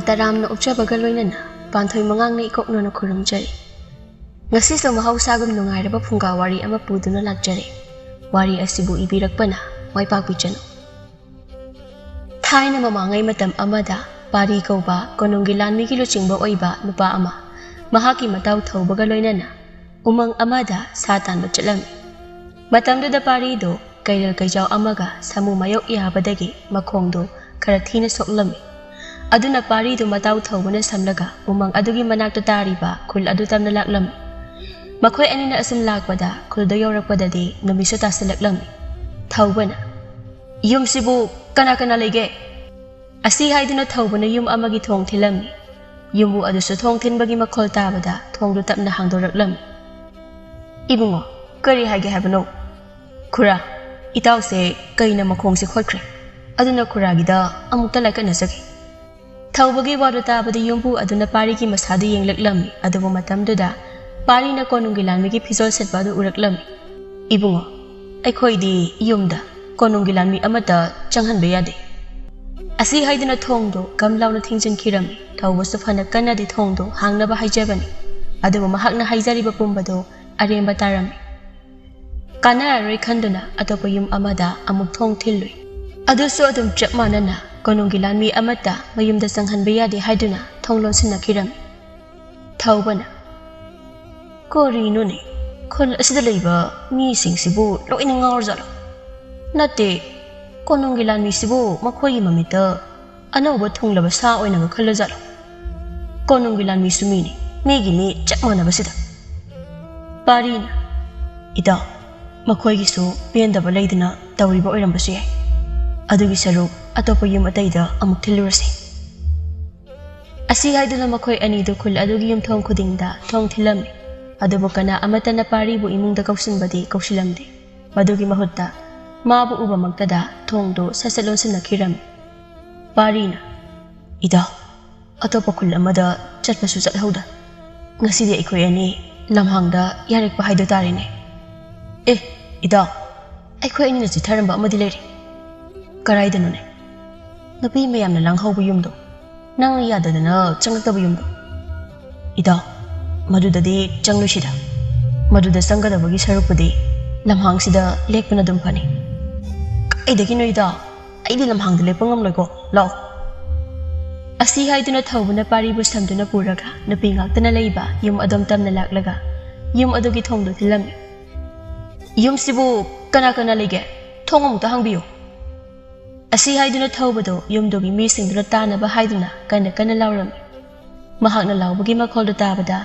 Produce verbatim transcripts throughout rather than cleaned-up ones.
ꯇꯔꯥꯝꯅ ꯑꯣꯛꯆꯕꯒ ꯂꯣꯏꯅꯅ ꯄꯥꯟꯊꯣꯏ ꯃꯉꯥꯡꯅ ꯏꯀꯣꯛꯅꯅ ꯈꯨꯔꯨꯝꯖꯔꯤ꯫ ꯉꯁꯤꯁꯨ ꯃꯍꯧꯁꯥꯒꯨꯝ ꯅꯨꯡꯉꯥꯏꯔꯕ ꯐꯨꯡꯒꯥ ꯋꯥꯔꯤ ꯑꯃ ꯄꯨꯗꯨꯅ ꯂꯥꯛꯆꯔꯦ꯫ ꯋꯥꯔꯤ ꯑꯁꯤꯕꯨ ꯏꯕꯤꯔꯛꯄꯅ ꯃꯥꯏꯄꯥꯛꯄꯤ ꯆꯅꯨ꯫ ꯊꯥꯏꯅ ꯃꯃꯥꯡꯉꯩ ꯃꯇꯝ ꯑꯃꯗ ꯄꯥꯔꯤ ꯀꯧꯕ ꯀꯣꯅꯨꯡꯒꯤ ꯂꯥꯟꯃꯤꯒꯤ ꯂꯨꯆꯤꯡꯕ ꯑꯣꯏꯕ ꯅꯨꯄꯥ ꯑꯃ ꯃꯍꯥꯛꯀꯤ ꯃꯇꯥꯎ ꯊꯧꯕꯒ ꯂꯣꯏꯅꯅ ꯎꯃꯪ ꯑꯃꯗ ꯁꯥ ꯇꯥꯟꯕ ꯆꯠꯂꯝꯃꯤ꯫ ꯃꯇꯝꯗꯨꯗ ꯄꯥꯔꯤꯗꯨ ꯀꯩꯔꯦꯜ ꯀꯩꯖꯥꯎ ꯑꯃꯒ ꯁꯥꯃꯨ ꯃꯥꯌꯣꯛ ꯌꯥꯕꯗꯒꯤ ꯃꯈꯣꯡꯗꯨ ꯈꯔ ꯊꯤꯅ ꯁꯣꯛꯂꯝꯃꯤ꯫ ꯑꯗꯨꯅ ꯄꯥꯔꯤꯗꯨ ꯃꯇꯥꯎ ꯊꯧꯕꯅ ꯁꯝꯂꯒ ꯎꯃꯪ ꯑꯗꯨꯒꯤ ꯃꯅꯥꯛꯇ ꯇꯥꯔꯤꯕ ꯈꯨꯜ ꯑꯗꯨ ꯇꯝꯅ ꯂꯥꯛꯂꯝꯃꯤ꯫ ꯃꯈꯣꯏ ꯑꯅꯤꯅ ꯑꯁꯨꯝ ꯂꯥꯛꯄꯗ ꯈꯨꯜꯗꯨ ꯌꯧꯔꯛꯄꯗꯗꯤ ꯅꯨꯃꯤꯠꯁꯨ ꯇꯥꯁꯤꯜꯂꯛꯂꯝꯃꯤ꯫ ꯊꯧꯕꯅ, "ꯌꯨꯝꯁꯤꯕꯨ ꯀꯅꯥ ꯀꯅꯥ ꯂꯩꯒꯦ?" ꯑꯁꯤ ꯍꯥꯏꯗꯨꯅ ꯊꯧꯕꯅ ꯌꯨꯝ ꯑꯃꯒꯤ ꯊꯣꯡ ꯊꯤꯜꯂꯝꯃꯤ꯫ ꯌꯨꯝꯕꯨ ꯑꯗꯨꯁꯨ ꯊꯣꯡ ꯊꯤꯟꯕꯒꯤ ꯃꯈꯣꯜ ꯇꯥꯕꯗ ꯊꯣꯡꯗꯨ ꯇꯞꯅ ꯍꯥꯡꯗꯣꯔꯛꯂꯝꯃꯤ꯫ "ꯏꯕꯨꯡꯉꯣ, ꯀꯔꯤ ꯍꯥꯏꯒꯦ ꯍꯥꯏꯕꯅꯣ?" "ꯈꯨꯔꯥ, ꯏꯇꯥꯎꯁꯦ ꯀꯩꯅ ꯃꯈꯣꯡꯁꯦ ꯈꯣꯠꯈ꯭ꯔꯦ꯫ ꯑꯗꯨꯅ ꯈꯨꯔꯥꯒꯤꯗ ꯑꯃꯨꯛꯇ ꯂꯥꯏꯀꯠꯅꯖꯒꯦ꯫" ꯊꯧꯕꯒꯤ ꯋꯥꯗꯨ ꯇꯥꯕꯗ ꯌꯨꯝꯕꯨ ꯑꯗꯨꯅ ꯄꯥꯔꯤꯒꯤ ꯃꯁꯥꯗꯨ ꯌꯦꯡꯂꯛꯂꯝꯃꯤ꯫ ꯑꯗꯨꯕꯨ ꯃꯇꯝꯗꯨꯗ ꯄꯥꯔꯤꯅ ꯀꯣꯅꯨꯡꯒꯤ ꯂꯥꯟꯃꯤꯒꯤ ꯐꯤꯖꯣꯜ ꯁꯦꯠꯄ ꯑꯗꯨ ꯎꯔꯛꯂꯝꯃꯤ꯫ "ꯏꯕꯨꯡꯉꯣ, ꯑꯩꯈꯣꯏꯗꯤ ꯌꯨꯝꯗ ꯀꯣꯅꯨꯡꯒꯤ ꯂꯥꯟꯃꯤ ꯑꯃꯠꯇ ꯆꯪꯍꯟꯕ ꯌꯥꯗꯦ꯫" ꯑꯁꯤ ꯍꯥꯏꯗꯨꯅ ꯊꯣꯡꯗꯨ ꯀꯝ ꯂꯥꯎꯅ ꯊꯤꯡꯖꯤꯟꯈꯤꯔꯝꯃꯤ꯫ ꯊꯧꯕꯁꯨ ꯐꯅ ꯀꯟꯅꯗꯤ ꯊꯣꯡꯗꯨ ꯍꯥꯡꯅꯕ ꯍꯥꯏꯖꯕꯅꯤ꯫ ꯑꯗꯨꯕꯨ ꯃꯍꯥꯛꯅ ꯍꯥꯏꯖꯔꯤꯕ ꯄꯨꯝꯕꯗꯨ ꯑꯔꯦꯝꯕ ꯇꯥꯔꯝꯃꯤ꯫ ꯀꯥꯟꯅꯔꯔꯣꯏ ꯈꯟꯗꯨꯅ ꯑꯇꯣꯞꯄ ꯌꯨꯝ ꯑꯃꯗ ꯑꯃꯨꯛ ꯊꯣꯡ ꯊꯤꯜꯂꯨꯏ꯫ ꯑꯗꯨꯁꯨ ꯑꯗꯨꯝ ꯆꯞ ꯃꯥꯟꯅꯅ ꯀꯣꯅꯨꯡꯒꯤ ꯂꯥꯟꯃꯤ ꯑꯃꯠꯇ ꯃꯌꯨꯝꯗ ꯆꯪꯍꯟꯕ ꯌꯥꯗꯦ ꯍꯥꯏꯗꯨꯅ ꯊꯣꯡ ꯂꯣꯟꯁꯤꯟꯅꯈꯤꯔꯝꯃꯤ꯫ ꯊꯧꯕꯅ, "ꯀꯔꯤꯅꯣꯅꯦ? ꯈꯨꯜ ꯑꯁꯤꯗ ꯂꯩꯕ ꯃꯤꯁꯤꯡꯁꯤꯕꯨ ꯂꯣꯏꯅ ꯉꯥꯎꯔꯖꯥꯠꯂꯣ? ꯅꯠꯇꯦ, ꯀꯣꯅꯨꯡꯒꯤ ꯂꯥꯟꯃꯤꯁꯤꯕꯨ ꯃꯈꯣꯏꯒꯤ ꯃꯃꯤꯠꯇ ꯑꯅꯧꯕ ꯊꯨꯡꯂꯕ ꯁꯥ ꯑꯣꯏꯅꯒ ꯈꯜꯂꯖꯥꯠꯂꯣ? ꯀꯣꯅꯨꯡꯒꯤ ꯂꯥꯟꯃꯤꯁꯨ ꯃꯤꯅꯤ, ꯃꯤꯒꯤ ꯃꯤ ꯆꯞ ꯃꯥꯟꯅꯕꯁꯤꯗ꯫" ꯄꯥꯔꯤꯅ, "ꯏꯇꯥꯎ, ꯃꯈꯣꯏꯒꯤꯁꯨ ꯄꯦꯟꯗꯕ ꯂꯩꯗꯅ ꯇꯧꯔꯤꯕ ꯑꯣꯏꯔꯝꯕꯁꯨ ꯌꯥꯏ꯫ ꯑꯗꯨꯒꯤ ꯁꯔꯨꯛ ꯑꯇꯣꯞꯄ ꯌꯨꯝ ꯑꯇꯩꯗ ꯑꯃꯨꯛ ꯊꯤꯜꯂꯨꯔꯁꯤ꯫" ꯑꯁꯤ ꯍꯥꯏꯗꯨꯅ ꯃꯈꯣꯏ ꯑꯅꯤꯗꯨ ꯈꯨꯜ ꯑꯗꯨꯒꯤ ꯌꯨꯝꯊꯣꯡ ꯈꯨꯗꯤꯡꯗ ꯊꯣꯡ ꯊꯤꯜꯂꯝꯃꯤ꯫ ꯑꯗꯨꯕꯨ ꯀꯅꯥ ꯑꯃꯠꯇꯅ ꯄꯥꯔꯤꯕꯨ ꯏꯃꯨꯡꯗ ꯀꯧꯁꯤꯟꯕꯗꯤ ꯀꯧꯁꯤꯜꯂꯝꯗꯦ꯫ ꯃꯗꯨꯒꯤ ꯃꯍꯨꯠꯇ ꯃꯥꯕꯨ ꯎꯕꯃꯛꯇꯗ ꯊꯣꯡꯗꯨ ꯁꯠ ꯁꯠ ꯂꯣꯟꯁꯤꯟꯅꯈꯤꯔꯝꯃꯤ꯫ ꯄꯥꯔꯤꯅ, "ꯏꯇꯥꯎ, ꯑꯇꯣꯞꯄ ꯈꯨꯜ ꯑꯃꯗ ꯆꯠꯄꯁꯨ ꯆꯠꯍꯧꯗ꯫ ꯉꯁꯤꯗꯤ ꯑꯩꯈꯣꯏ ꯑꯅꯤ ꯂꯝꯍꯥꯡꯗ ꯌꯥꯔꯦꯛꯄ ꯍꯥꯏꯗꯨ ꯇꯥꯔꯦꯅꯦ꯫ ꯑꯦ, ꯏꯇꯥꯎ, ꯑꯩꯈꯣꯏ ꯑꯅꯤꯅ ꯆꯤꯠꯊꯔꯝꯕ ꯑꯃꯗꯤ ꯂꯩꯔꯦ꯫" "ꯀꯔꯥꯏꯗꯅꯣꯅꯦ?" "ꯅꯨꯄꯤ ꯃꯌꯥꯝꯅ ꯂꯥꯡꯍꯧꯕ ꯌꯨꯝꯗꯣ꯫ ꯅꯪꯅ ꯌꯥꯗꯗꯅ ꯆꯪꯉꯛꯇꯕ ꯌꯨꯝꯗꯣ? ꯏꯇꯥꯎ, ꯃꯗꯨꯗꯗꯤ ꯆꯪꯂꯨꯁꯤꯗ꯫ ꯃꯗꯨꯗ ꯆꯪꯒꯗꯕꯒꯤ ꯁꯔꯨꯛꯄꯨꯗꯤ ꯂꯝꯍꯥꯡꯁꯤꯗ ꯂꯦꯛꯄꯅ ꯑꯗꯨꯝ ꯐꯅꯤ꯫ ꯀꯥꯏꯗꯒꯤꯅꯣ ꯏꯇꯥꯎ? ꯑꯩꯗꯤ ꯂꯝꯍꯥꯡꯗ ꯂꯦꯞꯄ ꯉꯝꯂꯣꯏꯀꯣ꯫ ꯂꯥꯛꯑꯣ꯫ ꯑꯁꯤ ꯍꯥꯏꯗꯨꯅ ꯊꯧꯕꯅ ꯄꯥꯔꯤꯕꯨ ꯁꯝꯗꯨꯅ ꯄꯨꯔꯒ ꯅꯨꯄꯤ ꯉꯥꯛꯇꯅ ꯂꯩꯕ ꯌꯨꯝ ꯑꯗꯣꯝ ꯇꯝꯅ ꯂꯥꯛꯂꯒ ꯌꯨꯝ ꯑꯗꯨꯒꯤ ꯊꯣꯡꯗꯣ ꯊꯤꯜꯂꯝꯃꯤ꯫ "ꯌꯨꯝꯁꯤꯕꯨ ꯀꯅꯥ ꯀꯅꯥ ꯂꯩꯒꯦ? ꯊꯣꯡ ꯑꯃꯨꯛꯇ ꯍꯥꯡꯕꯤꯌꯨ꯫" ꯑꯁꯤ ꯍꯥꯏꯗꯨꯅ ꯊꯧꯕꯗꯨ ꯌꯨꯝꯗꯨꯒꯤ ꯃꯤꯁꯤꯡꯗꯨꯅ ꯇꯥꯅꯕ ꯍꯥꯏꯗꯨꯅ ꯀꯟꯅ ꯀꯟꯅ ꯂꯥꯎꯔꯝꯃꯤ꯫ ꯃꯍꯥꯛꯅ ꯂꯥꯎꯕꯒꯤ ꯃꯈꯣꯜꯗꯨ ꯇꯥꯕꯗ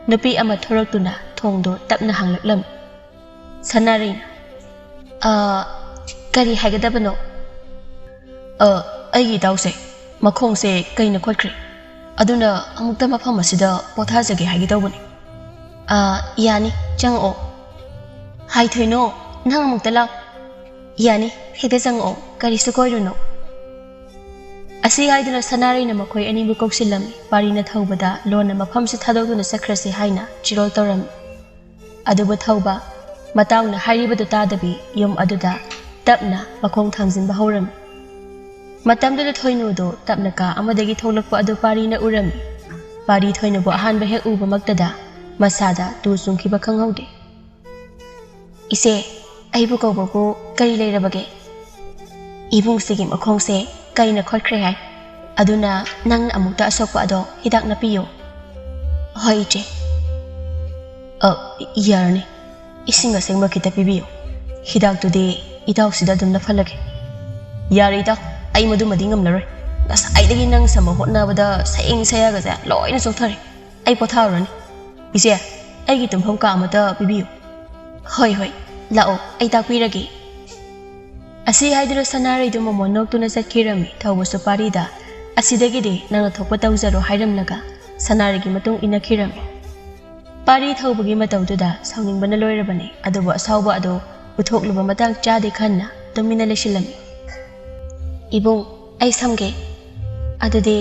ꯅꯨꯄꯤ ꯑꯃ ꯊꯣꯔꯛꯇꯨꯅ ꯊꯣꯡꯗꯨ ꯇꯞꯅ ꯍꯥꯡꯂꯛꯂꯝꯃꯤ꯫ ꯁꯅꯥꯔꯩꯅ, "ꯑ, ꯀꯔꯤ ꯍꯥꯏꯒꯗꯕꯅꯣ?" "ꯑ, ꯑꯩꯒꯤ ꯏꯇꯥꯎꯁꯦ ꯃꯈꯣꯡꯁꯦ ꯀꯩꯅ ꯈꯣꯠꯈ꯭ꯔꯦ, ꯑꯗꯨꯅ ꯑꯃꯨꯛꯇ ꯃꯐꯝ ꯑꯁꯤꯗ ꯄꯣꯊꯥꯖꯒꯦ ꯍꯥꯏꯒꯦ ꯇꯧꯕꯅꯤ꯫" "ꯑ, ꯌꯥꯅꯤ, ꯆꯪꯉꯛꯑꯣ꯫" "ꯍꯥꯏ ꯊꯣꯏꯅꯣ, ꯅꯪ ꯑꯃꯨꯛꯇ ꯂꯥꯛ꯫" "ꯌꯥꯅꯤ, ꯍꯦꯛꯇ ꯆꯪꯉꯛꯑꯣ, ꯀꯔꯤꯁꯨ ꯀꯣꯏꯔꯨꯅꯨ꯫" ꯑꯁꯤ ꯍꯥꯏꯗꯨꯅ ꯁꯅꯥꯔꯩꯅ ꯃꯈꯣꯏ ꯑꯅꯤꯕꯨ ꯀꯧꯁꯤꯜꯂꯝꯃꯤ꯫ ꯄꯥꯔꯤꯅ ꯊꯧꯕꯗ ꯂꯣꯟꯅ ꯃꯐꯝꯁꯤ ꯊꯥꯗꯣꯛꯇꯨꯅ ꯆꯠꯈ꯭ꯔꯁꯤ ꯍꯥꯏꯅ ꯆꯤꯔꯣꯜ ꯇꯧꯔꯝꯃꯤ꯫ ꯑꯗꯨꯕꯨ ꯊꯧꯕ ꯃꯇꯥꯎꯅ ꯍꯥꯏꯔꯤꯕꯗꯨ ꯇꯥꯗꯕꯤ ꯌꯨꯝ ꯑꯗꯨꯗ ꯇꯞꯅ ꯃꯈꯣꯡ ꯊꯥꯡꯖꯤꯟꯕ ꯍꯧꯔꯝꯃꯤ꯫ ꯃꯇꯝꯗꯨꯗ ꯊꯣꯏꯅꯨꯗꯨ ꯇꯞꯅ ꯀꯥ ꯑꯃꯗꯒꯤ ꯊꯣꯛꯂꯛꯄ ꯑꯗꯨ ꯄꯥꯔꯤꯅ ꯎꯔꯝꯃꯤ꯫ ꯄꯥꯔꯤ ꯊꯣꯏꯅꯨꯕꯨ ꯑꯍꯥꯟꯕ ꯍꯦꯛ ꯎꯕꯃꯛꯇꯗ ꯃꯁꯥꯗ ꯇꯨ ꯆꯨꯡꯈꯤꯕ ꯈꯪꯍꯧꯗꯦ꯫ "ꯏꯆꯦ, ꯑꯩꯕꯨ ꯀꯧꯕꯕꯨ ꯀꯔꯤ ꯂꯩꯔꯕꯒꯦ? ꯏꯕꯨꯡꯁꯤꯒꯤ ꯃꯈꯣꯡꯁꯦ ꯀꯩꯅ ꯈꯣꯠꯈ꯭ꯔꯦ ꯍꯥꯏ, ꯑꯗꯨꯅ ꯅꯪꯅ ꯑꯃꯨꯛꯇ ꯑꯁꯣꯛꯄ ꯑꯗꯣ ꯍꯤꯗꯥꯛ ꯅꯞꯄꯤꯌꯨ꯫" "ꯍꯣꯏ, ꯏꯆꯦ꯫" "ꯑ, ꯌꯥꯔꯅꯤ, ꯏꯁꯤꯡ ꯑꯁꯦꯡꯕ ꯈꯤꯇ ꯄꯤꯕꯤꯌꯨ, ꯍꯤꯗꯥꯛꯇꯨꯗꯤ ꯏꯇꯥꯎꯁꯤꯗ ꯑꯗꯨꯝ ꯅꯞꯍꯜꯂꯒꯦ꯫" "ꯌꯥꯔꯦ ꯏꯇꯥꯎ, ꯑꯩ ꯃꯗꯨꯃꯗꯤ ꯉꯝꯂꯔꯣꯏ, ꯉꯁꯥꯏꯗꯒꯤ ꯅꯪ ꯁꯝꯕ ꯍꯣꯠꯅꯕꯗ ꯁꯌꯦꯡ ꯁꯌꯥꯒꯁꯦ ꯂꯣꯏꯅ ꯆꯣꯛꯊꯔꯦ꯫ ꯑꯩ ꯄꯣꯊꯥꯔꯨꯔꯅꯤ꯫ ꯏꯆꯦ, ꯑꯩꯒꯤ ꯇꯨꯝꯐꯝ ꯀꯥ ꯑꯃꯇ ꯄꯤꯕꯤꯌꯨ꯫" "ꯍꯣꯏ, ꯍꯣꯏ, ꯂꯥꯛꯑꯣ, ꯑꯩ ꯇꯥꯛꯄꯤꯔꯒꯦ꯫" ꯑꯁꯤ ꯍꯥꯏꯗꯨꯅ ꯁꯅꯥꯔꯩꯗꯨ ꯃꯃꯣꯟ ꯅꯣꯛꯇꯨꯅ ꯆꯠꯈꯤꯔꯝꯃꯤ꯫ ꯊꯧꯕꯁꯨ ꯄꯥꯔꯤꯗ, "ꯑꯁꯤꯗꯒꯤꯗꯤ ꯅꯪꯅ ꯊꯣꯛꯄ ꯇꯧꯖꯔꯣ" ꯍꯥꯏꯔꯝꯂꯒ ꯁꯅꯥꯔꯩꯒꯤ ꯃꯇꯨꯡ ꯏꯟꯅꯈꯤꯔꯝꯃꯤ꯫ ꯄꯥꯔꯤ ꯊꯧꯕꯒꯤ ꯃꯇꯧꯗꯨꯗ ꯁꯥꯎꯅꯤꯡꯕꯅ ꯂꯣꯏꯔꯕꯅꯤ, ꯑꯗꯨꯕꯨ ꯑꯁꯥꯎꯕ ꯑꯗꯨ ꯎꯊꯣꯛꯂꯨꯕ ꯃꯇꯥꯡ ꯆꯥꯗꯦ ꯈꯟꯅ ꯇꯨꯃꯤꯟꯅ ꯂꯩꯁꯤꯜꯂꯝꯃꯤ꯫ "ꯏꯕꯨꯡ, ꯑꯩ ꯁꯝꯒꯦ꯫ ꯑꯗꯨꯗꯤ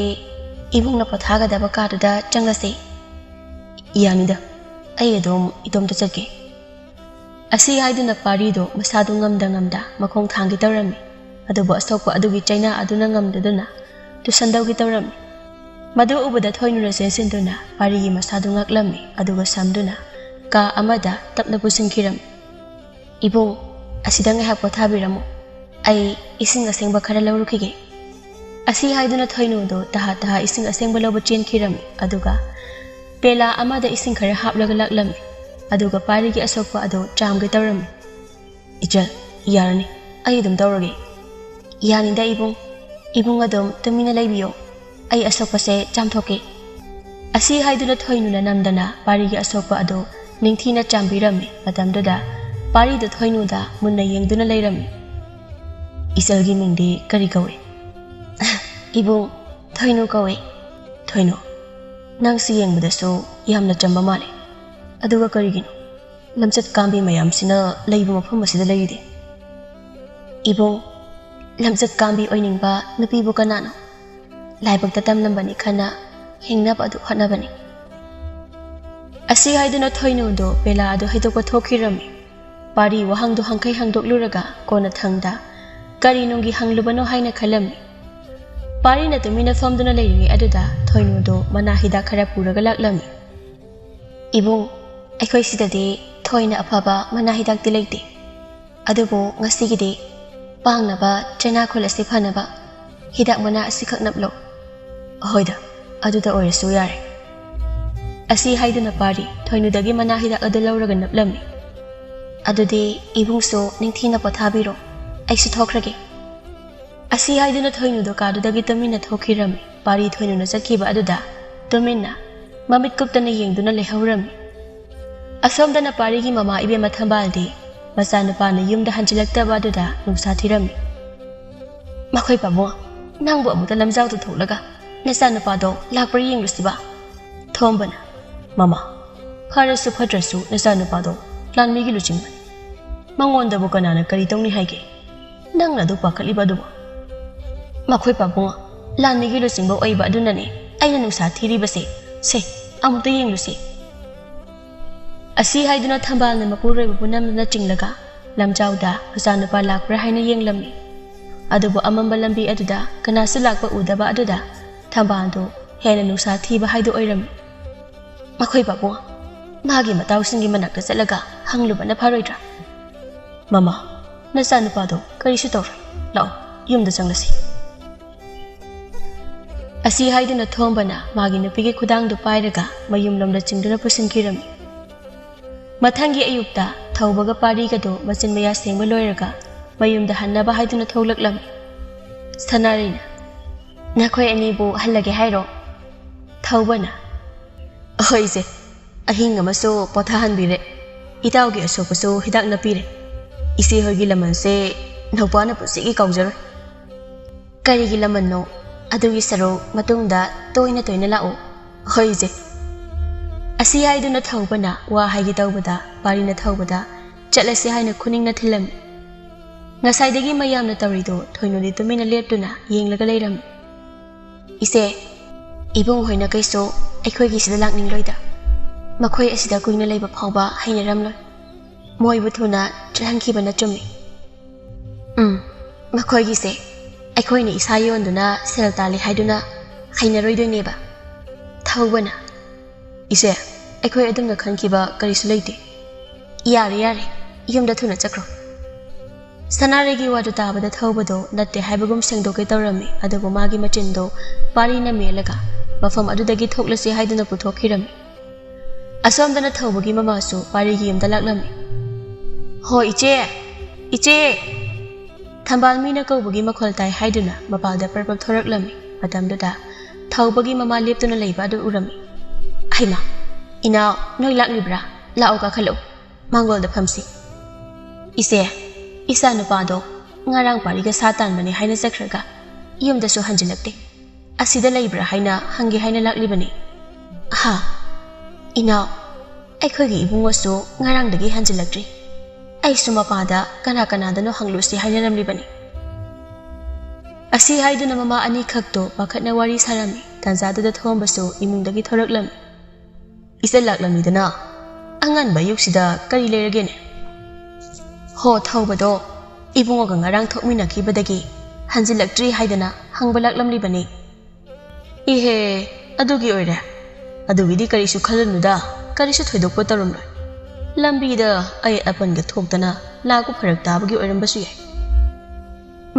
ꯏꯕꯨꯡꯅ ꯄꯣꯊꯥꯒꯗꯕ ꯀꯥꯗꯨꯗ ꯆꯪꯂꯁꯦ꯫" "ꯌꯥꯅꯤꯗ, ꯑꯩ ꯑꯗꯨꯝ ꯏꯇꯣꯝꯇ ꯆꯠꯀꯦ꯫" ꯑꯁꯤ ꯍꯥꯏꯗꯨꯅ ꯄꯥꯔꯤꯗꯣ ꯃꯁꯥꯗꯨ ꯉꯝꯗ ꯉꯝꯗ ꯃꯈꯣꯡ ꯊꯥꯡꯒꯦ ꯇꯧꯔꯝꯃꯤ꯫ ꯑꯗꯨꯕꯨ ꯑꯁꯣꯛꯄ ꯑꯗꯨꯒꯤ ꯆꯩꯅꯥ ꯑꯗꯨꯅ ꯉꯝꯗꯗꯨꯅ ꯇꯨꯁꯟꯗꯧꯒꯦ ꯇꯧꯔꯝꯃꯤ꯫ ꯃꯗꯨ ꯎꯕꯗ ꯊꯣꯏꯅꯨꯅ ꯆꯦꯟꯁꯤꯟꯗꯨꯅ ꯄꯥꯔꯤꯒꯤ ꯃꯁꯥꯗꯨ ꯉꯥꯛꯂꯝꯃꯤ, ꯑꯗꯨꯒ ꯁꯝꯗꯨꯅ ꯀꯥ ꯑꯃꯗ ꯇꯞꯅ ꯄꯨꯁꯤꯟꯈꯤꯔꯝꯃꯤ꯫ "ꯏꯕꯨꯡ, ꯑꯁꯤꯗ ꯉꯥꯏꯍꯥꯛ ꯄꯣꯊꯥꯕꯤꯔꯝꯃꯨ꯫ ꯑꯩ ꯏꯁꯤꯡ ꯑꯁꯦꯡꯕ ꯈꯔ ꯂꯧꯔꯨꯈꯤꯒꯦ"꯫ ꯑꯁꯤ ꯍꯥꯏꯗꯨꯅ ꯊꯣꯏꯅꯨꯗꯨ ꯇꯍꯥ ꯇꯍꯥ ꯏꯁꯤꯡ ꯑꯁꯦꯡꯕ ꯂꯧꯕ ꯆꯦꯟꯈꯤꯔꯝꯃꯤ, ꯑꯗꯨꯒ ꯄꯦꯂꯥ ꯑꯃꯗ ꯏꯁꯤꯡ ꯈꯔ ꯍꯥꯞꯂꯒ ꯂꯥꯛꯂꯝꯃꯤ꯫ ꯑꯗꯨꯒ ꯄꯥꯔꯤꯒꯤ ꯑꯁꯣꯛꯄ ꯑꯗꯨ ꯆꯥꯝꯒꯦ ꯇꯧꯔꯝꯃꯤ꯫ "ꯏꯆꯜ, ꯌꯥꯔꯅꯤ, ꯑꯩ ꯑꯗꯨꯝ ꯇꯧꯔꯒꯦ"꯫ "ꯌꯥꯅꯤꯗ ꯏꯕꯨꯡ, ꯏꯕꯨꯡ ꯑꯗꯨꯝ ꯇꯨꯃꯤꯟꯅ ꯂꯩꯕꯤꯌꯣ, ꯑꯩ ꯑꯁꯣꯛꯄꯁꯦ ꯆꯥꯝꯊꯣꯛꯀꯦ"꯫ ꯑꯁꯤ ꯍꯥꯏꯗꯨꯅ ꯊꯣꯏꯅꯨꯅ ꯅꯝꯗꯅ ꯄꯥꯔꯤꯒꯤ ꯑꯁꯣꯛꯄ ꯑꯗꯨ ꯅꯤꯡꯊꯤꯅ ꯆꯥꯝꯕꯤꯔꯝꯃꯤ꯫ ꯃꯇꯝꯗꯨꯗ ꯄꯥꯔꯤꯗꯨ ꯊꯣꯏꯅꯨꯗ ꯃꯨꯟꯅ ꯌꯦꯡꯗꯨꯅ ꯂꯩꯔꯝꯃꯤ꯫ "ꯏꯆꯜꯒꯤ ꯃꯤꯡꯗꯤ ꯀꯔꯤ ꯀꯧꯏ?" "ꯏꯕꯨꯡ, ꯊꯣꯏꯅꯨ ꯀꯧꯏ"꯫ "ꯊꯣꯏꯅꯨ, ꯅꯪꯁꯤ ꯌꯦꯡꯕꯗꯁꯨ ꯌꯥꯝꯅ ꯆꯝꯕ ꯃꯥꯜꯂꯤ꯫ ꯑꯗꯨꯒ ꯀꯔꯤꯒꯤꯅꯣ ꯂꯝꯆꯠ ꯀꯥꯝꯕꯤ ꯃꯌꯥꯝꯁꯤꯅ ꯂꯩꯕ ꯃꯐꯝ ꯑꯁꯤꯗ ꯂꯩꯔꯤꯗꯤ?" "ꯏꯕꯨꯡ, ꯂꯝꯆꯠ ꯀꯥꯝꯕꯤ ꯑꯣꯏꯅꯤꯡꯕ ꯅꯨꯄꯤꯕꯨ ꯀꯅꯥꯅꯣ? ꯂꯥꯏꯕꯛꯇ ꯇꯝꯂꯝꯕꯅꯤ ꯈꯟꯅ ꯍꯤꯡꯅꯕ ꯑꯗꯨ ꯍꯣꯠꯅꯕꯅꯤ"꯫ ꯑꯁꯤ ꯍꯥꯏꯗꯨꯅ ꯊꯣꯏꯅꯨꯗꯨ ꯄꯦꯂꯥ ꯑꯗꯨ ꯍꯩꯗꯣꯛꯄ ꯊꯣꯛꯈꯤꯔꯝꯃꯤ꯫ ꯄꯥꯔꯤ ꯋꯥꯍꯪꯗꯨ ꯍꯪꯈꯩ ꯍꯪꯗꯣꯛꯂꯨꯔꯒ ꯀꯣꯟꯅꯊꯪꯗ ꯀꯔꯤ ꯅꯨꯡꯒꯤ ꯍꯪꯂꯨꯕꯅꯣ ꯍꯥꯏꯅ ꯈꯜꯂꯝꯃꯤ꯫ ꯄꯥꯔꯤꯅ ꯇꯨꯃꯤꯟꯅ ꯐꯝꯗꯨꯅ ꯂꯩꯔꯤꯉꯩ ꯑꯗꯨꯗ ꯊꯣꯏꯅꯨꯗꯨ ꯃꯅꯥ ꯍꯤꯗꯥꯛ ꯈꯔ ꯄꯨꯔꯒ ꯂꯥꯛꯂꯝꯃꯤ꯫ "ꯏꯕꯨꯡ, ꯑꯩꯈꯣꯏ ꯁꯤꯗꯗꯤ ꯊꯣꯏꯅ ꯑꯐꯕ ꯃꯅꯥ ꯍꯤꯗꯥꯛꯇꯤ ꯂꯩꯇꯦ꯫ ꯑꯗꯨꯕꯨ ꯉꯁꯤꯒꯤꯗꯤ ꯄꯥꯡꯅꯕ ꯆꯦꯅꯥꯈꯣꯜ ꯑꯁꯤ ꯐꯅꯕ ꯍꯤꯗꯥꯛ ꯃꯅꯥ ꯑꯁꯤꯈꯛ ꯅꯞꯂꯣ"꯫ "ꯍꯣꯏꯗ, ꯑꯗꯨꯗ ꯑꯣꯏꯔꯁꯨ ꯌꯥꯔꯦ"꯫ ꯑꯁꯤ ꯍꯥꯏꯗꯨꯅ ꯄꯥꯔꯤ ꯊꯣꯏꯅꯨꯗꯒꯤ ꯃꯅꯥ ꯍꯤꯗꯥꯛ ꯑꯗꯨ ꯂꯧꯔꯒ ꯅꯞꯂꯝꯃꯤ꯫ "ꯑꯗꯨꯗꯤ ꯏꯕꯨꯡꯁꯨ ꯅꯤꯡꯊꯤꯅ ꯄꯣꯊꯥꯕꯤꯔꯣ, ꯑꯩꯁꯨ ꯊꯣꯛꯈ꯭ꯔꯒꯦ"꯫ ꯑꯁꯤ ꯍꯥꯏꯗꯨꯅ ꯊꯣꯏꯅꯨꯗꯣ ꯀꯥꯗꯨꯗꯒꯤ ꯇꯨꯃꯤꯟꯅ ꯊꯣꯛꯈꯤꯔꯝꯃꯤ꯫ ꯄꯥꯔꯤ ꯊꯣꯏꯅꯨꯅ ꯆꯠꯈꯤꯕ ꯑꯗꯨꯗ ꯇꯨꯃꯤꯟꯅ ꯃꯃꯤꯠ ꯀꯨꯞꯇꯅ ꯌꯦꯡꯗꯨꯅ ꯂꯩꯍꯧꯔꯝꯃꯤ꯫ ꯑꯁꯣꯝꯗꯅ ꯄꯥꯔꯤꯒꯤ ꯃꯃꯥ ꯏꯕꯦꯝꯃ ꯊꯝꯕꯥꯜꯗꯤ ꯃꯆꯥꯅꯨꯄꯥꯅ ꯌꯨꯝꯗ ꯍꯟꯖꯤꯜꯂꯛꯇꯕ ꯑꯗꯨꯗ ꯅꯨꯡꯁꯥ ꯊꯤꯔꯝꯃꯤ꯫ "ꯃꯈꯣꯏ ꯄꯥꯕꯨꯡ, ꯅꯪꯕꯨ ꯑꯃꯨꯛꯇ ꯂꯝꯖꯥꯎꯗ ꯊꯣꯛꯂꯒ ꯅꯆꯥꯅꯨꯄꯥꯗꯣ ꯂꯥꯛꯄ꯭ꯔꯥ ꯌꯦꯡꯂꯨꯁꯤꯕ"꯫ ꯊꯣꯝꯕꯅ, "ꯃꯃꯥ, ꯐꯔꯁꯨ ꯐꯠꯇ꯭ꯔꯁꯨ ꯅꯆꯥꯅꯨꯄꯥꯗꯣ ꯂꯥꯟꯃꯤꯒꯤ ꯂꯨꯆꯤꯡꯕꯅꯤ꯫ ꯃꯉꯣꯟꯗꯕꯨ ꯀꯅꯥꯅ ꯀꯔꯤ ꯇꯧꯅꯤ ꯍꯥꯏꯒꯦ? ꯅꯪꯅ ꯑꯗꯨ ꯄꯥꯈꯠꯂꯤꯕ ꯑꯗꯨꯕꯨ?" "ꯃꯈꯣꯏ ꯄꯥꯕꯨꯡ, ꯂꯥꯟꯃꯤꯒꯤ ꯂꯨꯆꯤꯡꯕ ꯑꯣꯏꯕ ꯑꯗꯨꯅꯅꯦ ꯑꯩꯅ ꯅꯨꯡꯁꯥ ꯊꯤꯔꯤꯕꯁꯦ꯫ ꯁꯦ, ꯑꯃꯨꯛꯇ ꯌꯦꯡꯂꯨꯁꯤ"꯫ ꯑꯁꯤ ꯍꯥꯏꯗꯨꯅ ꯊꯝꯕꯥꯜꯅ ꯃꯄꯨꯔꯣꯏꯕꯕꯨ ꯅꯝꯗꯨꯅ ꯆꯤꯡꯂꯒ ꯂꯝꯖꯥꯎꯗ ꯃꯆꯥꯅꯨꯄꯥ ꯂꯥꯛꯄ꯭ꯔꯥ ꯍꯥꯏꯅ ꯌꯦꯡꯂꯝꯃꯤ꯫ ꯑꯗꯨꯕꯨ ꯑꯃꯝꯕ ꯂꯝꯕꯤ ꯑꯗꯨꯗ ꯀꯅꯥꯁꯨ ꯂꯥꯛꯄ ꯎꯗꯕ ꯑꯗꯨꯗ ꯊꯝꯕꯥꯜꯗꯨ ꯍꯦꯟꯅ ꯅꯨꯡꯁꯥ ꯊꯤꯕ ꯍꯥꯏꯗꯨ ꯑꯣꯏꯔꯝꯃꯤ꯫ "ꯃꯈꯣꯏ ꯄꯥꯕꯨꯡ, ꯃꯥꯒꯤ ꯃꯇꯥꯎꯁꯤꯡꯒꯤ ꯃꯅꯥꯛꯇ ꯆꯠꯂꯒ ꯍꯪꯂꯨꯕꯅ ꯐꯔꯣꯏꯗ꯭ꯔꯥ?" "ꯃꯃꯥ, ꯅꯆꯥꯅꯨꯄꯥꯗꯣ ꯀꯔꯤꯁꯨ ꯇꯧꯔꯣꯏ꯫ ꯂꯥꯛꯑꯣ, ꯌꯨꯝꯗ ꯆꯪꯂꯁꯤ꯫" ꯑꯁꯤ ꯍꯥꯏꯗꯨꯅ ꯊꯣꯝꯕꯅ ꯃꯥꯒꯤ ꯅꯨꯄꯤꯒꯤ ꯈꯨꯗꯥꯡꯗꯨ ꯄꯥꯏꯔꯒ ꯃꯌꯨꯝꯂꯣꯝꯗ ꯆꯤꯡꯗꯨꯅ ꯄꯨꯁꯤꯟꯈꯤꯔꯝꯃꯤ꯫ ꯃꯊꯪꯒꯤ ꯑꯌꯨꯛꯇ ꯊꯧꯕꯒ ꯄꯥꯔꯤꯒꯗꯨ ꯃꯆꯤꯟ ꯃꯌꯥ ꯁꯦꯡꯕ ꯂꯣꯏꯔꯒ ꯃꯌꯨꯝꯗ ꯍꯟꯅꯕ ꯍꯥꯏꯗꯨꯅ ꯊꯣꯛꯂꯛꯂꯝꯃꯤ꯫ ꯁꯅꯥꯔꯩꯅ, "ꯅꯈꯣꯏ ꯑꯅꯤꯕꯨ ꯍꯜꯂꯒꯦ ꯍꯥꯏꯔꯣ?" ꯊꯧꯕꯅ, "ꯍꯣꯏ ꯏꯆꯦ, ꯑꯍꯤꯡ ꯑꯃꯁꯨ ꯄꯣꯊꯥꯍꯟꯕꯤꯔꯦ꯫ ꯏꯇꯥꯎꯒꯤ ꯑꯁꯣꯛꯄꯁꯨ ꯍꯤꯗꯥꯛ ꯅꯞꯄꯤꯔꯦ꯫ ꯏꯆꯦ ꯍꯣꯏꯒꯤ ꯂꯃꯟꯁꯦ ꯅꯧꯄꯥꯅ ꯄꯨꯟꯁꯤꯒꯤ ꯀꯥꯎꯖꯔꯣꯏ꯫" "ꯀꯔꯤꯒꯤ ꯂꯃꯟꯅꯣ? ꯑꯗꯨꯒꯤ ꯁꯔꯨꯛ ꯃꯇꯨꯡꯗ ꯇꯣꯏꯅ ꯇꯣꯏꯅ ꯂꯥꯛꯎ꯫" "ꯍꯣꯏ ꯏꯆꯦ꯫" ꯑꯁꯤ ꯍꯥꯏꯗꯨꯅ ꯊꯧꯕꯅ ꯋꯥ ꯍꯥꯏꯒꯦ ꯇꯧꯕꯗ ꯄꯥꯔꯤꯅ ꯊꯧꯕꯗ, "ꯆꯠꯂꯁꯤ" ꯍꯥꯏꯅ ꯈꯨꯅꯤꯡꯅ ꯊꯤꯜꯂꯝꯃꯤ꯫ ꯉꯁꯥꯏꯗꯒꯤ ꯃꯌꯥꯝꯅ ꯇꯧꯔꯤꯗꯨ ꯊꯣꯏꯅꯨꯗꯤ ꯇꯨꯃꯤꯟꯅ ꯂꯦꯞꯇꯨꯅ ꯌꯦꯡꯂꯒ ꯂꯩꯔꯝꯃꯤ꯫ "ꯏꯆꯦ, ꯏꯕꯨꯡ ꯍꯣꯏꯅ ꯀꯩꯁꯨ ꯑꯩꯈꯣꯏꯒꯤ ꯁꯤꯗ ꯂꯥꯛꯅꯤꯡꯂꯣꯏꯗ꯫ ꯃꯈꯣꯏ ꯑꯁꯤꯗ ꯀꯨꯏꯅ ꯂꯩꯕ ꯐꯥꯎꯕ ꯍꯩꯅꯔꯝꯂꯣꯏ꯫ ꯃꯣꯏꯕꯨ ꯊꯨꯅ ꯆꯠꯍꯟꯈꯤꯕꯅ ꯆꯨꯝꯃꯤ꯫" "ꯎꯝ, ꯃꯈꯣꯏꯒꯤꯁꯦ ꯑꯩꯈꯣꯏꯅ ꯏꯁꯥ ꯌꯣꯟꯗꯨꯅ ꯁꯦꯜ ꯇꯥꯜꯂꯤ ꯍꯥꯏꯗꯨꯅ ꯍꯩꯅꯔꯣꯏꯗꯣꯏꯅꯦꯕ꯫" ꯊꯧꯕꯅ, "ꯏꯆꯦ, ꯑꯩꯈꯣꯏ ꯑꯗꯨꯝꯅ ꯈꯟꯈꯤꯕ ꯀꯔꯤꯁꯨ ꯂꯩꯇꯦ꯫ ꯌꯥꯔꯦ, ꯌꯥꯔꯦ, ꯌꯨꯝꯗ ꯊꯨꯅ ꯆꯠꯈ꯭ꯔꯣ꯫" ꯁꯅꯥꯔꯩꯒꯤ ꯋꯥꯗꯨ ꯇꯥꯕꯗ ꯊꯧꯕꯗꯣ ꯅꯠꯇꯦ ꯍꯥꯏꯕꯒꯨꯝ ꯁꯦꯡꯗꯣꯛꯀꯦ ꯇꯧꯔꯝꯃꯤ, ꯑꯗꯨꯕꯨ ꯃꯥꯒꯤ ꯃꯆꯤꯟꯗꯣ ꯄꯥꯔꯤꯅ ꯃꯦꯜꯂꯒ ꯃꯐꯝ ꯑꯗꯨꯗꯒꯤ ꯊꯣꯛꯂꯁꯤ ꯍꯥꯏꯗꯨꯅ ꯄꯨꯊꯣꯛꯈꯤꯔꯝꯃꯤ꯫ ꯑꯁꯣꯝꯗꯅ ꯊꯧꯕꯒꯤ ꯃꯃꯥꯁꯨ ꯄꯥꯔꯤꯒꯤ ꯌꯨꯝꯗ ꯂꯥꯛꯂꯝꯃꯤ꯫ "ꯍꯣ ꯏꯆꯦ, ꯏꯆꯦ!" ꯊꯝꯕꯥꯜ ꯃꯤꯅ ꯀꯧꯕꯒꯤ ꯃꯈꯣꯜ ꯇꯥꯏ ꯍꯥꯏꯗꯨꯅ ꯃꯄꯥꯜꯗ ꯄꯔꯞ ꯄꯔꯞ ꯊꯣꯔꯛꯂꯝꯃꯤ꯫ ꯃꯇꯝꯗꯨꯗ ꯊꯧꯕꯒꯤ ꯃꯃꯥ ꯂꯦꯞꯇꯨꯅ ꯂꯩꯕ ꯑꯗꯨ ꯎꯔꯝꯃꯤ꯫ "ꯍꯩꯃꯥ, ꯏꯅꯥꯎ, ꯅꯣꯏ ꯂꯥꯛꯂꯤꯕ꯭ꯔꯥ? ꯂꯥꯛꯑꯣ, ꯀꯥꯈꯠꯂꯛꯎ꯫ ꯃꯥꯡꯒꯣꯜꯗ ꯐꯝꯁꯤ꯫" "ꯏꯆꯦ, ꯏꯆꯥ ꯅꯨꯄꯥꯗꯣ ꯉꯔꯥꯡ ꯄꯥꯔꯤꯒ ꯁꯥ ꯇꯥꯟꯕꯅꯦ ꯍꯥꯏꯅ ꯆꯠꯈ꯭ꯔꯒ ꯌꯨꯝꯗꯁꯨ ꯍꯟꯖꯤꯜꯂꯛꯇꯦ꯫ ꯑꯁꯤꯗ ꯂꯩꯕ꯭ꯔꯥ ꯍꯥꯏꯅ ꯍꯪꯒꯦ ꯍꯥꯏꯅ ꯂꯥꯛꯂꯤꯕꯅꯤ꯫" "ꯍꯥ? ꯏꯅꯥꯎ, ꯑꯩꯈꯣꯏꯒꯤ ꯏꯕꯨꯡꯉꯣꯁꯨ ꯉꯔꯥꯡꯗꯒꯤ ꯍꯟꯖꯤꯜꯂꯛꯇ꯭ꯔꯤ꯫ ꯑꯩꯁꯨ ꯃꯄꯥꯗ ꯀꯅꯥ ꯀꯅꯥꯗꯅꯣ ꯍꯪꯂꯨꯁꯤ ꯍꯥꯏꯅꯔꯝꯂꯤꯕꯅꯤ꯫" ꯑꯁꯤ ꯍꯥꯏꯗꯨꯅ ꯃꯃꯥ ꯑꯅꯤꯈꯛꯇꯣ ꯄꯥꯈꯠꯅ ꯋꯥꯔꯤ ꯁꯥꯔꯝꯃꯤ꯫ ꯇꯥꯟꯖꯥꯗꯨꯗ ꯊꯣꯝꯕꯁꯨ ꯏꯃꯨꯡꯗꯒꯤ ꯊꯣꯔꯛꯂꯝꯃꯤ꯫ "ꯏꯆꯜ ꯂꯥꯛꯂꯝꯃꯤꯗꯅ꯫ ꯑꯉꯟꯕ ꯑꯌꯨꯛꯁꯤꯗ ꯀꯔꯤ ꯂꯩꯔꯒꯦꯅꯦ?" "ꯍꯣ, ꯊꯧꯕꯗꯣ ꯏꯕꯨꯡꯉꯣꯒ ꯉꯔꯥꯡ ꯊꯣꯛꯃꯤꯟꯅꯈꯤꯕꯗꯒꯤ ꯍꯟꯖꯤꯜꯂꯛꯇ꯭ꯔꯤ ꯍꯥꯏꯗꯅ ꯍꯪꯕ ꯂꯥꯛꯂꯝꯂꯤꯕꯅꯤ꯫" "ꯏꯍꯦ, ꯑꯗꯨꯒꯤ ꯑꯣꯏꯔꯦ꯫ ꯑꯗꯨꯒꯤꯗꯤ ꯀꯔꯤꯁꯨ ꯈꯜꯂꯨꯅꯨꯗ, ꯀꯔꯤꯁꯨ ꯊꯣꯏꯗꯣꯛꯄ ꯇꯧꯔꯝꯂꯣꯏ꯫ ꯂꯝꯕꯤꯗ ꯑꯌꯦꯠ ꯑꯄꯟꯒ ꯊꯣꯛꯇꯅ ꯂꯥꯛꯄ ꯐꯔꯛ ꯇꯥꯕꯒꯤ ꯑꯣꯏꯔꯝꯕꯁꯨ ꯌꯥꯏ꯫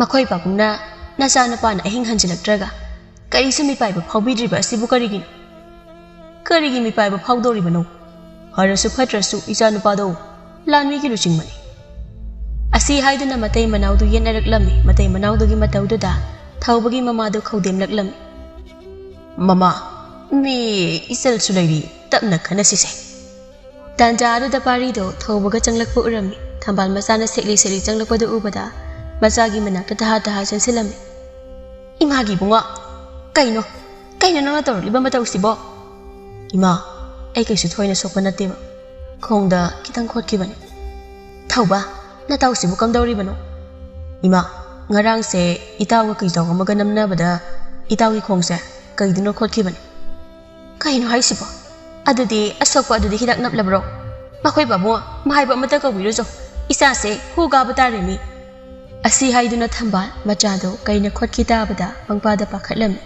ꯃꯈꯣꯏ ꯄꯥꯕꯨꯡꯅ ꯅꯆꯥꯅꯨꯄꯥꯅ ꯑꯍꯤꯡ ꯍꯟꯖꯤꯜꯂꯛꯇ꯭ꯔꯒ ꯀꯔꯤꯁꯨ ꯃꯤꯄꯥꯏꯕ ꯐꯥꯎꯕꯤꯗ꯭ꯔꯤꯕ ꯑꯁꯤꯕꯨ ꯀꯔꯤꯒꯤꯅꯣ? ꯀꯔꯤꯒꯤ ꯃꯤꯄꯥꯏꯕ ꯐꯥꯎꯗꯧꯔꯤꯕꯅꯣ? ꯐꯔꯁꯨ ꯐꯠꯇ꯭ꯔꯁꯨ ꯏꯆꯥꯅꯨꯄꯥꯗꯣ ꯂꯥꯟꯃꯤꯒꯤ ꯂꯨꯆꯤꯡꯕꯅꯤ꯫" ꯑꯁꯤ ꯍꯥꯏꯗꯨꯅ ꯃꯇꯩ ꯃꯅꯥꯎꯗꯨ ꯌꯦꯠꯅꯔꯛꯂꯝꯃꯤ꯫ ꯃꯇꯩ ꯃꯅꯥꯎꯗꯨꯒꯤ ꯃꯇꯧꯗꯨꯗ ꯊꯧꯕꯒꯤ ꯃꯃꯥꯗꯨ ꯈꯧꯗꯦꯝꯂꯛꯂꯝꯃꯤ꯫ "ꯃꯃꯥ, ꯃꯤ ꯏꯆꯜꯁꯨ ꯂꯩꯔꯤ, ꯇꯞꯅ ꯈꯟꯅꯁꯤꯁꯦ꯫" ꯇꯥꯟꯖꯥ ꯑꯗꯨꯗ ꯄꯥꯔꯤꯗꯣ ꯊꯧꯕꯒ ꯆꯪꯂꯛꯄ ꯎꯔꯝꯃꯤ꯫ ꯊꯝꯕꯥꯜ ꯃꯆꯥꯅ ꯁꯦꯛꯂꯤ ꯁꯦꯛꯂꯤ ꯆꯪꯂꯛꯄꯗꯨ ꯎꯕꯗ ꯃꯆꯥꯒꯤ ꯃꯅꯥꯛꯇ ꯇꯍꯥ ꯇꯍꯥ ꯆꯪꯁꯤꯜꯂꯝꯃꯤ꯫ "ꯏꯃꯥꯒꯤ ꯏꯕꯨꯡꯉꯣ, ꯀꯩꯅꯣ, ꯀꯩꯅꯣ ꯅꯪꯅ ꯇꯧꯔꯛꯂꯤꯕ ꯃꯇꯧꯁꯤꯕꯣ?" "ꯏꯃꯥ, ꯑꯩ ꯀꯩꯁꯨ ꯊꯣꯏꯅ ꯁꯣꯛꯄ ꯅꯠꯇꯦꯕ, ꯈꯣꯡꯗ ꯈꯤꯇꯪ ꯈꯣꯠꯈꯤꯕꯅꯤ꯫" "ꯊꯧꯕ, ꯅꯇꯥꯎꯁꯤꯕꯨ ꯀꯝꯗꯧꯔꯤꯕꯅꯣ?" "ꯏꯃꯥ, ꯉꯔꯥꯡꯁꯦ ꯏꯇꯥꯎꯒ ꯀꯩꯖꯥꯎ ꯑꯃꯒ ꯅꯝꯅꯕꯗ ꯏꯇꯥꯎꯒꯤ ꯈꯣꯡꯁꯦ ꯀꯩꯗꯨꯅ ꯈꯣꯠꯈꯤꯕꯅꯤ꯫" "ꯀꯩꯅꯣ ꯍꯥꯏꯁꯤꯕꯣ? ꯑꯗꯨꯗꯤ ꯑꯁꯣꯛꯄ ꯑꯗꯨꯗꯤ ꯍꯤꯗꯥꯛ ꯅꯞꯂꯕ꯭ꯔꯣ? ꯃꯈꯣꯏ ꯄꯥꯕꯨꯡ, ꯃꯍꯥꯏꯕ ꯑꯃꯠꯇ ꯀꯧꯕꯤꯔꯨꯆꯣ, ꯏꯆꯥꯁꯦ ꯍꯨ ꯀꯥꯕ ꯇꯥꯔꯦꯃꯤ꯫" ꯑꯁꯤ ꯍꯥꯏꯗꯨꯅ ꯊꯝꯕꯥꯜ ꯃꯆꯥꯗꯨ ꯀꯩꯅ ꯈꯣꯠꯈꯤ ꯇꯥꯕꯗ ꯄꯪꯄꯥꯗ ꯄꯥꯈꯠꯂꯝꯃꯤ꯫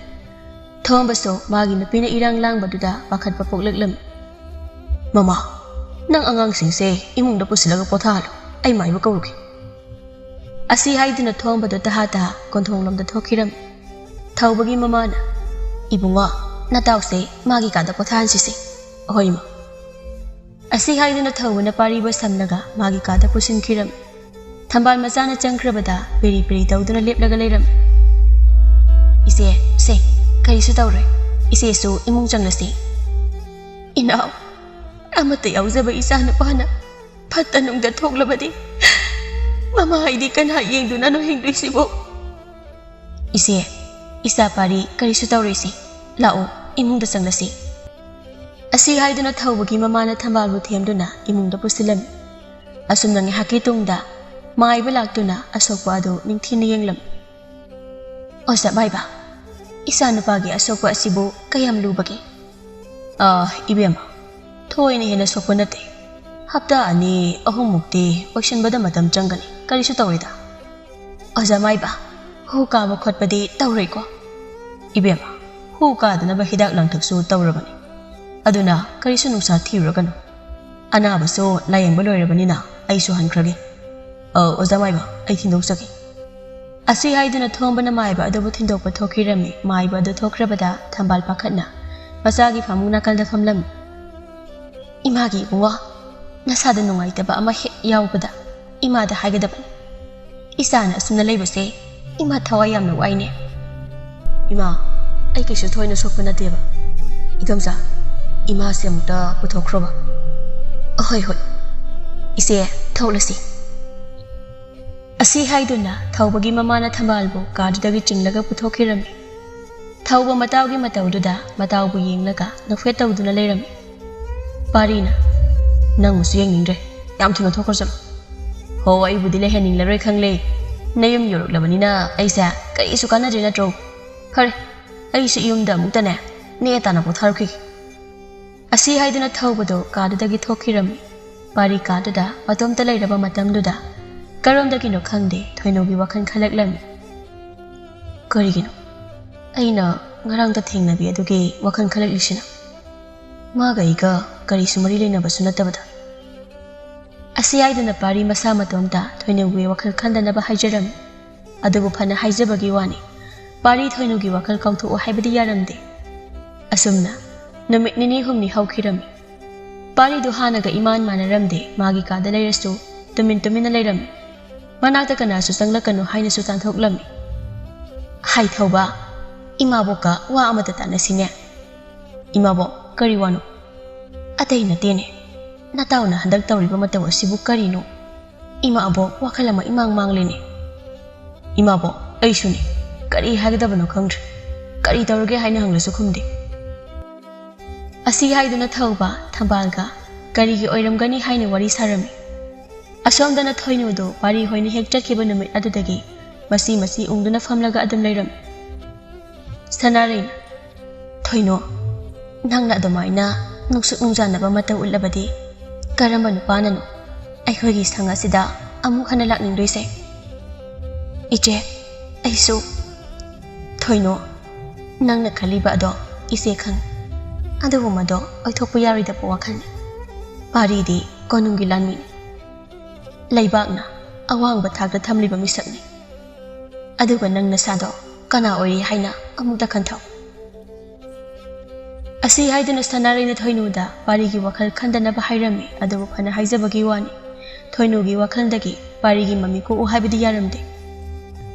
ꯊꯣꯝꯕꯁꯨ ꯃꯥꯒꯤ ꯅꯨꯄꯤꯅ ꯏꯔꯥꯡ ꯂꯥꯡꯕꯗꯨꯗ ꯄꯥꯈꯠꯄ ꯄꯣꯛꯂꯛꯂꯝꯃꯤ꯫ "ꯃꯃꯥ, ꯅꯪ ꯑꯉꯥꯡꯁꯤꯡꯁꯦ ꯏꯃꯨꯡꯗ ꯄꯨꯁꯤꯜꯂꯒ ꯄꯣꯊꯥꯍꯜꯂꯣ, ꯑꯩ ꯃꯥꯏꯕ ꯀꯧꯔꯨꯒꯦ꯫" ꯑꯁꯤ ꯍꯥꯏꯗꯨꯅ ꯊꯣꯝꯕꯗꯨ ꯇꯍꯥ ꯇꯍꯥ ꯀꯣꯟꯊꯣꯡꯂꯣꯝꯗ ꯊꯣꯛꯈꯤꯔꯝꯃꯤ꯫ ꯊꯧꯕꯒꯤ ꯃꯃꯥꯅ, "ꯏꯕꯨꯡꯉꯣ, ꯅꯇꯥꯎꯁꯦ ꯃꯥꯒꯤ ꯀꯥꯗ ꯄꯣꯊꯥꯍꯟꯁꯤꯁꯦ꯫" "ꯑꯍꯣꯏ, ꯏꯃꯥ꯫" ꯑꯁꯤ ꯍꯥꯏꯗꯨꯅ ꯊꯧꯕꯅ ꯄꯥꯔꯤꯕ ꯁꯝꯂꯒ ꯃꯥꯒꯤ ꯀꯥꯗ ꯄꯨꯁꯤꯟꯈꯤꯔꯝꯃꯤ꯫ ꯊꯝꯕꯥꯜ ꯃꯆꯥꯅ ꯆꯪꯈ꯭ꯔꯕꯗ ꯄꯤꯔꯤ ꯄꯤꯔꯤ ꯇꯧꯗꯨꯅ ꯂꯦꯞꯂꯒ ꯂꯩꯔꯝꯃꯤ꯫ "ꯏꯆꯦ, ꯁꯦ, ꯀꯔꯤꯁꯨ ꯇꯧꯔꯣꯏ꯫ ꯏꯆꯦꯁꯨ ꯏꯃꯨꯡ ꯆꯪꯂꯁꯤ꯫" "ꯏꯅꯥꯎ, ꯑꯃꯠꯇ ꯌꯥꯎꯖꯕ ꯏꯆꯥ ꯅꯨꯄꯥꯅ ꯐꯠꯇ ꯅꯨꯡꯗ ꯊꯣꯛꯂꯕꯗꯤ ꯃꯃꯥ ꯑꯩꯗꯤ ꯀꯅꯥ ꯌꯦꯡꯗꯨꯅꯅꯣ ꯍꯤꯡꯗꯣꯏꯁꯤꯕꯣ?" "ꯏꯆꯦ, ꯏꯆꯥ ꯄꯥꯔꯤ ꯀꯔꯤꯁꯨ ꯇꯧꯔꯣꯏꯁꯤ꯫ ꯂꯥꯛꯑꯣ, ꯏꯃꯨꯡꯗ ꯆꯪꯂꯁꯤ꯫" ꯑꯁꯤ ꯍꯥꯏꯗꯨꯅ ꯊꯧꯕꯒꯤ ꯃꯃꯥꯅ ꯊꯝꯕꯥꯜꯕꯨ ꯊꯦꯝꯗꯨꯅ ꯏꯃꯨꯡꯗ ꯄꯨꯁꯤꯜꯂꯝꯃꯤ꯫ ꯑꯁꯨꯝꯅ ꯉꯥꯏꯍꯥꯛꯀꯤ ꯇꯨꯡꯗ ꯃꯥꯏꯕ ꯂꯥꯛꯇꯨꯅ ꯑꯁꯣꯛꯄ ꯑꯗꯨ ꯅꯤꯡꯊꯤꯅ ꯌꯦꯡꯂꯝꯃꯤ꯫ "ꯑꯣꯖꯥ ꯃꯥꯏꯕ, ꯏꯆꯥ ꯅꯨꯄꯥꯒꯤ ꯑꯁꯣꯛꯄ ꯑꯁꯤꯕꯨ ꯀꯌꯥꯝ ꯂꯨꯕꯒꯦ?" "ꯑꯥ, ꯏꯕꯦꯝꯃ, ꯊꯣꯏꯅ ꯍꯦꯟꯅ ꯁꯣꯛꯄ ꯅꯠꯇꯦ꯫ ꯍꯞꯇꯥ ꯑꯅꯤ ꯑꯍꯨꯝꯃꯨꯛꯇꯤ ꯑꯣꯏꯁꯤꯟꯕꯗ ꯃꯇꯝ ꯆꯪꯒꯅꯤ꯫ ꯀꯔꯤꯁꯨ ꯇꯧꯔꯣꯏꯗ꯫" "ꯑꯣꯖꯥ ꯃꯥꯏꯕ, ꯍꯨ ꯀꯥꯕ ꯈꯣꯠꯄꯗꯤ ꯇꯧꯔꯣꯏꯀꯣ?" "ꯏꯕꯦꯝꯃ, ꯍꯨ ꯀꯥꯗꯅꯕ ꯍꯤꯗꯥꯛ ꯂꯥꯡꯊꯛꯁꯨ ꯇꯧꯔꯕꯅꯤ꯫ ꯑꯗꯨꯅ ꯀꯔꯤꯁꯨ ꯅꯨꯡꯁꯥ ꯊꯤꯔꯨꯔꯒꯅꯨ꯫ ꯑꯅꯥꯕꯁꯨ ꯂꯥꯌꯦꯡꯕ ꯂꯣꯏꯔꯕꯅꯤꯅ ꯑꯩꯁꯨ ꯍꯟꯈ꯭ꯔꯒꯦ꯫ ꯑ, ꯑꯣꯖꯥ ꯃꯥꯏꯕ, ꯑꯩ ꯊꯤꯟꯗꯣꯛꯆꯒꯦ꯫ ꯑꯁꯤ ꯍꯥꯏꯗꯨꯅ ꯊꯣꯝꯕꯅ ꯃꯥꯏꯕ ꯑꯗꯨꯕꯨ ꯊꯤꯟꯗꯣꯛꯄ ꯊꯣꯛꯈꯤꯔꯝꯃꯤ꯫ ꯃꯥꯏꯕ ꯑꯗꯨ ꯊꯣꯛꯈ꯭ꯔꯕꯗ ꯊꯝꯕꯥꯜ ꯄꯥꯈꯠꯅ ꯃꯆꯥꯒꯤ ꯐꯃꯨꯡ ꯅꯥꯀꯜꯗ ꯐꯝꯂꯝꯃꯤ꯫ "ꯏꯃꯥꯒꯤ ꯏꯕꯨꯡꯉꯣ, ꯅꯁꯥꯗ ꯅꯨꯡꯉꯥꯏꯇꯕ ꯑꯃ ꯍꯦꯛ ꯌꯥꯎꯕꯗ ꯏꯃꯥꯗ ꯍꯥꯏꯒꯗꯕꯅꯤ꯫ ꯏꯆꯥꯅ ꯑꯁꯨꯝꯅ ꯂꯩꯕꯁꯦ ꯏꯃꯥ ꯊꯋꯥꯏ ꯌꯥꯝꯅ ꯋꯥꯏꯅꯦ꯫ ꯏꯃꯥ, ꯑꯩ ꯀꯩꯁꯨ ꯊꯣꯏꯅ ꯁꯣꯛꯄ ꯅꯠꯇꯦꯕ꯫ ꯏꯗꯣꯝꯆꯥ, ꯏꯃꯥꯁꯦ ꯑꯃꯨꯛꯇ ꯄꯨꯊꯣꯛꯈ꯭ꯔꯣꯕ꯫" "ꯑꯍꯣꯏ, ꯍꯣꯏ꯫ ꯏꯆꯦ, ꯊꯣꯛꯂꯁꯤ꯫" ꯑꯁꯤ ꯍꯥꯏꯗꯨꯅ ꯊꯧꯕꯒꯤ ꯃꯃꯥꯅ ꯊꯝꯕꯥꯜꯕꯨ ꯀꯥꯗꯨꯗꯒꯤ ꯆꯤꯡꯂꯒ ꯄꯨꯊꯣꯛꯈꯤꯔꯝꯃꯤ꯫ ꯊꯧꯕ ꯃꯇꯥꯎꯒꯤ ꯃꯇꯧꯗꯨꯗ ꯃꯇꯥꯎꯕꯨ ꯌꯦꯡꯂꯒ ꯅꯣꯛꯐꯦꯠ ꯇꯧꯗꯨꯅ ꯂꯩꯔꯝꯃꯤ꯫ ꯄꯥꯔꯤꯅ, "ꯅꯪꯕꯨꯁꯨ ꯌꯦꯡꯅꯤꯡꯗ꯭ꯔꯦ꯫ ꯌꯥꯝ ꯊꯨꯅ ꯊꯣꯛꯈ꯭ꯔꯣ ꯆꯠꯂꯣ꯫" "ꯍꯣ, ꯑꯩꯕꯨꯗꯤ ꯂꯩꯍꯟꯅꯤꯡꯂꯔꯣꯏ ꯈꯪꯂꯦ꯫ ꯅꯌꯨꯝ ꯌꯧꯔꯛꯂꯕꯅꯤꯅ ꯑꯩꯁꯦ ꯀꯔꯤꯁꯨ ꯀꯥꯟꯅꯗ꯭ꯔꯦ ꯅꯠꯇ꯭ꯔꯣ? ꯐꯔꯦ, ꯑꯩꯁꯨ ꯌꯨꯝꯗ ꯑꯃꯨꯛꯇꯅꯦ ꯅꯦ ꯇꯥꯅ ꯄꯣꯊꯥꯔꯨꯈꯤꯒꯦ꯫" ꯑꯁꯤ ꯍꯥꯏꯗꯨꯅ ꯊꯧꯕꯗꯨ ꯀꯥꯗꯨꯗꯒꯤ ꯊꯣꯛꯈꯤꯔꯝꯃꯤ꯫ ꯄꯥꯔꯤ ꯀꯥꯗꯨꯗ ꯃꯇꯣꯝꯇ ꯂꯩꯔꯕ ꯃꯇꯝꯗꯨꯗ ꯀꯔꯣꯝꯗꯒꯤꯅꯣ ꯈꯪꯗꯦ ꯊꯣꯏꯅꯨꯒꯤ ꯋꯥꯈꯜ ꯈꯜꯂꯛꯂꯝꯃꯤ꯫ "ꯀꯔꯤꯒꯤꯅꯣ ꯑꯩꯅ ꯉꯔꯥꯡꯗ ꯊꯦꯡꯅꯕꯤ ꯑꯗꯨꯒꯤ ꯋꯥꯈꯜ ꯈꯜꯂꯛꯂꯤꯁꯤꯅ? ꯃꯥꯒ ꯑꯩꯒ ꯀꯔꯤꯁꯨ ꯃꯔꯤ ꯂꯩꯅꯕꯁꯨ ꯅꯠꯇꯕꯗ꯫" ꯑꯁꯤ ꯍꯥꯏꯗꯨꯅ ꯄꯥꯔꯤ ꯃꯁꯥ ꯃꯇꯣꯝꯇ ꯊꯣꯏꯅꯨꯒꯤ ꯋꯥꯈꯜ ꯈꯟꯗꯅꯕ ꯍꯥꯏꯖꯔꯝꯃꯤ꯫ ꯑꯗꯨꯕꯨ ꯐꯅ ꯍꯥꯏꯖꯕꯒꯤ ꯋꯥꯅꯤ, ꯄꯥꯔꯤ ꯊꯣꯏꯅꯨꯒꯤ ꯋꯥꯈꯜ ꯀꯥꯎꯊꯣꯛꯎ ꯍꯥꯏꯕꯗꯤ ꯌꯥꯔꯝꯗꯦ꯫ ꯑꯁꯨꯝꯅ ꯅꯨꯃꯤꯠ ꯅꯤꯅꯤ ꯍꯨꯝꯅꯤ ꯍꯧꯈꯤꯔꯝꯃꯤ꯫ ꯄꯥꯔꯤꯗꯨ ꯍꯥꯟꯅꯒ ꯏꯃꯥꯟ ꯃꯥꯟꯅꯔꯝꯗꯦ꯫ ꯃꯥꯒꯤ ꯀꯥꯗ ꯂꯩꯔꯁꯨ ꯇꯨꯃꯤꯟ ꯇꯨꯃꯤꯟꯅ ꯂꯩꯔꯝꯃꯤ꯫ ꯃꯅꯥꯛꯇ ꯀꯅꯥꯁꯨ ꯆꯪꯂꯛꯀꯅꯨ ꯍꯥꯏꯅꯁꯨ ꯇꯥꯟꯊꯣꯛꯂꯝꯃꯤ꯫ "ꯍꯥꯏ ꯊꯧꯕ, ꯏꯃꯥꯕꯣꯛꯀ ꯋꯥ ꯑꯃꯇ ꯇꯥꯟꯅꯁꯤꯅꯦ꯫" "ꯏꯃꯥꯕꯣꯛ, ꯀꯔꯤ ꯋꯥꯅꯣ?" "ꯑꯇꯩ ꯅꯠꯇꯦꯅꯦ, ꯅꯇꯥꯎꯅ ꯍꯟꯗꯛ ꯇꯧꯔꯤꯕ ꯃꯇꯧ ꯑꯁꯤꯕꯨ ꯀꯔꯤꯅꯣ? ꯏꯃꯥꯕꯣꯛ, ꯋꯥꯈꯜ ꯑꯃ ꯏꯃꯥꯡ ꯃꯥꯡꯂꯦꯅꯦ꯫" "ꯏꯃꯥꯕꯣꯛ, ꯑꯩꯁꯨꯅꯤ꯫ ꯀꯔꯤ ꯍꯥꯏꯒꯗꯕꯅꯣ ꯈꯪꯗ꯭ꯔꯦ꯫ ꯀꯔꯤ ꯇꯧꯔꯒꯦ ꯍꯥꯏꯅ ꯍꯪꯂꯁꯨ ꯈꯨꯝꯗꯦ꯫" ꯑꯁꯤ ꯍꯥꯏꯗꯨꯅ ꯊꯧꯕ ꯊꯝꯕꯥꯜꯒ ꯀꯔꯤꯒꯤ ꯑꯣꯏꯔꯝꯒꯅꯤ ꯍꯥꯏꯅ ꯋꯥꯔꯤ ꯁꯥꯔꯝꯃꯤ꯫ ꯑꯁꯣꯝꯗꯅ ꯊꯣꯏꯅꯨꯗꯨ ꯄꯥꯔꯤ ꯍꯣꯏꯅ ꯍꯦꯛ ꯆꯠꯈꯤꯕ ꯅꯨꯃꯤꯠ ꯑꯗꯨꯗꯒꯤ ꯃꯁꯤ ꯃꯁꯤ ꯎꯪꯗꯨꯅ ꯐꯝꯂꯒ ꯑꯗꯨꯝ ꯂꯩꯔꯝꯃꯤ꯫ ꯁꯅꯥꯔꯩꯅ, "ꯊꯣꯏꯅꯣ, ꯅꯪꯅ ꯑꯗꯨꯃꯥꯏꯅ ꯅꯨꯡꯁꯨꯛ ꯅꯨꯡꯖꯥꯅꯕ ꯃꯇꯧ ꯎꯠꯂꯕꯗꯤ ꯀꯔꯝꯕ ꯅꯨꯄꯥꯅꯅꯣ ꯑꯩꯈꯣꯏꯒꯤ ꯁꯪ ꯑꯁꯤꯗ ꯑꯃꯨꯛ ꯍꯟꯅ ꯂꯥꯛꯅꯤꯡꯗꯣꯏꯁꯦ?" "ꯏꯆꯦ, ꯑꯩꯁꯨ꯫" "ꯊꯣꯏꯅꯣ, ꯅꯪꯅ ꯈꯜꯂꯤꯕ ꯑꯗꯣ ꯏꯆꯦ ꯈꯪꯉꯤ꯫ ꯑꯗꯨꯕꯨ ꯃꯗꯣ ꯑꯣꯏꯊꯣꯛꯄ ꯌꯥꯔꯣꯏꯗꯕ ꯋꯥꯈꯜꯅꯤ꯫ ꯄꯥꯔꯤꯗꯤ ꯀꯣꯅꯨꯡꯒꯤ ꯂꯥꯟꯃꯤꯅꯤ꯫ ꯂꯩꯕꯥꯛꯅ ꯑꯋꯥꯡꯕ ꯊꯥꯛꯇ ꯊꯝꯂꯤꯕ ꯃꯤꯁꯛꯅꯤ꯫ ꯑꯗꯨꯒ ꯅꯪ ꯅꯁꯥꯗꯣ ꯀꯅꯥ ꯑꯣꯏꯔꯤ ꯍꯥꯏꯅ ꯑꯃꯨꯛꯇ ꯈꯟꯊꯧ꯫ ꯑꯁꯤ ꯍꯥꯏꯗꯨꯅ ꯁꯅꯥꯔꯩꯅ ꯊꯣꯏꯅꯨꯗ ꯄꯥꯔꯤꯒꯤ ꯋꯥꯈꯜ ꯈꯟꯗꯅꯕ ꯍꯥꯏꯔꯝꯃꯤ꯫ ꯑꯗꯨꯕꯨ ꯐꯅ ꯍꯥꯏꯖꯕꯒꯤ ꯋꯥꯅꯤ, ꯊꯣꯏꯅꯨꯒꯤ ꯋꯥꯈꯜꯗꯒꯤ ꯄꯥꯔꯤꯒꯤ ꯃꯃꯤ ꯀꯣꯛꯎ ꯍꯥꯏꯕꯗꯤ ꯌꯥꯔꯝꯗꯦ꯫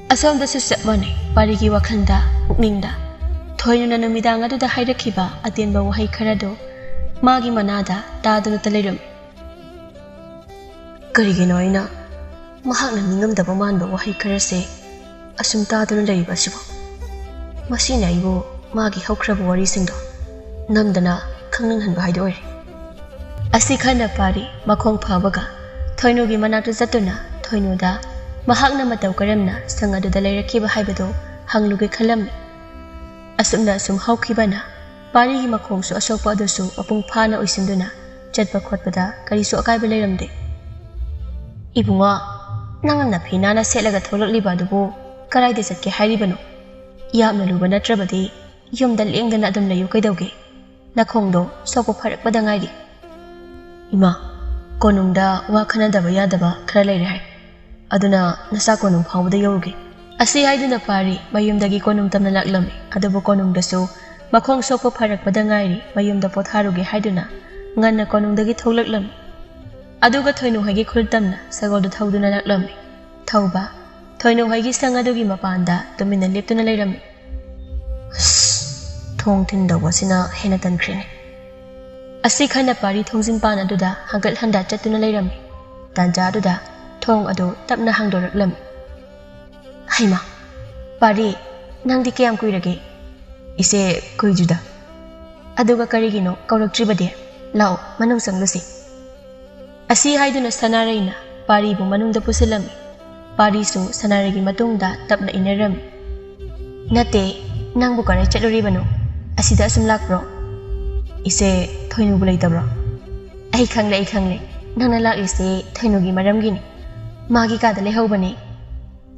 ꯑꯁꯣꯝꯗꯁꯨ ꯆꯞ ꯃꯥꯟꯅꯩ꯫ ꯄꯥꯔꯤꯒꯤ ꯋꯥꯈꯜꯗ, ꯄꯨꯛꯅꯤꯡꯗ ꯊꯣꯏꯅꯨꯅ ꯅꯨꯃꯤꯗꯥꯡ ꯑꯗꯨꯗ ꯍꯥꯏꯔꯛꯈꯤꯕ ꯑꯇꯦꯟꯕ ꯋꯥꯍꯩ ꯈꯔꯗꯨ ꯃꯥꯒꯤ ꯃꯅꯥꯗ ꯇꯥꯗꯨꯅꯇ ꯂꯩꯔꯝꯃꯤ꯫ ꯀꯔꯤꯒꯤꯅꯣ ꯑꯩꯅ ꯃꯍꯥꯛꯅ ꯅꯤꯡꯉꯝꯗꯕ ꯃꯥꯟꯕ ꯋꯥꯍꯩ ꯈꯔꯁꯦ ꯑꯁꯨꯝ ꯇꯥꯗꯨꯅ ꯂꯩꯔꯤꯕ ꯑꯁꯤꯕꯨ? ꯃꯁꯤꯅ ꯑꯩꯕꯨ ꯃꯥꯒꯤ ꯍꯧꯈ꯭ꯔꯕ ꯋꯥꯔꯤꯁꯤꯡꯗꯣ ꯅꯝꯗꯅ ꯈꯪꯅꯤꯡꯍꯟꯕ ꯍꯥꯏꯗꯨ ꯑꯣꯏꯔꯦ꯫ ꯑꯁꯤ ꯈꯟꯅ ꯄꯥꯔꯤ ꯃꯈꯣꯡ ꯐꯕꯒ ꯊꯣꯏꯅꯨꯒꯤ ꯃꯅꯥꯛꯇ ꯆꯠꯇꯨꯅ ꯊꯣꯏꯅꯨꯗ ꯃꯍꯥꯛꯅ ꯃꯇꯧ ꯀꯔꯝꯅ ꯁꯪ ꯑꯗꯨꯗ ꯂꯩꯔꯛꯈꯤꯕ ꯍꯥꯏꯕꯗꯨ ꯍꯪꯂꯨꯒꯦ ꯈꯜꯂꯝꯃꯤ꯫ ꯑꯁꯨꯝꯅ ꯑꯁꯨꯝ ꯍꯧꯈꯤꯕꯅ ꯄꯥꯔꯤꯒꯤ ꯃꯈꯣꯡꯁꯨ ꯑꯁꯣꯛꯄ ꯑꯗꯨꯁꯨ ꯃꯄꯨꯡ ꯐꯥꯅ ꯑꯣꯏꯁꯤꯟꯗꯨꯅ ꯆꯠꯄ ꯈꯣꯠꯄꯗ ꯀꯔꯤꯁꯨ ꯑꯀꯥꯏꯕ ꯂꯩꯔꯝꯗꯦ꯫ "ꯏꯕꯨꯡꯉꯣ, ꯅꯪꯅ ꯐꯤ ꯅꯥꯟꯅ ꯁꯦꯠꯂꯒ ꯊꯣꯛꯂꯛꯂꯤꯕ ꯑꯗꯨꯕꯨ ꯀꯗꯥꯏꯗ ꯆꯠꯀꯦ ꯍꯥꯏꯔꯤꯕꯅꯣ? ꯌꯥꯝꯅ ꯂꯨꯕ ꯅꯠꯇ꯭ꯔꯕꯗꯤ ꯌꯨꯝꯗ ꯂꯦꯡꯗꯅ ꯑꯗꯨꯝ ꯂꯩꯌꯨ ꯀꯩꯗꯧꯒꯦ? ꯅꯈꯣꯡꯗꯣ ꯁꯣꯛꯄ ꯐꯔꯛꯄꯗ ꯉꯥꯏꯔꯤ꯫" "ꯏꯃꯥ, ꯀꯣꯅꯨꯡꯗ ꯋꯥ ꯈꯟꯅꯗꯕ ꯌꯥꯗꯕ ꯈꯔ ꯂꯩꯔꯦ ꯍꯥꯏ꯫ ꯑꯗꯨꯅ ꯅꯁꯥ ꯀꯣꯅꯨꯡ ꯐꯥꯎꯕꯗ ꯌꯧꯔꯨꯒꯦ꯫" ꯑꯁꯤ ꯍꯥꯏꯗꯨꯅ ꯄꯥꯔꯤ ꯃꯌꯨꯝꯗꯒꯤ ꯀꯣꯅꯨꯡ ꯇꯝꯅ ꯂꯥꯛꯂꯝꯃꯤ꯫ ꯑꯗꯨꯕꯨ ꯀꯣꯅꯨꯡꯗꯁꯨ ꯃꯈꯣꯡ ꯁꯣꯛꯄ ꯐꯔꯛꯄꯗ ꯉꯥꯏꯔꯤ, ꯃꯌꯨꯝꯗ ꯄꯣꯊꯥꯔꯨꯒꯦ ꯍꯥꯏꯗꯨꯅ ꯉꯟꯅ ꯀꯣꯅꯨꯡꯗꯒꯤ ꯊꯣꯛꯂꯛꯂꯝꯃꯤ꯫ ꯑꯗꯨꯒ ꯊꯣꯏꯅꯨ ꯍꯣꯏꯒꯤ ꯈꯨꯜ ꯇꯝꯅ ꯁꯒꯣꯜꯗꯨ ꯊꯧꯗꯨꯅ ꯂꯥꯛꯂꯝꯃꯤ꯫ ꯊꯧꯕ ꯊꯣꯏꯅꯨ ꯍꯣꯏꯒꯤ ꯁꯪ ꯑꯗꯨꯒꯤ ꯃꯄꯥꯟꯗ ꯇꯨꯃꯤꯟꯅ ꯂꯦꯞꯇꯨꯅ ꯂꯩꯔꯝꯃꯤ꯫ ꯑꯁ, ꯊꯣꯡ ꯊꯤꯟꯗꯧꯕꯁꯤꯅ ꯍꯦꯟꯅ ꯇꯟꯈ꯭ꯔꯦꯅꯦ꯫ ꯑꯁꯤ ꯈꯟꯅ ꯄꯥꯔꯤ ꯊꯣꯡꯖꯤꯟ ꯄꯥꯟ ꯑꯗꯨꯗ ꯍꯪꯒꯠ ꯍꯟꯗ ꯆꯠꯇꯨꯅ ꯂꯩꯔꯝꯃꯤ꯫ ꯇꯥꯟꯖꯥ ꯑꯗꯨꯗ ꯊꯣꯡ ꯑꯗꯨ ꯇꯞꯅ ꯍꯥꯡꯗꯣꯔꯛꯂꯝꯃꯤ꯫ "ꯍꯩꯃꯥ, ꯄꯥꯔꯤ, ꯅꯪꯗꯤ ꯀꯌꯥꯝ ꯀꯨꯏꯔꯒꯦ?" "ꯏꯆꯦ, ꯀꯨꯏꯗ꯭ꯔꯤꯗ꯫" "ꯑꯗꯨꯒ ꯀꯔꯤꯒꯤꯅꯣ ꯀꯧꯔꯛꯇ꯭ꯔꯤꯕꯗꯤ? ꯂꯥꯛꯑꯣ, ꯃꯅꯨꯡ ꯆꯪꯂꯨꯁꯤ꯫" ꯑꯁꯤ ꯍꯥꯏꯗꯨꯅ ꯁꯅꯥꯔꯩꯅ ꯄꯥꯔꯤꯕꯨ ꯃꯅꯨꯡꯗ ꯄꯨꯁꯤꯜꯂꯝꯃꯤ꯫ ꯄꯥꯔꯤꯁꯨ ꯁꯅꯥꯔꯩꯒꯤ ꯃꯇꯨꯡꯗ ꯇꯞꯅ ꯏꯟꯅꯔꯝꯃꯤ꯫ "ꯅꯠꯇꯦ, ꯅꯪꯕꯨ ꯀꯗꯥꯏ ꯆꯠꯂꯨꯔꯤꯕꯅꯣ? ꯑꯁꯤꯗ ꯑꯁꯨꯝ ꯂꯥꯛꯄ꯭ꯔꯣ?" "ꯏꯆꯦ, ꯊꯣꯏꯅꯨꯕꯨ ꯂꯩꯇꯕ꯭ꯔꯣ?" "ꯑꯩ ꯈꯪꯂꯦ, ꯑꯩ ꯈꯪꯂꯦ꯫ ꯅꯪꯅ ꯂꯥꯛꯂꯤꯁꯦ ꯊꯣꯏꯅꯨꯒꯤ ꯃꯔꯝꯒꯤꯅꯤ꯫ ꯃꯥꯒꯤ ꯀꯥꯗ ꯂꯩꯍꯧꯕꯅꯦ꯫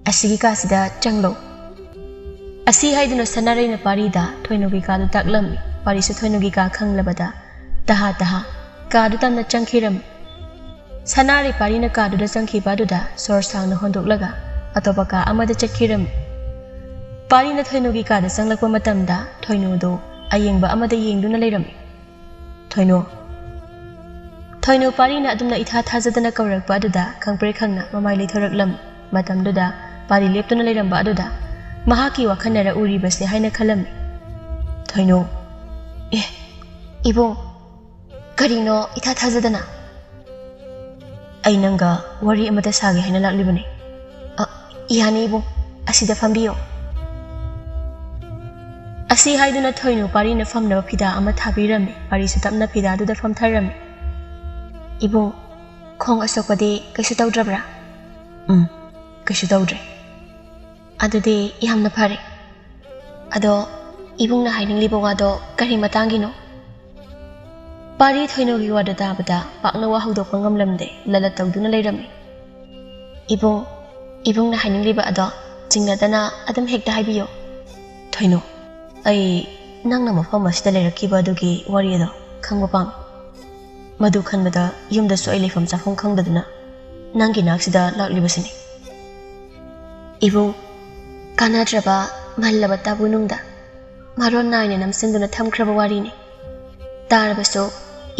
ꯑꯁꯤꯒꯤ ꯀꯥꯁꯤꯗ ꯆꯪꯂꯣ꯫" ꯑꯁꯤ ꯍꯥꯏꯗꯨꯅ ꯁꯅꯥꯔꯩꯅ ꯄꯥꯔꯤꯗ ꯊꯣꯏꯅꯨꯒꯤ ꯀꯥꯗꯨ ꯇꯥꯛꯂꯝꯃꯤ꯫ ꯄꯥꯔꯤꯁꯨ ꯊꯣꯏꯅꯨꯒꯤ ꯀꯥ ꯈꯪꯂꯕꯗ ꯇꯍꯥ ꯇꯍꯥ ꯀꯥꯗꯨ ꯇꯝꯅ ꯆꯪꯈꯤꯔꯝꯃꯤ꯫ ꯁꯅꯥꯔꯩ ꯄꯥꯔꯤꯅ ꯀꯥꯗꯨꯗ ꯆꯪꯈꯤꯕ ꯑꯗꯨꯗ ꯁꯣꯔ ꯁꯥꯡꯅ ꯍꯣꯟꯗꯣꯛꯂꯒ ꯑꯇꯣꯞꯄ ꯀꯥ ꯑꯃꯗ ꯆꯠꯈꯤꯔꯝꯃꯤ꯫ ꯄꯥꯔꯤꯅ ꯊꯣꯏꯅꯨꯒꯤ ꯀꯥꯗ ꯆꯪꯂꯛꯄ ꯃꯇꯝꯗ ꯊꯣꯏꯅꯨꯗꯨ ꯑꯌꯦꯡꯕ ꯑꯃꯗ ꯌꯦꯡꯗꯨꯅ ꯂꯩꯔꯝꯃꯤ꯫ "ꯊꯣꯏꯅꯨ!" ꯊꯣꯏꯅꯨ ꯄꯥꯔꯤꯅ ꯑꯗꯨꯝꯅ ꯏꯊꯥ ꯊꯥꯖꯗꯅ ꯀꯧꯔꯛꯄ ꯑꯗꯨꯗ ꯈꯪꯄ꯭ꯔꯦꯛ ꯈꯪꯅ ꯃꯃꯥꯏ ꯂꯩꯊꯣꯔꯛꯂꯝꯃꯤ꯫ ꯃꯇꯝꯗꯨꯗ ꯄꯥꯔꯤ ꯂꯦꯞꯇꯨꯅ ꯂꯩꯔꯝꯕ ꯑꯗꯨꯗ ꯃꯍꯥꯛꯀꯤ ꯋꯥꯈꯜꯅꯔ ꯎꯔꯤꯕꯁꯦ ꯍꯥꯏꯅ ꯈꯜꯂꯝꯃꯤ꯫ ꯊꯣꯏꯅꯨ, "ꯑꯦ, ꯏꯕꯨꯡ, ꯀꯔꯤꯅꯣ ꯏꯊꯥ ꯊꯥꯖꯗꯅ?" "ꯑꯩ ꯅꯪꯒ ꯋꯥꯔꯤ ꯑꯃꯇ ꯁꯥꯒꯦ ꯍꯥꯏꯅ ꯂꯥꯛꯂꯤꯕꯅꯤ꯫" "ꯑ, ꯌꯥꯅꯤ ꯏꯕꯨꯡ, ꯑꯁꯤꯗ ꯐꯝꯕꯤꯌꯣ꯫" ꯑꯁꯤ ꯍꯥꯏꯗꯨꯅ ꯊꯣꯏꯅꯨ ꯄꯥꯔꯤꯅ ꯐꯝꯅꯕ ꯐꯤꯗꯥ ꯑꯃ ꯊꯥꯕꯤꯔꯝꯃꯤ꯫ ꯄꯥꯔꯤꯁꯨ ꯇꯞꯅ ꯐꯤꯗꯥꯗꯨꯗ ꯐꯝꯊꯔꯝꯃꯤ꯫ "ꯏꯕꯨꯡ, ꯈꯣꯡ ꯑꯁꯣꯛꯄꯗꯤ ꯀꯩꯁꯨ ꯇꯧꯗ꯭ꯔꯕ꯭ꯔꯥ?" "ꯎꯝ, ꯀꯩꯁꯨ ꯇꯧꯗ꯭ꯔꯦ꯫" "ꯑꯗꯨꯗꯤ ꯌꯥꯝꯅ ꯐꯔꯦ꯫ ꯑꯗꯣ ꯏꯕꯨꯡꯅ ꯍꯥꯏꯅꯤꯡꯂꯤꯕ ꯋꯥꯗꯣ ꯀꯔꯤ ꯃꯇꯥꯡꯒꯤꯅꯣ?" ꯄꯥꯔꯤ ꯊꯣꯏꯅꯨꯒꯤ ꯋꯥꯗꯨ ꯇꯥꯕꯗ ꯄꯥꯛꯅ ꯋꯥ ꯍꯧꯗꯣꯛꯄ ꯉꯝꯂꯝꯗꯦ, ꯂꯂꯠ ꯇꯧꯗꯨꯅ ꯂꯩꯔꯝꯃꯤ꯫ "ꯏꯕꯨꯡ, ꯏꯕꯨꯡꯅ ꯍꯥꯏꯅꯤꯡꯂꯤꯕ ꯑꯗꯣ ꯆꯤꯡꯅꯗꯅ ꯑꯗꯨꯝ ꯍꯦꯛꯇ ꯍꯥꯏꯕꯤꯌꯨ꯫" "ꯊꯣꯏꯅꯨ, ꯑꯩ ꯅꯪꯅ ꯃꯐꯝ ꯑꯁꯤꯗ ꯂꯩꯔꯛꯈꯤꯕ ꯑꯗꯨꯒꯤ ꯋꯥꯔꯤ ꯑꯗꯣ ꯈꯪꯕ ꯄꯥꯝꯃꯤ꯫ ꯃꯗꯨ ꯈꯟꯕꯗ ꯌꯨꯝꯗꯁꯨ ꯑꯩ ꯂꯩꯐꯝ ꯆꯥꯐꯝ ꯈꯪꯗꯗꯨꯅ ꯅꯪꯒꯤ ꯅꯥꯛꯁꯤꯗ ꯂꯥꯛꯂꯤꯕꯁꯤꯅꯤ꯫" "ꯏꯕꯨꯡ, ꯀꯥꯟꯅꯗ꯭ꯔꯕ ꯃꯜꯂꯕ ꯇꯥꯕꯨ ꯅꯨꯡꯗ ꯃꯔꯣꯟ ꯅꯥꯏꯅ ꯅꯝꯁꯤꯟꯗꯨꯅ ꯊꯝꯈ꯭ꯔꯕ ꯋꯥꯔꯤꯅꯤ꯫ ꯇꯥꯔꯕꯁꯨ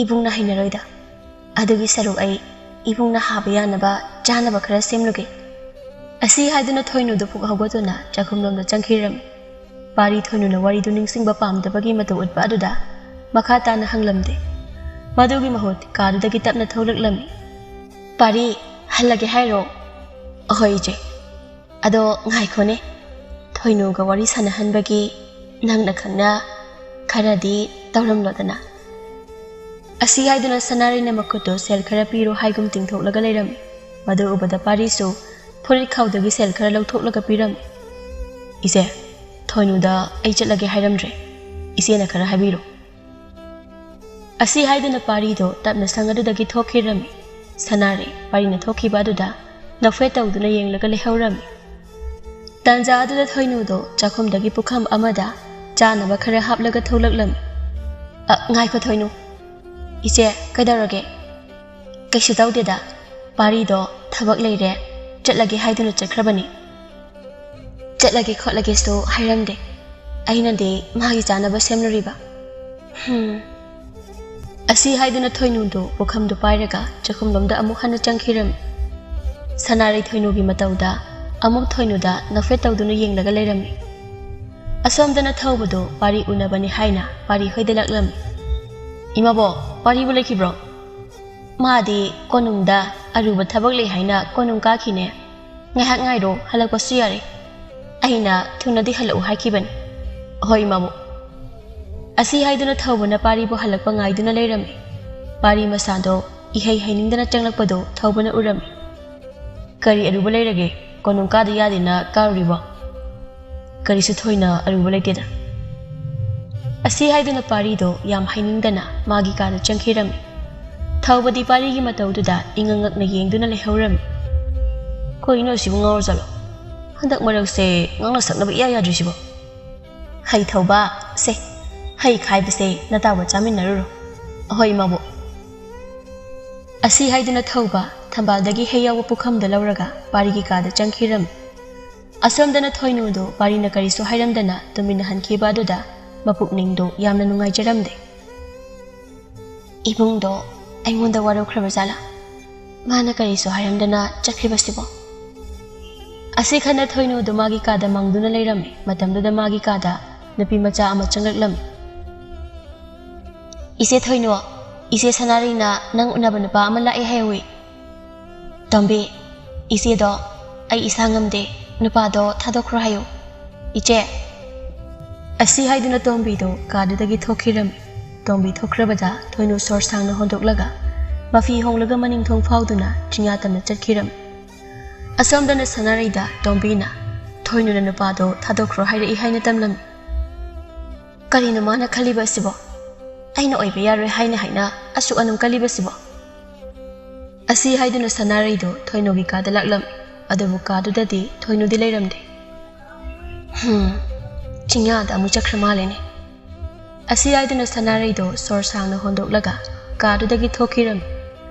ꯏꯕꯨꯡꯅ ꯍꯩꯅꯔꯣꯏꯗ꯫ ꯑꯗꯨꯒꯤ ꯁꯔꯨꯛ ꯑꯩ ꯏꯕꯨꯡꯅ ꯍꯥꯕ ꯌꯥꯅꯕ ꯆꯥꯅꯕ ꯈꯔ ꯁꯦꯝꯂꯨꯒꯦ꯫" ꯑꯁꯤ ꯍꯥꯏꯗꯨꯅ ꯊꯣꯏꯅꯨꯗꯨ ꯄꯨꯛ ꯍꯧꯒꯠꯇꯨꯅ ꯆꯥꯛꯈꯨꯝꯂꯣꯝꯗ ꯆꯪꯈꯤꯔꯝꯃꯤ꯫ ꯄꯥꯔꯤ ꯊꯣꯏꯅꯨꯅ ꯋꯥꯔꯤꯗꯨ ꯅꯤꯡꯁꯤꯡꯕ ꯄꯥꯝꯗꯕꯒꯤ ꯃꯇꯧ ꯎꯠꯄ ꯑꯗꯨꯗ ꯃꯈꯥ ꯇꯥꯅ ꯍꯪꯂꯝꯗꯦ꯫ ꯃꯗꯨꯒꯤ ꯃꯍꯨꯠ ꯀꯥꯗꯨꯗꯒꯤ ꯇꯞꯅ ꯊꯣꯛꯂꯛꯂꯝꯃꯤ꯫ "ꯄꯥꯔꯤ, ꯍꯜꯂꯒꯦ ꯍꯥꯏꯔꯣ?" "ꯑꯍꯣꯏ ꯏꯆꯦ꯫ ꯑꯗꯣ ꯉꯥꯏꯈꯣꯅꯦ, ꯊꯣꯏꯅꯨꯒ ꯋꯥꯔꯤ ꯁꯥꯟꯅꯍꯟꯕꯒꯤ ꯅꯪꯅ ꯈꯪꯅ ꯈꯔꯗꯤ ꯇꯧꯔꯝꯂꯣꯗꯅ꯫" ꯑꯁꯤ ꯍꯥꯏꯗꯨꯅ ꯁꯅꯥꯔꯩꯅ ꯃꯈꯨꯠꯇꯨ ꯁꯦꯜ ꯈꯔ ꯄꯤꯔꯣ ꯍꯥꯏꯒꯨꯝ ꯇꯤꯡꯊꯣꯛꯂꯒ ꯂꯩꯔꯝꯃꯤ꯫ ꯃꯗꯨ ꯎꯕꯗ ꯄꯥꯔꯤꯁꯨ ꯐꯨꯔꯤꯠ ꯈꯥꯎꯗꯒꯤ ꯁꯦꯜ ꯈꯔ ꯂꯧꯊꯣꯛꯂꯒ ꯄꯤꯔꯝꯃꯤ꯫ "ꯏꯆꯦ, ꯊꯣꯏꯅꯨꯗ ꯑꯩ ꯆꯠꯂꯒꯦ ꯍꯥꯏꯔꯝꯗ꯭ꯔꯦ꯫ ꯏꯆꯦꯅ ꯈꯔ ꯍꯥꯏꯕꯤꯔꯣ꯫" ꯑꯁꯤ ꯍꯥꯏꯗꯨꯅ ꯄꯥꯔꯤꯗꯣ ꯇꯞꯅ ꯁꯪ ꯑꯗꯨꯗꯒꯤ ꯊꯣꯛꯈꯤꯔꯝꯃꯤ꯫ ꯁꯅꯥꯔꯩ ꯄꯥꯔꯤꯅ ꯊꯣꯛꯈꯤꯕ ꯑꯗꯨꯗ ꯅꯣꯛꯐꯦꯠ ꯇꯧꯗꯨꯅ ꯌꯦꯡꯂꯒ ꯂꯩꯍꯧꯔꯝꯃꯤ꯫ ꯇꯥꯟꯖꯥ ꯑꯗꯨꯗ ꯊꯣꯏꯅꯨꯗꯣ ꯆꯥꯛꯈꯨꯝꯗꯒꯤ ꯄꯨꯈꯝ ꯑꯃꯗ ꯆꯥꯅꯕ ꯈꯔ ꯍꯥꯞꯂꯒ ꯊꯣꯛꯂꯛꯂꯝꯃꯤ꯫ "ꯑ, ꯉꯥꯏꯈꯣ ꯊꯣꯏꯅꯨ꯫ ꯏꯆꯦ, ꯀꯩꯗꯧꯔꯒꯦ?" "ꯀꯩꯁꯨ ꯇꯧꯗꯦꯗ꯫ ꯄꯥꯔꯤꯗꯣ ꯊꯕꯛ ꯂꯩꯔꯦ, ꯆꯠꯂꯒꯦ ꯍꯥꯏꯗꯨꯅ ꯆꯠꯈ꯭ꯔꯕꯅꯤ꯫ ꯆꯠꯂꯒꯦ ꯈꯣꯠꯂꯒꯦꯁꯨ ꯍꯥꯏꯔꯝꯗꯦ꯫ ꯑꯩꯅꯗꯤ ꯃꯥꯒꯤ ꯆꯥꯅꯕ ꯁꯦꯝꯂꯨꯔꯤꯕ꯫" "ꯍꯝ꯫" ꯑꯁꯤ ꯍꯥꯏꯗꯨꯅ ꯊꯣꯏꯅꯨꯗꯨ ꯄꯨꯈꯝꯗꯨ ꯄꯥꯏꯔꯒ ꯆꯥꯛꯈꯨꯝꯂꯣꯝꯗ ꯑꯃꯨꯛ ꯍꯟꯅ ꯆꯪꯈꯤꯔꯝꯃꯤ꯫ ꯁꯅꯥꯔꯩ ꯊꯣꯏꯅꯨꯒꯤ ꯃꯇꯧꯗ ꯑꯃꯨꯛ ꯊꯣꯏꯅꯨꯗ ꯅꯣꯛꯐꯦꯠ ꯇꯧꯗꯨꯅ ꯌꯦꯡꯂꯒ ꯂꯩꯔꯝꯃꯤ꯫ ꯑꯁꯣꯝꯗꯅ ꯊꯧꯕꯗꯨ ꯄꯥꯔꯤ ꯎꯅꯕꯅꯤ ꯍꯥꯏꯅ ꯄꯥꯔꯤ ꯍꯣꯏꯗ ꯂꯥꯛꯂꯝꯃꯤ꯫ "ꯏꯃꯥꯕꯣꯛ, ꯄꯥꯔꯤꯕꯨ ꯂꯩꯈꯤꯕ꯭ꯔꯣ?" "ꯃꯥꯗꯤ ꯀꯣꯅꯨꯡꯗ ꯑꯔꯨꯕ ꯊꯕꯛ ꯂꯩ ꯍꯥꯏꯅ ꯀꯣꯅꯨꯡ ꯀꯥꯈꯤꯅꯦ꯫ ꯉꯥꯏꯍꯥꯛ ꯉꯥꯏꯔꯣ, ꯍꯜꯂꯛꯄꯁꯨ ꯌꯥꯔꯦ꯫ ꯑꯩꯅ ꯊꯨꯅꯗꯤ ꯍꯜꯂꯛꯎ ꯍꯥꯏꯈꯤꯕꯅꯤ꯫" "ꯍꯣꯏ, ꯏꯃꯥꯕꯣꯛ꯫" ꯑꯁꯤ ꯍꯥꯏꯗꯨꯅ ꯊꯧꯕꯅ ꯄꯥꯔꯤꯕꯨ ꯍꯜꯂꯛꯄ ꯉꯥꯏꯗꯨꯅ ꯂꯩꯔꯝꯃꯤ꯫ ꯄꯥꯔꯤ ꯃꯁꯥꯗꯣ ꯏꯍꯩ ꯍꯩꯅꯤꯡꯗꯅ ꯆꯪꯂꯛꯄꯗꯨ ꯊꯧꯕꯅ ꯎꯔꯝꯃꯤ꯫ "ꯀꯔꯤ ꯑꯔꯨꯕ ꯂꯩꯔꯒꯦ? ꯀꯣꯅꯨꯡ ꯀꯥꯗ ꯌꯥꯗꯦꯅ ꯀꯥꯔꯨꯔꯤꯕꯣ?" "ꯀꯔꯤꯁꯨ ꯊꯣꯏꯅ ꯑꯔꯨꯕ ꯂꯩꯇꯦꯗ꯫" ꯑꯁꯤ ꯍꯥꯏꯗꯨꯅ ꯄꯥꯔꯤꯗꯣ ꯌꯥꯝ ꯍꯩꯅꯤꯡꯗꯅ ꯃꯥꯒꯤ ꯀꯥꯗ ꯆꯪꯈꯤꯔꯝꯃꯤ꯫ ꯊꯧꯕꯗꯤ ꯄꯥꯔꯤꯒꯤ ꯃꯇꯧꯗꯨꯗ ꯏꯉꯛ ꯉꯛꯅ ꯌꯦꯡꯗꯨꯅ ꯂꯩꯍꯧꯔꯝꯃꯤ꯫ "ꯀꯩꯅꯣ ꯑꯁꯤꯕꯨ ꯉꯥꯎꯔꯖꯥꯠꯂꯣ? ꯍꯟꯗꯛ ꯃꯔꯛꯁꯦ ꯉꯥꯡꯅ ꯁꯛꯅꯕ ꯏꯌꯥ ꯌꯥꯗ꯭ꯔꯤꯁꯤꯕꯣ?" "ꯍꯩ ꯊꯧꯕ, ꯁꯦ, ꯍꯩ ꯈꯥꯏꯕꯁꯦ ꯅꯇꯥꯎꯒ ꯆꯥꯃꯤꯟꯅꯔꯨꯔꯣ꯫" "ꯑꯍꯣꯏ, ꯏꯃꯥꯕꯣꯛ꯫" ꯑꯁꯤ ꯍꯥꯏꯗꯨꯅ ꯊꯧꯕ ꯊꯝꯕꯥꯜꯗꯒꯤ ꯍꯩ ꯌꯥꯎꯕ ꯄꯨꯈꯝꯗ ꯂꯧꯔꯒ ꯄꯥꯔꯤꯒꯤ ꯀꯥꯗ ꯆꯪꯈꯤꯔꯝꯃꯤ꯫ ꯑꯁꯣꯝꯗꯅ ꯊꯣꯏꯅꯨꯗꯨ ꯄꯥꯔꯤꯅ ꯀꯔꯤꯁꯨ ꯍꯥꯏꯔꯝꯗꯅ ꯇꯨꯃꯤꯟꯅ ꯍꯟꯈꯤꯕ ꯑꯗꯨꯗ ꯃꯄꯨꯛꯅꯤꯡꯗꯨ ꯌꯥꯝꯅ ꯅꯨꯡꯉꯥꯏꯖꯔꯝꯗꯦ꯫ "ꯏꯕꯨꯡꯗꯣ ꯑꯩꯉꯣꯟꯗ ꯋꯥꯔꯧꯈ꯭ꯔꯕ ꯖꯥꯠꯂꯥ? ꯃꯥꯅ ꯀꯔꯤꯁꯨ ꯍꯥꯏꯔꯝꯗꯅ ꯆꯠꯈ꯭ꯔꯤꯕꯁꯤꯕꯣ?" ꯑꯁꯤ ꯈꯟꯅ ꯊꯣꯏꯅꯨꯗꯨ ꯃꯥꯒꯤ ꯀꯥꯗ ꯃꯪꯗꯨꯅ ꯂꯩꯔꯝꯃꯤ꯫ ꯃꯇꯝꯗꯨꯗ ꯃꯥꯒꯤ ꯀꯥꯗ ꯅꯨꯄꯤ ꯃꯆꯥ ꯑꯃ ꯆꯪꯂꯛꯂꯝꯃꯤ꯫ "ꯏꯆꯦ ꯊꯣꯏꯅꯨ, ꯏꯆꯦ ꯁꯅꯥꯔꯩꯅ ꯅꯪ ꯎꯅꯕ ꯅꯨꯄꯥ ꯑꯃ ꯂꯥꯛꯑꯦ ꯍꯥꯏꯍꯧꯏ꯫" "ꯇꯣꯝꯕꯤ, ꯏꯆꯦꯗꯣ ꯑꯩ ꯏꯁꯥ ꯉꯝꯗꯦ, ꯅꯨꯄꯥꯗꯣ ꯊꯥꯗꯣꯛꯈ꯭ꯔꯣ ꯍꯥꯏꯌꯨ, ꯏꯆꯦ꯫" ꯑꯁꯤ ꯍꯥꯏꯗꯨꯅ ꯇꯣꯝꯕꯤꯗꯣ ꯀꯥꯗꯨꯗꯒꯤ ꯊꯣꯛꯈꯤꯔꯝꯃꯤ꯫ ꯇꯣꯝꯕꯤ ꯊꯣꯛꯈ꯭ꯔꯕꯗ ꯊꯣꯏꯅꯨ ꯁꯣꯔ ꯁꯥꯡꯅ ꯍꯣꯟꯗꯣꯛꯂꯒ ꯃꯐꯤ ꯍꯣꯡꯂꯒ ꯃꯅꯤꯡ ꯊꯣꯡ ꯐꯥꯎꯗꯨꯅ ꯆꯤꯡꯌꯥ ꯇꯝꯅ ꯆꯠꯈꯤꯔꯝꯃꯤ꯫ ꯑꯁꯣꯝꯗꯅ ꯁꯅꯥꯔꯩꯗ ꯇꯣꯝꯕꯤꯅ, "ꯊꯣꯏꯅꯨꯅ ꯅꯨꯄꯥꯗꯣ ꯊꯥꯗꯣꯛꯈ꯭ꯔꯣ ꯍꯥꯏꯔꯛꯏ" ꯍꯥꯏꯅ ꯇꯝꯂꯝꯃꯤ꯫ "ꯀꯔꯤꯅꯣ ꯃꯥꯅ ꯈꯜꯂꯤꯕ ꯑꯁꯤꯕꯣ? ꯑꯩꯅ ꯑꯣꯏꯕ ꯌꯥꯔꯣꯏ ꯍꯥꯏꯅ ꯍꯥꯏꯅ ꯑꯁꯨꯛ ꯑꯅꯝ ꯀꯜꯂꯤꯕꯁꯤꯕꯣ?" ꯑꯁꯤ ꯍꯥꯏꯗꯨꯅ ꯁꯅꯥꯔꯩꯗꯣ ꯊꯣꯏꯅꯨꯒꯤ ꯀꯥꯗ ꯂꯥꯛꯂꯝꯃꯤ꯫ ꯑꯗꯨꯕꯨ ꯀꯥꯗꯨꯗꯗꯤ ꯊꯣꯏꯅꯨꯗꯤ ꯂꯩꯔꯝꯗꯦ꯫ ꯍꯝ, ꯆꯤꯡꯌꯥꯗ ꯑꯃꯨꯛ ꯆꯠꯈ꯭ꯔ ꯃꯥꯜꯂꯦꯅꯦ꯫ ꯑꯁꯤ ꯍꯥꯏꯗꯨꯅ ꯁꯅꯥꯔꯩꯗꯣ ꯁꯣꯔ ꯁꯥꯡꯅ ꯍꯣꯟꯗꯣꯛꯂꯒ ꯀꯥꯗꯨꯗꯒꯤ ꯊꯣꯛꯈꯤꯔꯝꯃꯤ꯫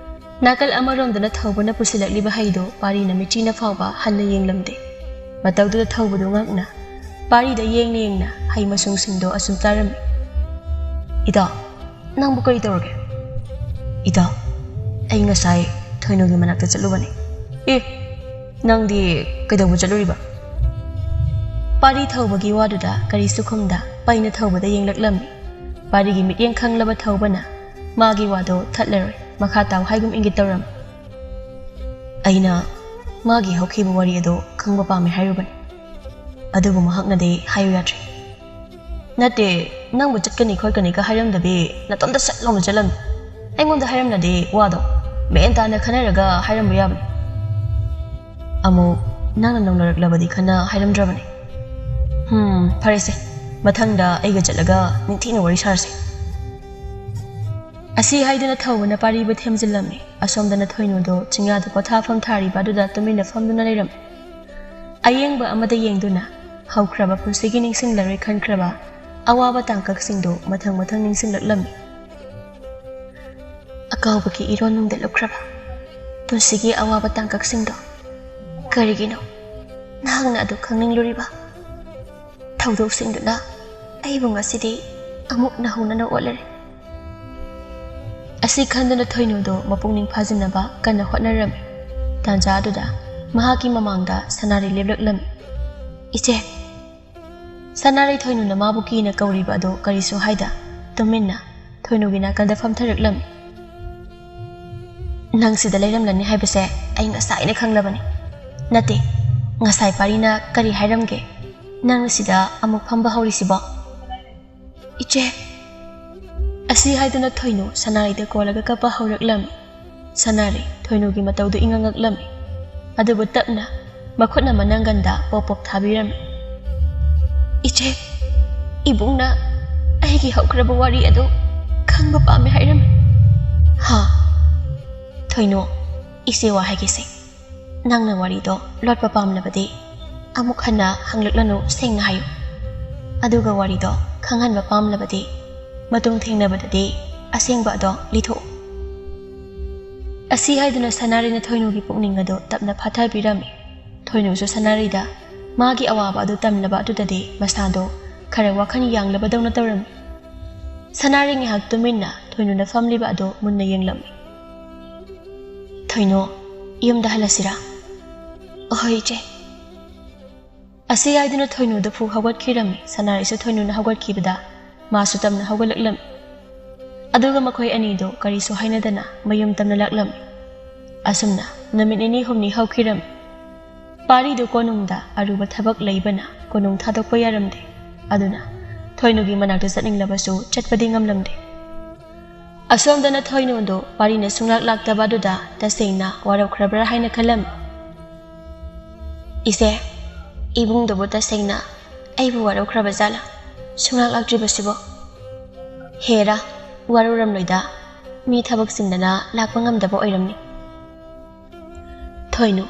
ꯅꯥꯀꯜ ꯑꯃꯔꯣꯝꯗꯅ ꯊꯧꯕꯅ ꯄꯨꯁꯤꯜꯂꯛꯂꯤꯕ ꯍꯩꯗꯣ ꯄꯥꯔꯤꯅ ꯃꯤꯠꯆꯤꯅ ꯐꯥꯎꯕ ꯍꯟꯅ ꯌꯦꯡꯂꯝꯗꯦ꯫ ꯃꯇꯧꯗꯨꯗ ꯊꯧꯕꯗꯨ ꯉꯛꯅ ꯄꯥꯔꯤꯗ ꯌꯦꯡꯅ ꯌꯦꯡꯅ ꯍꯩ ꯃꯁꯨꯡꯁꯤꯡꯗꯣ ꯑꯁꯨꯝ ꯆꯥꯔꯝꯃꯤ꯫ "ꯏꯇꯥꯎ, ꯅꯪꯕꯨ ꯀꯔꯤ ꯇꯧꯔꯒꯦ?" "ꯏꯇꯥꯎ, ꯑꯩ ꯉꯁꯥꯏ ꯊꯣꯏꯅꯨꯒꯤ ꯃꯅꯥꯛꯇ ꯆꯠꯂꯨꯕꯅꯤ꯫" "ꯑꯦ, ꯅꯪꯗꯤ ꯀꯩꯗꯧꯕ ꯆꯠꯂꯨꯔꯤꯕ?" ꯄꯥꯔꯤ ꯊꯧꯕꯒꯤ ꯋꯥꯗꯨꯗ ꯀꯔꯤꯁꯨ ꯈꯨꯝꯗ ꯄꯩꯅ ꯊꯧꯕꯗ ꯌꯦꯡꯂꯛꯂꯝꯃꯤ꯫ ꯄꯥꯔꯤꯒꯤ ꯃꯤꯠꯌꯦꯡ ꯈꯪꯂꯕ ꯊꯧꯕꯅ ꯃꯥꯒꯤ ꯋꯥꯗꯣ ꯊꯠꯂꯔꯣꯏ, ꯃꯈꯥ ꯇꯥꯎ ꯍꯥꯏꯒꯨꯝ ꯏꯪꯒꯤꯠ ꯇꯧꯔꯝꯃꯤ꯫ "ꯑꯩꯅ ꯃꯥꯒꯤ ꯍꯧꯈꯤꯕ ꯋꯥꯔꯤ ꯑꯗꯣ ꯈꯪꯕ ꯄꯥꯝꯃꯦ ꯍꯥꯏꯔꯨꯕꯅꯤ, ꯑꯗꯨꯕꯨ ꯃꯍꯥꯛꯅꯗꯤ ꯍꯥꯏꯌꯨ ꯌꯥꯗ꯭ꯔꯦ꯫" "ꯅꯠꯇꯦ, ꯅꯪꯕꯨ ꯆꯠꯀꯅꯤ ꯈꯣꯠꯀꯅꯤꯒ ꯍꯥꯏꯔꯝꯗꯕꯤ ꯅꯇꯣꯝꯇ ꯁꯠ ꯂꯥꯎꯅ ꯆꯠꯂꯝꯃꯤ꯫ ꯑꯩꯉꯣꯟꯗ ꯍꯥꯏꯔꯝꯂꯗꯤ ꯋꯥꯗꯣ ꯃꯦꯟ ꯇꯥꯅ ꯈꯟꯅꯔꯒ ꯍꯥꯏꯔꯝꯕ ꯌꯥꯕꯅꯤ꯫ ꯑꯃꯨꯛ ꯅꯪꯅ ꯅꯧꯅꯔꯛꯂꯕꯗꯤ ꯈꯟꯅ ꯍꯥꯏꯔꯝꯗ꯭ꯔꯕꯅꯤ꯫ ꯍꯝ, ꯐꯔꯦꯁꯦ, ꯃꯊꯪꯗ ꯑꯩꯒ ꯆꯠꯂꯒ ꯅꯤꯡꯊꯤꯅ ꯋꯥꯔꯤ ꯁꯥꯔꯁꯦ꯫" ꯑꯁꯤ ꯍꯥꯏꯗꯨꯅ ꯊꯧꯕꯅ ꯄꯥꯔꯤꯕꯨ ꯊꯦꯝꯖꯤꯜꯂꯝꯃꯤ꯫ ꯑꯁꯣꯝꯗꯅ ꯊꯣꯏꯅꯨꯗꯣ ꯆꯤꯡꯌꯥꯗ ꯄꯣꯊꯥꯐꯝ ꯊꯥꯔꯤꯕ ꯑꯗꯨꯗ ꯇꯨꯃꯤꯟꯅ ꯐꯝꯗꯨꯅ ꯂꯩꯔꯝꯃꯤ꯫ ꯑꯌꯦꯡꯕ ꯑꯃꯗ ꯌꯦꯡꯗꯨꯅ ꯍꯧꯈ꯭ꯔꯕ ꯄꯨꯟꯁꯤꯒꯤ ꯅꯤꯡꯁꯤꯡꯂꯔꯣꯏ ꯈꯟꯈ꯭ꯔꯕ ꯑꯋꯥꯕ ꯇꯥꯡꯀꯛꯁꯤꯡꯗꯣ ꯃꯊꯪ ꯃꯊꯪ ꯅꯤꯡꯁꯤꯡꯂꯛꯂꯝꯃꯤ꯫ "ꯑꯀꯥꯎꯕꯒꯤ ꯏꯔꯣꯟ ꯅꯨꯡꯗ ꯂꯨꯞꯈ꯭ꯔꯕ ꯄꯨꯟꯁꯤꯒꯤ ꯑꯋꯥꯕ ꯇꯥꯡꯀꯛꯁꯤꯡꯗꯣ ꯀꯔꯤꯒꯤꯅꯣ ꯅꯍꯥꯛꯅ ꯑꯗꯨ ꯈꯪꯅꯤꯡꯂꯨꯔꯤꯕ? ꯊꯧꯗꯣꯛꯁꯤꯡꯗꯨꯅ ꯑꯩꯕꯨ ꯉꯁꯤꯗꯤ ꯑꯃꯨꯛ ꯅꯧꯍꯧꯅꯅ ꯑꯣꯠꯂꯔꯦ꯫" ꯑꯁꯤ ꯈꯟꯗꯨꯅ ꯊꯣꯏꯅꯨꯗꯣ ꯃꯄꯨꯛꯅꯤꯡ ꯐꯥꯖꯤꯟꯅꯕ ꯀꯟꯅ ꯍꯣꯠꯅꯔꯝꯃꯤ꯫ ꯇꯥꯟꯖꯥ ꯑꯗꯨꯗ ꯃꯍꯥꯛꯀꯤ ꯃꯃꯥꯡꯗ ꯁꯅꯥꯔꯩ ꯂꯦꯞꯂꯛꯂꯝꯃꯤ꯫ "ꯏꯆꯦ!" ꯁꯅꯥꯔꯩ ꯊꯣꯏꯅꯨꯅ ꯃꯥꯕꯨ ꯀꯤꯅ ꯀꯧꯔꯤꯕ ꯑꯗꯨ ꯀꯔꯤꯁꯨ ꯍꯥꯏꯗ ꯇꯨꯃꯤꯟꯅ ꯊꯣꯏꯅꯨꯒꯤ ꯅꯥꯀꯜꯗ ꯐꯝꯊꯔꯛꯂꯝꯃꯤ꯫ "ꯅꯪ ꯁꯤꯗ ꯂꯩꯔꯝꯂꯅꯤ ꯍꯥꯏꯕꯁꯦ ꯑꯩ ꯉꯁꯥꯏꯅ ꯈꯪꯂꯕꯅꯤ꯫ ꯅꯠꯇꯦ, ꯉꯁꯥꯏ ꯄꯥꯔꯤꯅ ꯀꯔꯤ ꯍꯥꯏꯔꯝꯒꯦ? ꯅꯪꯅ ꯁꯤꯗ ꯑꯃꯨꯛ ꯐꯝꯕ ꯍꯧꯔꯤꯁꯤꯕꯣ?" "ꯏꯆꯦ!" ꯑꯁꯤ ꯍꯥꯏꯗꯨꯅ ꯊꯣꯏꯅꯨ ꯁꯅꯥꯔꯩꯗ ꯀꯣꯜꯂꯒ ꯀꯞꯄ ꯍꯧꯔꯛꯂꯝꯃꯤ꯫ ꯁꯅꯥꯔꯩ ꯊꯣꯏꯅꯨꯒꯤ ꯃꯇꯧꯗꯨ ꯏꯉꯛ ꯉꯛꯂꯝꯃꯤ꯫ ꯑꯗꯨꯕꯨ ꯇꯞꯅ ꯃꯈꯨꯠꯅ ꯃꯅꯪꯒꯟꯗ ꯄꯣꯞ ꯄꯣꯞ ꯊꯥꯕꯤꯔꯝꯃꯤ꯫ "ꯏꯆꯦ, ꯏꯕꯨꯡꯅ ꯑꯩꯒꯤ ꯍꯧꯈ꯭ꯔꯕ ꯋꯥꯔꯤ ꯑꯗꯨ ꯈꯪꯕ ꯄꯥꯝꯃꯦ ꯍꯥꯏꯔꯝꯃꯤ꯫" "ꯍꯥ? ꯊꯣꯏꯅꯨ, ꯏꯆꯦ ꯋꯥ ꯍꯥꯏꯒꯦꯁꯦ꯫ ꯅꯪꯅ ꯋꯥꯔꯤꯗꯣ ꯂꯣꯠꯄ ꯄꯥꯝꯂꯕꯗꯤ ꯑꯃꯨꯛ ꯍꯟꯅ ꯍꯪꯂꯛꯂꯅꯨ, ꯁꯦꯡꯅ ꯍꯥꯏꯌꯨ꯫ ꯑꯗꯨꯒ ꯋꯥꯔꯤꯗꯣ ꯈꯪꯍꯟꯕ ꯄꯥꯝꯂꯕꯗꯤ ꯃꯇꯨꯡ ꯊꯦꯡꯅꯕꯗꯗꯤ ꯑꯁꯦꯡꯕ ꯑꯗꯣ ꯂꯤꯊꯣꯛꯎ꯫ ꯑꯁꯤ ꯍꯥꯏꯗꯨꯅ ꯁꯅꯥꯔꯩꯅ ꯊꯣꯏꯅꯨꯒꯤ ꯄꯨꯛꯅꯤꯡ ꯑꯗꯨ ꯇꯞꯅ ꯐꯥꯊꯕꯤꯔꯝꯃꯤ꯫ ꯊꯣꯏꯅꯨꯁꯨ ꯁꯅꯥꯔꯩꯗ ꯃꯥꯒꯤ ꯑꯋꯥꯕ ꯑꯗꯨ ꯇꯝꯂꯕ ꯑꯗꯨꯗꯗꯤ ꯃꯁꯥꯗꯣ ꯈꯔ ꯋꯥꯈꯜ ꯌꯥꯡꯂꯕꯗꯧꯅ ꯇꯧꯔꯝꯃꯤ꯫ ꯁꯅꯥꯔꯩ ꯉꯥꯏꯍꯥꯛ ꯇꯨꯃꯤꯟꯅ ꯊꯣꯏꯅꯨꯅ ꯐꯝꯂꯤꯕ ꯑꯗꯨ ꯃꯨꯟꯅ ꯌꯦꯡꯂꯝꯃꯤ꯫ "ꯊꯣꯏꯅꯨ, ꯌꯨꯝꯗ ꯍꯜꯂꯁꯤꯔꯥ?" "ꯑꯍꯣꯏ, ꯏꯆꯦ꯫" ꯑꯁꯤ ꯍꯥꯏꯗꯨꯅ ꯊꯣꯏꯅꯨꯗ ꯐꯨ ꯍꯧꯒꯠꯈꯤꯔꯝꯃꯤ꯫ ꯁꯅꯥꯔꯩꯁꯨ ꯊꯣꯏꯅꯨꯅ ꯍꯧꯒꯠꯈꯤꯕꯗ ꯃꯥꯁꯨ ꯇꯝꯅ ꯍꯧꯒꯠꯂꯛꯂꯝꯃꯤ꯫ ꯑꯗꯨꯒ ꯃꯈꯣꯏ ꯑꯅꯤꯗꯨ ꯀꯔꯤꯁꯨ ꯍꯥꯏꯅꯗꯅ ꯃꯌꯨꯝ ꯇꯝꯅ ꯂꯥꯛꯂꯝꯃꯤ꯫ ꯑꯁꯨꯝꯅ ꯅꯨꯃꯤꯠ ꯅꯤꯅꯤ ꯍꯨꯝꯅꯤ ꯍꯧꯈꯤꯔꯝꯃꯤ꯫ ꯄꯥꯔꯤꯗꯨ ꯀꯣꯅꯨꯡꯗ ꯑꯔꯨꯕ ꯊꯕꯛ ꯂꯩꯕꯅ ꯀꯣꯅꯨꯡ ꯊꯥꯗꯣꯛꯄ ꯌꯥꯔꯝꯗꯦ꯫ ꯑꯗꯨꯅ ꯊꯣꯏꯅꯨꯒꯤ ꯃꯅꯥꯛꯇ ꯆꯠꯅꯤꯡꯂꯕꯁꯨ ꯆꯠꯄꯗꯤ ꯉꯝꯂꯝꯗꯦ꯫ ꯑꯁꯣꯝꯗꯅ ꯊꯣꯏꯅꯨꯗꯨ ꯄꯥꯔꯤꯅ ꯁꯨꯡꯂꯥꯛ ꯂꯥꯛꯇꯕ ꯑꯗꯨꯗ ꯇꯁꯦꯡꯅ ꯋꯥꯔꯧꯈ꯭ꯔꯕ꯭ꯔꯥ ꯍꯥꯏꯅ ꯈꯜꯂꯝꯃꯤ꯫ "ꯏꯆꯦ, ꯏꯕꯨꯡꯗꯨꯕꯨ ꯇꯁꯦꯡꯅ ꯑꯩꯕꯨ ꯋꯥꯔꯧꯈ꯭ꯔꯕ ꯖꯥꯠꯂꯥ? ꯁꯨꯡꯂꯥꯛ ꯂꯥꯛꯇ꯭ꯔꯤꯕꯁꯤꯕꯣ? ꯍꯦꯔꯥ, ꯋꯥꯔꯧꯔꯝꯂꯣꯏꯗ, ꯃꯤ ꯊꯕꯛ ꯆꯤꯟꯗꯅ ꯂꯥꯛꯄ ꯉꯝꯗꯕ ꯑꯣꯏꯔꯝꯅꯤ꯫" ꯊꯣꯏꯅꯨ,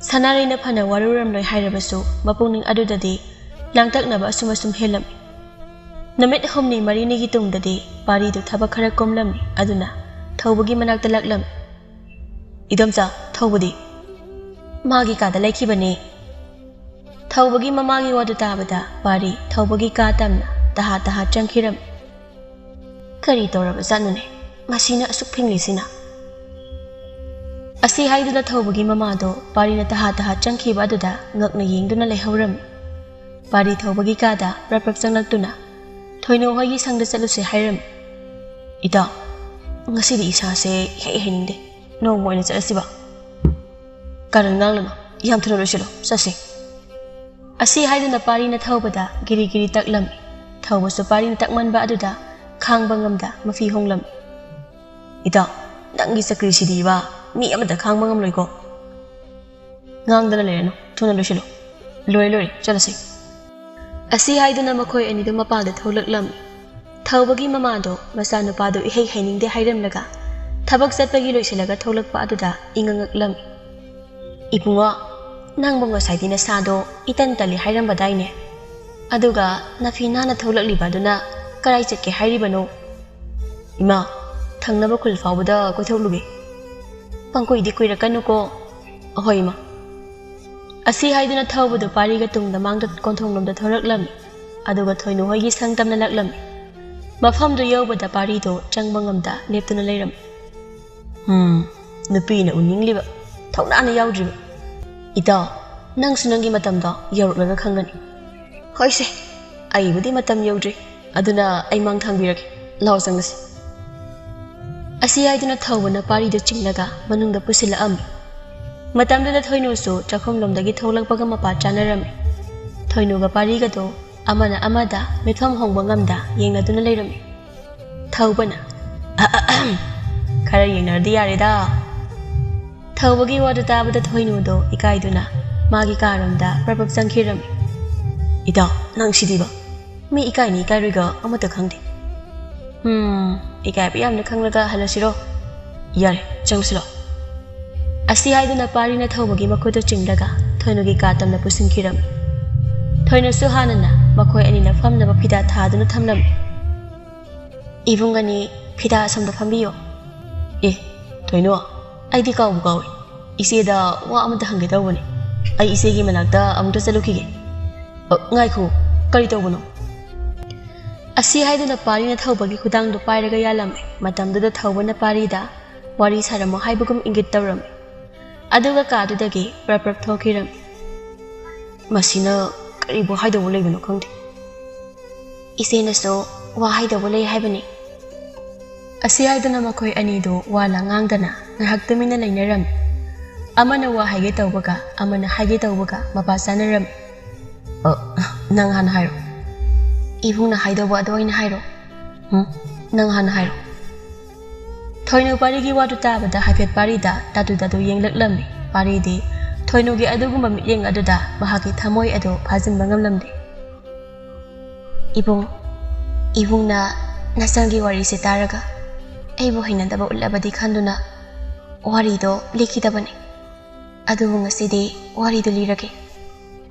ꯁꯅꯥꯔꯩꯅ ꯐꯅ ꯋꯥꯔꯧꯔꯝꯂꯣꯏ ꯍꯥꯏꯔꯕꯁꯨ ꯃꯄꯨꯛꯅꯤꯡ ꯑꯗꯨꯗꯗꯤ ꯂꯥꯡꯇꯛꯅꯕ ꯑꯁꯨꯝ ꯑꯁꯨꯝ ꯍꯦꯜꯂꯝꯃꯤ꯫ ꯅꯨꯃꯤꯠ ꯍꯨꯝꯅꯤ ꯃꯔꯤꯅꯤꯒꯤ ꯇꯨꯡꯗꯗꯤ ꯄꯥꯔꯤꯗꯨ ꯊꯕꯛ ꯈꯔ ꯀꯣꯝꯂꯝꯃꯤ꯫ ꯑꯗꯨꯅ ꯊꯧꯕꯒꯤ ꯃꯅꯥꯛꯇ ꯂꯥꯛꯂꯝꯃꯤ꯫ "ꯏꯗꯣꯝꯆꯥ, ꯊꯧꯕꯗꯤ?" "ꯃꯥꯒꯤ ꯀꯥꯗ ꯂꯩꯈꯤꯕꯅꯦ꯫" ꯊꯧꯕꯒꯤ ꯃꯃꯥꯒꯤ ꯋꯥꯗꯨ ꯇꯥꯕꯗ ꯄꯥꯔꯤ ꯊꯧꯕꯒꯤ ꯀꯥ ꯇꯝꯅ ꯇꯍꯥ ꯇꯍꯥ ꯆꯪꯈꯤꯔꯝꯃꯤ꯫ "ꯀꯔꯤ ꯇꯧꯔꯕꯖꯥꯠꯅꯣꯅꯦ ꯃꯁꯤꯅ ꯑꯁꯨꯛ ꯐꯤꯡꯂꯤꯁꯤꯅ?" ꯑꯁꯤ ꯍꯥꯏꯗꯨꯅ ꯊꯧꯕꯒꯤ ꯃꯃꯥꯗꯣ ꯄꯥꯔꯤꯅ ꯇꯍꯥ ꯇꯍꯥ ꯆꯪꯈꯤꯕ ꯑꯗꯨꯗ ꯉꯛꯅ ꯌꯦꯡꯗꯨꯅ ꯂꯩꯍꯧꯔꯝꯃꯤ꯫ ꯄꯥꯔꯤ ꯊꯧꯕꯒꯤ ꯀꯥꯗ ꯄ꯭ꯔꯞ ꯄ꯭ꯔꯞ ꯆꯪꯂꯛꯇꯨꯅ ꯊꯣꯏꯅꯨ ꯍꯣꯏꯒꯤ ꯁꯪꯗ ꯆꯠꯂꯨꯁꯦ ꯍꯥꯏꯔꯝꯃꯤ꯫ "ꯏꯇꯥꯎ, ꯉꯁꯤꯗꯤ ꯏꯁꯥꯁꯦ ꯏꯍꯩ ꯍꯩꯅꯤꯡꯗꯦ, ꯅꯣꯡꯃ ꯑꯣꯏꯅ ꯆꯠꯂꯁꯤꯕ?" "ꯀꯥꯔꯟ ꯉꯥꯡꯂꯅꯨ, ꯌꯥꯝ ꯊꯨꯅ ꯂꯣꯏꯁꯤꯜꯂꯣ, ꯆꯠꯁꯤ꯫" ꯑꯁꯤ ꯍꯥꯏꯗꯨꯅ ꯄꯥꯔꯤꯅ ꯊꯧꯕꯗ ꯒꯤꯔꯤ ꯒꯤꯔꯤ ꯇꯛꯂꯝꯃꯤ꯫ ꯊꯧꯕꯁꯨ ꯄꯥꯔꯤꯅ ꯇꯛꯃꯟꯕ ꯑꯗꯨꯗ ꯈꯥꯡꯕ ꯉꯝꯗ ꯃꯐꯤ ꯍꯣꯡꯂꯝꯃꯤ꯫ "ꯏꯇꯥꯎ, ꯅꯪꯒꯤ ꯆꯀ꯭ꯔꯤꯁꯤꯗꯤꯕ, ꯃꯤ ꯑꯃꯇ ꯈꯥꯡꯕ ꯉꯝꯂꯣꯏꯀꯣ꯫" "ꯉꯥꯡꯗꯅ ꯂꯩꯔꯅꯨ, ꯊꯨꯅ ꯂꯣꯏꯁꯤꯜꯂꯨ꯫ ꯂꯣꯏꯔꯦ, ꯂꯣꯏꯔꯦ, ꯆꯠꯂꯁꯤ꯫" ꯑꯁꯤ ꯍꯥꯏꯗꯨꯅ ꯃꯈꯣꯏ ꯑꯅꯤꯗꯨ ꯃꯄꯥꯟꯗ ꯊꯣꯛꯂꯛꯂꯝꯃꯤ꯫ ꯊꯧꯕꯒꯤ ꯃꯃꯥꯗꯣ ꯃꯆꯥꯅꯨꯄꯥꯗꯨ ꯏꯍꯩ ꯍꯩꯅꯤꯡꯗꯦ ꯍꯥꯏꯔꯝꯂꯒ ꯊꯕꯛ ꯆꯠꯄꯒꯤ ꯂꯣꯏꯁꯤꯜꯂꯒ ꯊꯣꯛꯂꯛꯄ ꯑꯗꯨꯗ ꯏꯉꯛ ꯉꯛꯂꯝꯃꯤ꯫ "ꯏꯕꯨꯡꯉꯣ, "ꯅꯪꯕꯨ ꯉꯁꯥꯏꯗꯤ ꯅꯁꯥꯗꯣ ꯏꯇꯟ ꯇꯜꯂꯤ ꯍꯥꯏꯔꯝꯕꯗꯥꯏꯅꯦ? ꯑꯗꯨꯒ ꯅꯐꯤ ꯅꯥꯟꯅ ꯊꯣꯛꯂꯛꯂꯤꯕ ꯑꯗꯨꯅ ꯀꯔꯥꯏ ꯆꯠꯀꯦ ꯍꯥꯏꯔꯤꯕꯅꯣ? ꯏꯃꯥ, ꯊꯪꯅꯕ ꯈꯨꯜ ꯐꯥꯎꯕꯗ ꯀꯣꯏꯊꯣꯛꯂꯨꯒꯦ꯫ ꯄꯪꯀꯨꯏꯗꯤ ꯀꯨꯏꯔꯛꯀꯅꯨꯀꯣ꯫" "ꯑꯍꯣꯏ, ꯏꯃꯥ꯫" ꯑꯁꯤ ꯍꯥꯏꯗꯨꯅ ꯊꯧꯕꯗꯨ ꯄꯥꯔꯤꯒ ꯇꯨꯡꯗ ꯃꯥꯡꯗ ꯀꯣꯟꯊꯣꯡꯂꯣꯝꯗ ꯊꯧꯔꯛꯂꯝꯃꯤ꯫ ꯑꯗꯨꯒ ꯊꯣꯏꯅꯨ ꯍꯣꯏꯒꯤ ꯁꯪ ꯇꯝꯅ ꯅꯛꯂꯝꯃꯤ꯫ ꯃꯐꯝꯗꯨ ꯌꯧꯕꯗ ꯄꯥꯔꯤꯗꯨ ꯆꯪꯕ ꯉꯝꯗ ꯂꯦꯞꯇꯨꯅ ꯂꯩꯔꯝꯃꯤ꯫ "ꯍꯝ, ꯅꯨꯄꯤꯅ ꯎꯅꯤꯡꯂꯤꯕ, ꯊꯧꯅꯥꯅ ꯌꯥꯎꯗ꯭ꯔꯤꯕ꯫ ꯏꯇꯥꯎ, ꯅꯪꯁꯨ ꯅꯪꯒꯤ ꯃꯇꯝꯗꯣ ꯌꯧꯔꯛꯂꯒ ꯈꯪꯒꯅꯤ꯫" "ꯍꯣꯏꯁꯦ, ꯑꯩꯕꯨꯗꯤ ꯃꯇꯝ ꯌꯧꯗ꯭ꯔꯤ, ꯑꯗꯨꯅ ꯑꯩ ꯃꯥꯡ ꯊꯥꯡꯕꯤꯔꯒꯦ꯫ ꯂꯥꯎ ꯆꯪꯂꯁꯤ꯫" ꯑꯁꯤ ꯍꯥꯏꯗꯨꯅ ꯊꯧꯕꯅ ꯄꯥꯔꯤꯗꯨ ꯆꯤꯡꯂꯒ ꯃꯅꯨꯡꯗ ꯄꯨꯁꯤꯜꯂꯛꯑꯝꯃꯤ꯫ ꯃꯇꯝꯗꯨꯗ ꯊꯣꯏꯅꯨꯁꯨ ꯆꯥꯛꯈꯨꯝꯂꯣꯝꯗꯒꯤ ꯊꯣꯛꯂꯛꯄꯒ ꯃꯄꯥ ꯆꯥꯅꯔꯝꯃꯤ꯫ ꯊꯣꯏꯅꯨꯒ ꯄꯥꯔꯤꯒꯗꯣ ꯑꯃꯅ ꯑꯃꯗ ꯃꯤꯠꯐꯝ ꯍꯣꯡꯕ ꯉꯝꯗ ꯌꯦꯡꯅꯗꯨꯅ ꯂꯩꯔꯝꯃꯤ꯫ ꯊꯧꯕꯅ, "ꯑꯍꯝ, ꯈꯔ ꯌꯦꯡꯅꯔꯗꯤ ꯌꯥꯔꯦꯗ꯫" ꯊꯧꯕꯒꯤ ꯋꯥꯗꯨ ꯇꯥꯕꯗ ꯊꯣꯏꯅꯨꯗꯣ ꯏꯀꯥꯏꯗꯨꯅ ꯃꯥꯒꯤ ꯀꯥꯔꯣꯝꯗ ꯄ꯭ꯔꯞ ꯄ꯭ꯔꯞ ꯆꯪꯈꯤꯔꯝꯃꯤ꯫ "ꯏꯇꯥꯎ, ꯅꯪ ꯁꯤꯗꯤꯕ꯫ ꯃꯤ ꯏꯀꯥꯏꯅꯤ ꯏꯀꯥꯏꯔꯣꯏꯒ ꯑꯃꯠꯇ ꯈꯪꯗꯦ꯫ ꯍꯝ, ꯏꯀꯥꯏꯕ ꯌꯥꯝꯅ ꯈꯪꯂꯒ ꯍꯜꯂꯁꯤꯔꯣ? ꯌꯥꯔꯦ, ꯆꯪꯁꯤꯜꯂꯣ꯫" ꯑꯁꯤ ꯍꯥꯏꯗꯨꯅ ꯄꯥꯔꯤꯅ ꯊꯧꯕꯒꯤ ꯃꯈꯨꯠꯇꯨ ꯆꯤꯡꯂꯒ ꯊꯣꯏꯅꯨꯒꯤ ꯀꯥ ꯇꯝꯅ ꯄꯨꯁꯤꯟꯈꯤꯔꯝꯃꯤ꯫ ꯊꯣꯏꯅꯨꯁꯨ ꯍꯥꯟꯅꯅ ꯃꯈꯣꯏ ꯑꯅꯤꯅ ꯐꯝꯅꯕ ꯐꯤꯗꯥ ꯊꯥꯗꯨꯅ ꯊꯝꯂꯝꯃꯤ꯫ "ꯏꯕꯨꯡ ꯑꯅꯤ, ꯐꯤꯗꯥ ꯑꯁꯣꯝꯗ ꯐꯝꯕꯤꯌꯣ꯫" "ꯑꯦ, ꯊꯣꯏꯅꯨ, ꯑꯩꯗꯤ ꯀꯥꯎꯕꯨ ꯀꯥꯎꯏ꯫ ꯏꯆꯦꯗ ꯋꯥ ꯑꯃꯇ ꯍꯪꯒꯦ ꯇꯧꯕꯅꯤ꯫ ꯑꯩ ꯏꯆꯦꯒꯤ ꯃꯅꯥꯛꯇ ꯑꯃꯨꯛꯇ ꯆꯠꯂꯨꯈꯤꯒꯦ꯫" "ꯑ, ꯉꯥꯏꯈꯣ, ꯀꯔꯤ ꯇꯧꯕꯅꯣ?" ꯑꯁꯤ ꯍꯥꯏꯗꯨꯅ ꯄꯥꯔꯤꯅ ꯊꯧꯕꯒꯤ ꯈꯨꯗꯥꯡꯗꯨ ꯄꯥꯏꯔꯒ ꯌꯥꯜꯂꯝꯃꯤ꯫ ꯃꯇꯝꯗꯨꯗ ꯊꯧꯕꯅ ꯄꯥꯔꯤꯗ ꯋꯥꯔꯤ ꯁꯥꯔꯝꯃꯣ ꯍꯥꯏꯕꯒꯨꯝ ꯏꯪꯒꯤꯠ ꯇꯧꯔꯝꯃꯤ꯫ ꯑꯗꯨꯒ ꯀꯥꯗꯨꯗꯒꯤ ꯄ꯭ꯔꯞ ꯄ꯭ꯔꯞ ꯊꯣꯛꯈꯤꯔꯝꯃꯤ꯫ "ꯃꯁꯤꯅ ꯀꯔꯤꯕꯨ ꯍꯥꯏꯗꯧꯕ ꯂꯩꯕꯅꯣ ꯈꯪꯗꯦ꯫ ꯏꯆꯦꯅꯁꯨ ꯋꯥ ꯍꯥꯏꯗꯧꯕ ꯂꯩ ꯍꯥꯏꯕꯅꯤ꯫" ꯑꯁꯤ ꯍꯥꯏꯗꯨꯅ ꯃꯈꯣꯏ ꯑꯅꯤꯗꯨ ꯋꯥ ꯂꯥꯡ ꯉꯥꯡꯗꯅ ꯉꯥꯏꯍꯥꯛ ꯇꯨꯃꯤꯟꯅ ꯂꯩꯅꯔꯝꯃꯤ꯫ ꯑꯃꯅ ꯋꯥ ꯍꯥꯏꯒꯦ ꯇꯧꯕꯒ ꯑꯃꯅ ꯍꯥꯏꯒꯦ ꯇꯧꯕꯒ ꯃꯄꯥ ꯆꯥꯅꯔꯝꯃꯤ꯫ "ꯑ, ꯅꯪ ꯍꯥꯟꯅ ꯍꯥꯏꯔꯣ꯫" "ꯏꯕꯨꯡꯅ ꯍꯥꯏꯗꯧꯕ ꯑꯗꯨ ꯑꯣꯏꯅ ꯍꯥꯏꯔꯣ꯫" "ꯍꯨꯝ, ꯅꯪ ꯍꯥꯟꯅ ꯍꯥꯏꯔꯣ꯫" ꯊꯣꯏꯅꯨ ꯄꯥꯔꯤꯒꯤ ꯋꯥꯗꯨ ꯇꯥꯕꯗ ꯍꯥꯏꯐꯦꯠ ꯄꯥꯔꯤꯗ ꯇꯥꯇꯨ ꯇꯥꯇꯨ ꯌꯦꯡꯂꯛꯂꯝꯃꯤ꯫ ꯄꯥꯔꯤꯗꯤ ꯊꯣꯏꯅꯨꯒꯤ ꯑꯗꯨꯒꯨꯝꯕ ꯃꯤꯠꯌꯦꯡ ꯑꯗꯨꯗ ꯃꯍꯥꯛꯀꯤ ꯊꯃꯣꯏ ꯑꯗꯨ ꯐꯥꯖꯤꯟꯕ ꯉꯝꯂꯝꯗꯦ꯫ "ꯏꯕꯨꯡ, ꯏꯕꯨꯡꯅ ꯅꯆꯟꯒꯤ ꯋꯥꯔꯤꯁꯦ ꯇꯥꯔꯒ ꯑꯩꯕꯨ ꯍꯩꯅꯗꯕ ꯎꯠꯂꯕꯗꯤ ꯈꯟꯗꯨꯅ ꯋꯥꯔꯤꯗꯣ ꯂꯤꯈꯤꯗꯕꯅꯤ꯫" ꯑꯗꯨꯕꯨ ꯉꯁꯤꯗꯤ ꯋꯥꯔꯤꯗꯨ ꯂꯤꯔꯒꯦ꯫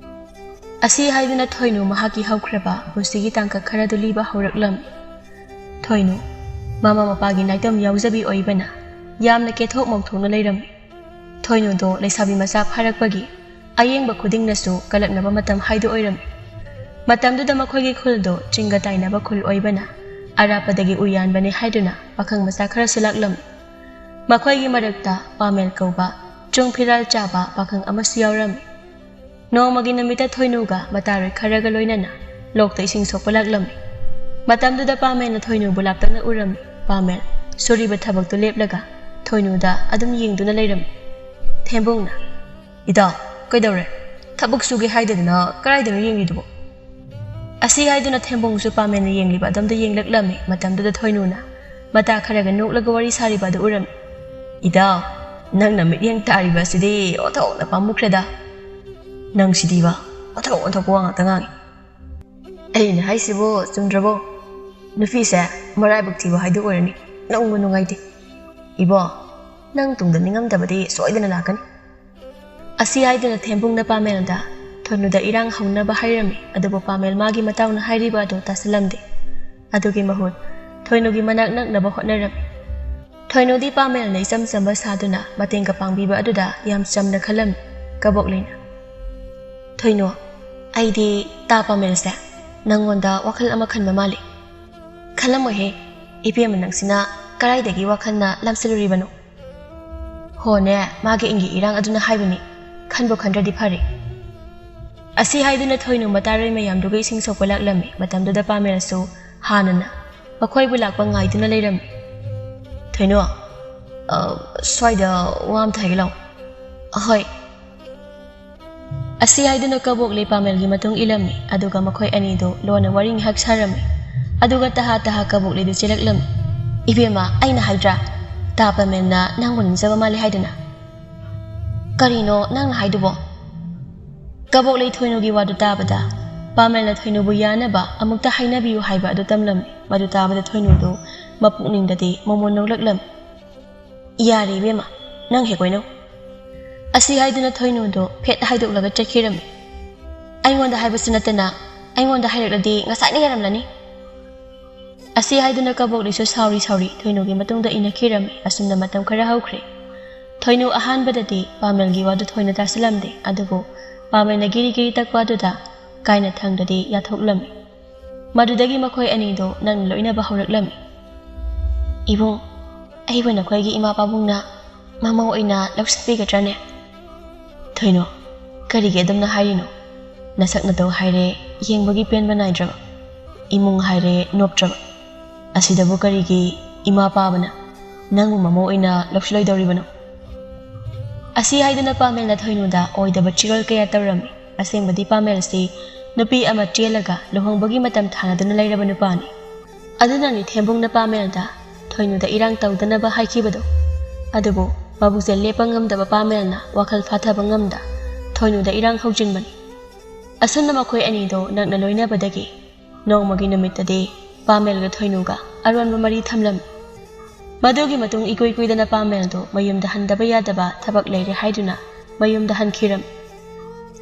ꯑꯁꯤ ꯍꯥꯏꯗꯨꯅ ꯊꯣꯏꯅꯨ ꯃꯍꯥꯛꯀꯤ ꯍꯧꯈ꯭ꯔꯕ ꯄꯨꯟꯁꯤꯒꯤ ꯇꯥꯡꯀꯛ ꯈꯔꯗꯨ ꯂꯤꯕ ꯍꯧꯔꯛꯂꯝꯃꯤ꯫ ꯊꯣꯏꯅꯨ ꯃꯃꯥ ꯃꯄꯥꯒꯤ ꯅꯥꯏꯇꯣꯝ ꯌꯥꯎꯖꯕꯤ ꯑꯣꯏꯕꯅ ꯌꯥꯝꯅ ꯀꯦꯊꯣꯛ ꯃꯧꯊꯣꯛꯅ ꯂꯩꯔꯝꯃꯤ꯫ ꯊꯣꯏꯅꯨꯗꯣ ꯂꯩꯁꯥꯕꯤ ꯃꯆꯥ ꯐꯥꯔꯛꯄꯒꯤ ꯑꯌꯦꯡꯕ ꯈꯨꯗꯤꯡꯅꯁꯨ ꯀꯜꯂꯛꯅꯕ ꯃꯇꯝ ꯍꯥꯏꯗꯨ ꯑꯣꯏꯔꯝꯃꯤ꯫ ꯃꯇꯝꯗꯨꯗ ꯃꯈꯣꯏꯒꯤ ꯈꯨꯜꯗꯣ ꯆꯤꯡꯒ ꯇꯥꯏꯅꯕ ꯈꯨꯜ ꯑꯣꯏꯕꯅ ꯑꯔꯥꯞꯄꯗꯒꯤ ꯎꯌꯥꯟꯕꯅꯤ ꯍꯥꯏꯗꯨꯅ ꯄꯥꯈꯪ ꯃꯆꯥ ꯈꯔꯁꯨ ꯂꯥꯛꯂꯝꯃꯤ꯫ ꯃꯈꯣꯏꯒꯤ ꯃꯔꯛꯇ ꯄꯥꯃꯦꯜ ꯀꯧꯕ ꯆꯨꯡ ꯐꯤꯔꯥꯜ ꯆꯥꯕ ꯄꯥꯈꯪ ꯑꯃꯁꯨ ꯌꯥꯎꯔꯝꯃꯤ꯫ ꯅꯣꯡꯃꯒꯤ ꯅꯨꯃꯤꯠꯇ ꯊꯣꯏꯅꯨꯒ ꯃꯇꯥꯔꯣꯏ ꯈꯔꯒ ꯂꯣꯏꯅꯅ ꯂꯣꯛꯇ ꯏꯁꯤꯡ ꯁꯣꯛꯄ ꯂꯥꯛꯂꯝꯃꯤ꯫ ꯃꯇꯝꯗꯨꯗ ꯄꯥꯃꯦꯜꯅ ꯊꯣꯏꯅꯨꯕꯨ ꯂꯥꯞꯇꯛꯅ ꯎꯔꯝꯃꯤ꯫ ꯄꯥꯃꯦꯜ ꯁꯨꯔꯤꯕ ꯊꯕꯛꯇꯨ ꯂꯦꯞꯂꯒ ꯊꯣꯏꯅꯨꯗ ꯑꯗꯨꯝ ꯌꯦꯡꯗꯨꯅ ꯂꯩꯔꯝꯃꯤ꯫ ꯊꯦꯝꯕꯨꯡꯅ, "ꯏꯇꯥꯎ, ꯀꯩꯗꯧꯔꯦ? ꯊꯕꯛ ꯁꯨꯒꯦ ꯍꯥꯏꯗꯗꯅ ꯀꯗꯥꯏꯗꯅꯣ ꯌꯦꯡꯂꯤꯗꯨꯕꯣ?" ꯑꯁꯤ ꯍꯥꯏꯗꯨꯅ ꯊꯦꯝꯕꯨꯡꯁꯨ ꯄꯥꯃꯦꯜꯅ ꯌꯦꯡꯂꯤꯕ ꯑꯗꯣꯝꯗ ꯌꯦꯡꯂꯛꯂꯝꯃꯤ꯫ ꯃꯇꯝꯗꯨꯗ ꯊꯣꯏꯅꯨꯅ ꯃꯇꯥ ꯈꯔꯒ ꯅꯣꯛꯂꯒ ꯋꯥꯔꯤ ꯁꯥꯔꯤꯕ ꯑꯗꯨ ꯎꯔꯝꯃꯤ꯫ "ꯏꯇꯥꯎ, ꯅꯪꯅ ꯃꯤꯠꯌꯦꯡ ꯇꯥꯔꯤꯕ ꯑꯁꯤꯗꯤ ꯑꯣꯟꯊꯣꯛꯅ ꯄꯥꯝꯃꯨꯈ꯭ꯔꯦꯗ꯫ ꯅꯪꯁꯤꯗꯤꯕ, ꯑꯣꯟꯊꯣꯛ ꯑꯣꯟꯊꯣꯛꯄ ꯋꯥ ꯉꯥꯛꯇ ꯉꯥꯡꯉꯤ꯫ ꯑꯩꯅ ꯍꯥꯏꯁꯤꯕꯨ ꯆꯨꯝꯗ꯭ꯔꯕꯣ? ꯅꯨꯄꯤꯁꯦ ꯃꯔꯥꯏꯕꯛ ꯊꯤꯕ ꯍꯥꯏꯗꯨ ꯑꯣꯏꯔꯅꯤ꯫ ꯅꯨꯡꯕꯨ ꯅꯨꯡꯉꯥꯏꯇꯦ꯫ ꯏꯕꯣ, ꯅꯪ ꯇꯨꯡꯗ ꯅꯤꯡꯉꯝꯗꯕꯗꯤ ꯁꯣꯏꯗꯅ ꯂꯥꯛꯀꯅꯤ꯫" ꯑꯁꯤ ꯍꯥꯏꯗꯨꯅ ꯊꯦꯝꯕꯨꯡꯅ ꯄꯥꯃꯦꯜꯗ ꯊꯣꯏꯅꯨꯗ ꯏꯔꯥꯡ ꯍꯧꯅꯕ ꯍꯥꯏꯔꯝꯃꯤ꯫ ꯑꯗꯨꯕꯨ ꯄꯥꯃꯦꯜ ꯃꯥꯒꯤ ꯃꯇꯥꯎꯅ ꯍꯥꯏꯔꯤꯕ ꯑꯗꯨ ꯇꯥꯁꯤꯜꯂꯝꯗꯦ꯫ ꯑꯗꯨꯒꯤ ꯃꯍꯨꯠ ꯊꯣꯏꯅꯨꯒꯤ ꯃꯅꯥꯛ ꯅꯛꯅꯕ ꯍꯣꯠꯅꯔꯝꯃꯤ꯫ ꯊꯣꯏꯅꯨꯗꯤ ꯄꯥꯃꯦꯜꯅ ꯏꯆꯝ ꯆꯝꯕ ꯁꯥꯗꯨꯅ ꯃꯇꯦꯡꯒ ꯄꯥꯡꯕꯤꯕ ꯑꯗꯨꯗ ꯌꯥꯝ ꯆꯝꯅ ꯈꯜꯂꯝꯃꯤ꯫ ꯀꯕꯣꯛꯂꯩꯅ, "ꯊꯣꯏꯅꯨ, ꯑꯩꯗꯤ ꯇꯥ ꯄꯥꯃꯦꯜꯁꯦ ꯅꯪꯉꯣꯟꯗ ꯋꯥꯈꯜ ꯑꯃ ꯈꯟꯕ ꯃꯥꯜꯂꯤ꯫" "ꯈꯜꯂꯝꯃꯣꯏꯍꯦ, ꯏꯕꯦꯝꯃ ꯅꯪꯁꯤꯅ ꯀꯗꯥꯏꯗꯒꯤ ꯋꯥꯈꯜꯅ ꯂꯥꯝꯁꯤꯜꯂꯨꯔꯤꯕꯅꯣ?" "ꯍꯣꯅꯦ, ꯃꯥꯒꯤ ꯏꯪꯒꯤ ꯏꯔꯥꯡ ꯑꯗꯨꯅ ꯍꯥꯏꯕꯅꯤ, ꯈꯟꯕꯨ ꯈꯟꯗ꯭ꯔꯗꯤ ꯐꯔꯦ꯫" ꯑꯁꯤ ꯍꯥꯏꯗꯨꯅ ꯊꯣꯏꯅꯨ ꯃꯇꯥꯔꯣꯏ ꯃꯌꯥꯝꯗꯨꯒ ꯏꯁꯤꯡ ꯁꯣꯛꯄ ꯂꯥꯛꯂꯝꯃꯤ꯫ ꯃꯇꯝꯗꯨꯗ ꯄꯥꯃꯦꯜꯁꯨ ꯍꯥꯟꯅꯅ ꯃꯈꯣꯏꯕꯨ ꯂꯥꯛꯄ ꯉꯥꯏꯗꯨꯅ ꯂꯩꯔꯝꯃꯤ꯫ "ꯊꯣꯏꯅꯨ, ꯑ, ꯁ꯭ꯋꯥꯏꯗ ꯋꯥ ꯑꯃ ꯍꯥꯏꯒꯦ ꯂꯥꯛꯑꯣ꯫" "ꯑꯍꯣꯏ꯫" ꯑꯁꯤ ꯍꯥꯏꯗꯨꯅ ꯀꯕꯣꯛꯂꯩ ꯄꯥꯃꯦꯜꯒꯤ ꯃꯇꯨꯡ ꯏꯜꯂꯝꯃꯤ꯫ ꯑꯗꯨꯒ ꯃꯈꯣꯏ ꯑꯅꯤꯗꯨ ꯂꯣꯟꯅ ꯋꯥꯔꯤ ꯉꯥꯏꯍꯥꯛ ꯁꯥꯔꯝꯃꯤ꯫ ꯑꯗꯨꯒ ꯇꯍꯥ ꯇꯍꯥ ꯀꯕꯣꯛꯂꯩꯗꯨ ꯆꯦꯜꯂꯛꯂꯝꯃꯤ꯫ "ꯏꯕꯦꯝꯃ, ꯑꯩꯅ ꯍꯥꯏꯗ꯭ꯔꯥ, ꯇꯥ ꯄꯥꯃꯦꯜꯅ ꯅꯪꯕꯨ ꯅꯤꯡꯖꯕ ꯃꯥꯜꯂꯤ ꯍꯥꯏꯗꯨꯅ꯫" "ꯀꯔꯤꯅꯣ ꯅꯪꯅ ꯍꯥꯏꯗꯨꯕꯣ?" ꯀꯕꯣꯛꯂꯩ ꯊꯣꯏꯅꯨꯒꯤ ꯋꯥꯗꯨ ꯇꯥꯕꯗ ꯄꯥꯃꯦꯜꯅ ꯊꯣꯏꯅꯨꯕꯨ ꯌꯥꯅꯕ ꯑꯃꯨꯛꯇ ꯍꯥꯏꯅꯕꯤꯌꯨ ꯍꯥꯏꯕ ꯑꯗꯨ ꯇꯝꯂꯝꯃꯤ꯫ ꯃꯗꯨ ꯇꯥꯕꯗ ꯊꯣꯏꯅꯨꯗꯨ ꯃꯄꯨꯛꯅꯤꯡꯗꯗꯤ ꯃꯣꯃꯣꯟ ꯅꯣꯛꯂꯛꯂꯝꯃꯤ꯫ "ꯌꯥꯔꯦ ꯏꯕꯦꯝꯃ, ꯅꯪ ꯍꯦꯛ ꯀꯣꯏꯅꯧ꯫" ꯑꯁꯤ ꯍꯥꯏꯗꯨꯅ ꯊꯣꯏꯅꯨꯗꯣ ꯐꯦꯠ ꯍꯥꯏꯗꯣꯛꯂꯒ ꯆꯠꯈꯤꯔꯝꯃꯤ꯫ ꯑꯩꯉꯣꯟꯗ ꯍꯥꯏꯕꯁꯨ ꯅꯠꯇꯅ, ꯑꯩꯉꯣꯟꯗ ꯍꯥꯏꯔꯛꯂꯗꯤ ꯉꯁꯥꯏꯅ ꯌꯥꯔꯝꯂꯅꯤ꯫ ꯑꯁꯤ ꯍꯥꯏꯗꯨꯅ ꯀꯕꯣꯛꯂꯤꯁꯨ ꯁꯥꯎꯔꯤ ꯁꯥꯎꯔꯤ ꯊꯣꯏꯅꯨꯒꯤ ꯃꯇꯨꯡꯗ ꯏꯟꯅꯈꯤꯔꯝꯃꯤ꯫ ꯑꯁꯨꯝꯅ ꯃꯇꯝ ꯈꯔ ꯍꯧꯈ꯭ꯔꯦ꯫ ꯊꯣꯏꯅꯨ ꯑꯍꯥꯟꯕꯗꯗꯤ ꯄꯥꯃꯦꯜꯒꯤ ꯋꯥꯗꯨ ꯊꯣꯏꯅ ꯇꯥꯁꯤꯜꯂꯝꯗꯦ, ꯑꯗꯨꯕꯨ ꯄꯥꯃꯦꯜꯅ ꯒꯤꯔꯤ ꯒꯤꯔꯤ ꯇꯛꯄ ꯑꯗꯨꯗ ꯀꯥꯏꯅ ꯊꯪꯗꯗꯤ ꯌꯥꯊꯣꯛꯂꯝꯃꯤ꯫ ꯃꯗꯨꯗꯒꯤ ꯃꯈꯣꯏ ꯑꯅꯤꯗꯣ ꯅꯛꯅ ꯂꯣꯏꯅꯕ ꯍꯧꯔꯛꯂꯝꯃꯤ꯫ "ꯏꯕꯨꯡ, ꯑꯩꯕꯨ ꯅꯈꯣꯏꯒꯤ ꯏꯃꯥ ꯄꯥꯕꯨꯡꯅ ꯃꯃꯧ ꯑꯣꯏꯅ ꯂꯧꯁꯤꯟꯕꯤꯒꯗ꯭ꯔꯅꯦ?" "ꯊꯣꯏꯅꯣ, ꯀꯔꯤꯒꯤ ꯑꯗꯨꯝꯅ ꯍꯥꯏꯔꯤꯅꯣ? ꯅꯁꯛ ꯅꯇꯧ ꯍꯥꯏꯔꯦ ꯌꯦꯡꯕꯒꯤ ꯄꯦꯟꯕ ꯅꯥꯏꯗ꯭ꯔꯕ, ꯏꯃꯨꯡ ꯍꯥꯏꯔꯦ ꯅꯣꯞꯇ꯭ꯔꯕ, ꯑꯁꯤꯗꯕꯨ ꯀꯔꯤꯒꯤ ꯏꯃꯥ ꯄꯥꯕꯅ ꯅꯪꯕꯨ ꯃꯃꯧ ꯑꯣꯏꯅ ꯂꯧꯁꯤꯜꯂꯣꯏꯗꯧꯔꯤꯕꯅꯣ?" ꯑꯁꯤ ꯍꯥꯏꯗꯨꯅ ꯄꯥꯃꯦꯜꯅ ꯊꯣꯏꯅꯨꯗ ꯑꯣꯏꯗꯕ ꯆꯤꯔꯣꯜ ꯀꯌꯥ ꯇꯧꯔꯝꯃꯤ꯫ ꯑꯁꯦꯡꯕꯗꯤ ꯄꯥꯃꯦꯜꯁꯤ ꯅꯨꯄꯤ ꯑꯃ ꯆꯦꯜꯂꯒ ꯂꯨꯍꯣꯡꯕꯒꯤ ꯃꯇꯝ ꯊꯥꯅꯗꯨꯅ ꯂꯩꯔꯕ ꯅꯨꯄꯥꯅꯤ꯫ ꯑꯗꯨꯅꯅꯤ ꯊꯦꯝꯕꯨꯡꯅ ꯄꯥꯃꯦꯜꯗ ꯊꯣꯏꯅꯨꯗ ꯏꯔꯥꯡ ꯇꯧꯗꯅꯕ ꯍꯥꯏꯈꯤꯕꯗꯣ꯫ ꯑꯗꯨꯕꯨ ꯃꯕꯨꯛꯁꯦ ꯂꯦꯞꯄ ꯉꯝꯗꯕ ꯄꯥꯃꯦꯜꯅ ꯋꯥꯈꯜ ꯐꯥꯊꯕ ꯉꯝꯗ ꯊꯣꯏꯅꯨꯗ ꯏꯔꯥꯡ ꯍꯧꯖꯤꯟꯕꯅꯤ꯫ ꯑꯁꯨꯝꯅ ꯃꯈꯣꯏ ꯑꯅꯤꯗꯣ ꯅꯛꯅ ꯂꯣꯏꯅꯕꯗꯒꯤ ꯅꯣꯡꯃꯒꯤ ꯅꯨꯃꯤꯠꯇꯗꯤ ꯄꯥꯃꯦꯜꯒ ꯊꯣꯏꯅꯨꯒ ꯑꯔꯣꯟꯕ ꯃꯔꯤ ꯊꯝꯂꯝꯃꯤ꯫ ꯃꯗꯨꯒꯤ ꯃꯇꯨꯡ ꯏꯀꯨꯏ ꯀꯨꯏꯗꯅ ꯄꯥꯃꯦꯜꯗꯨ ꯃꯌꯨꯝꯗ ꯍꯟꯗꯕ ꯌꯥꯗꯕ ꯊꯕꯛ ꯂꯩꯔꯦ ꯍꯥꯏꯗꯨꯅ ꯃꯌꯨꯝꯗ ꯍꯟꯈꯤꯔꯝꯃꯤ꯫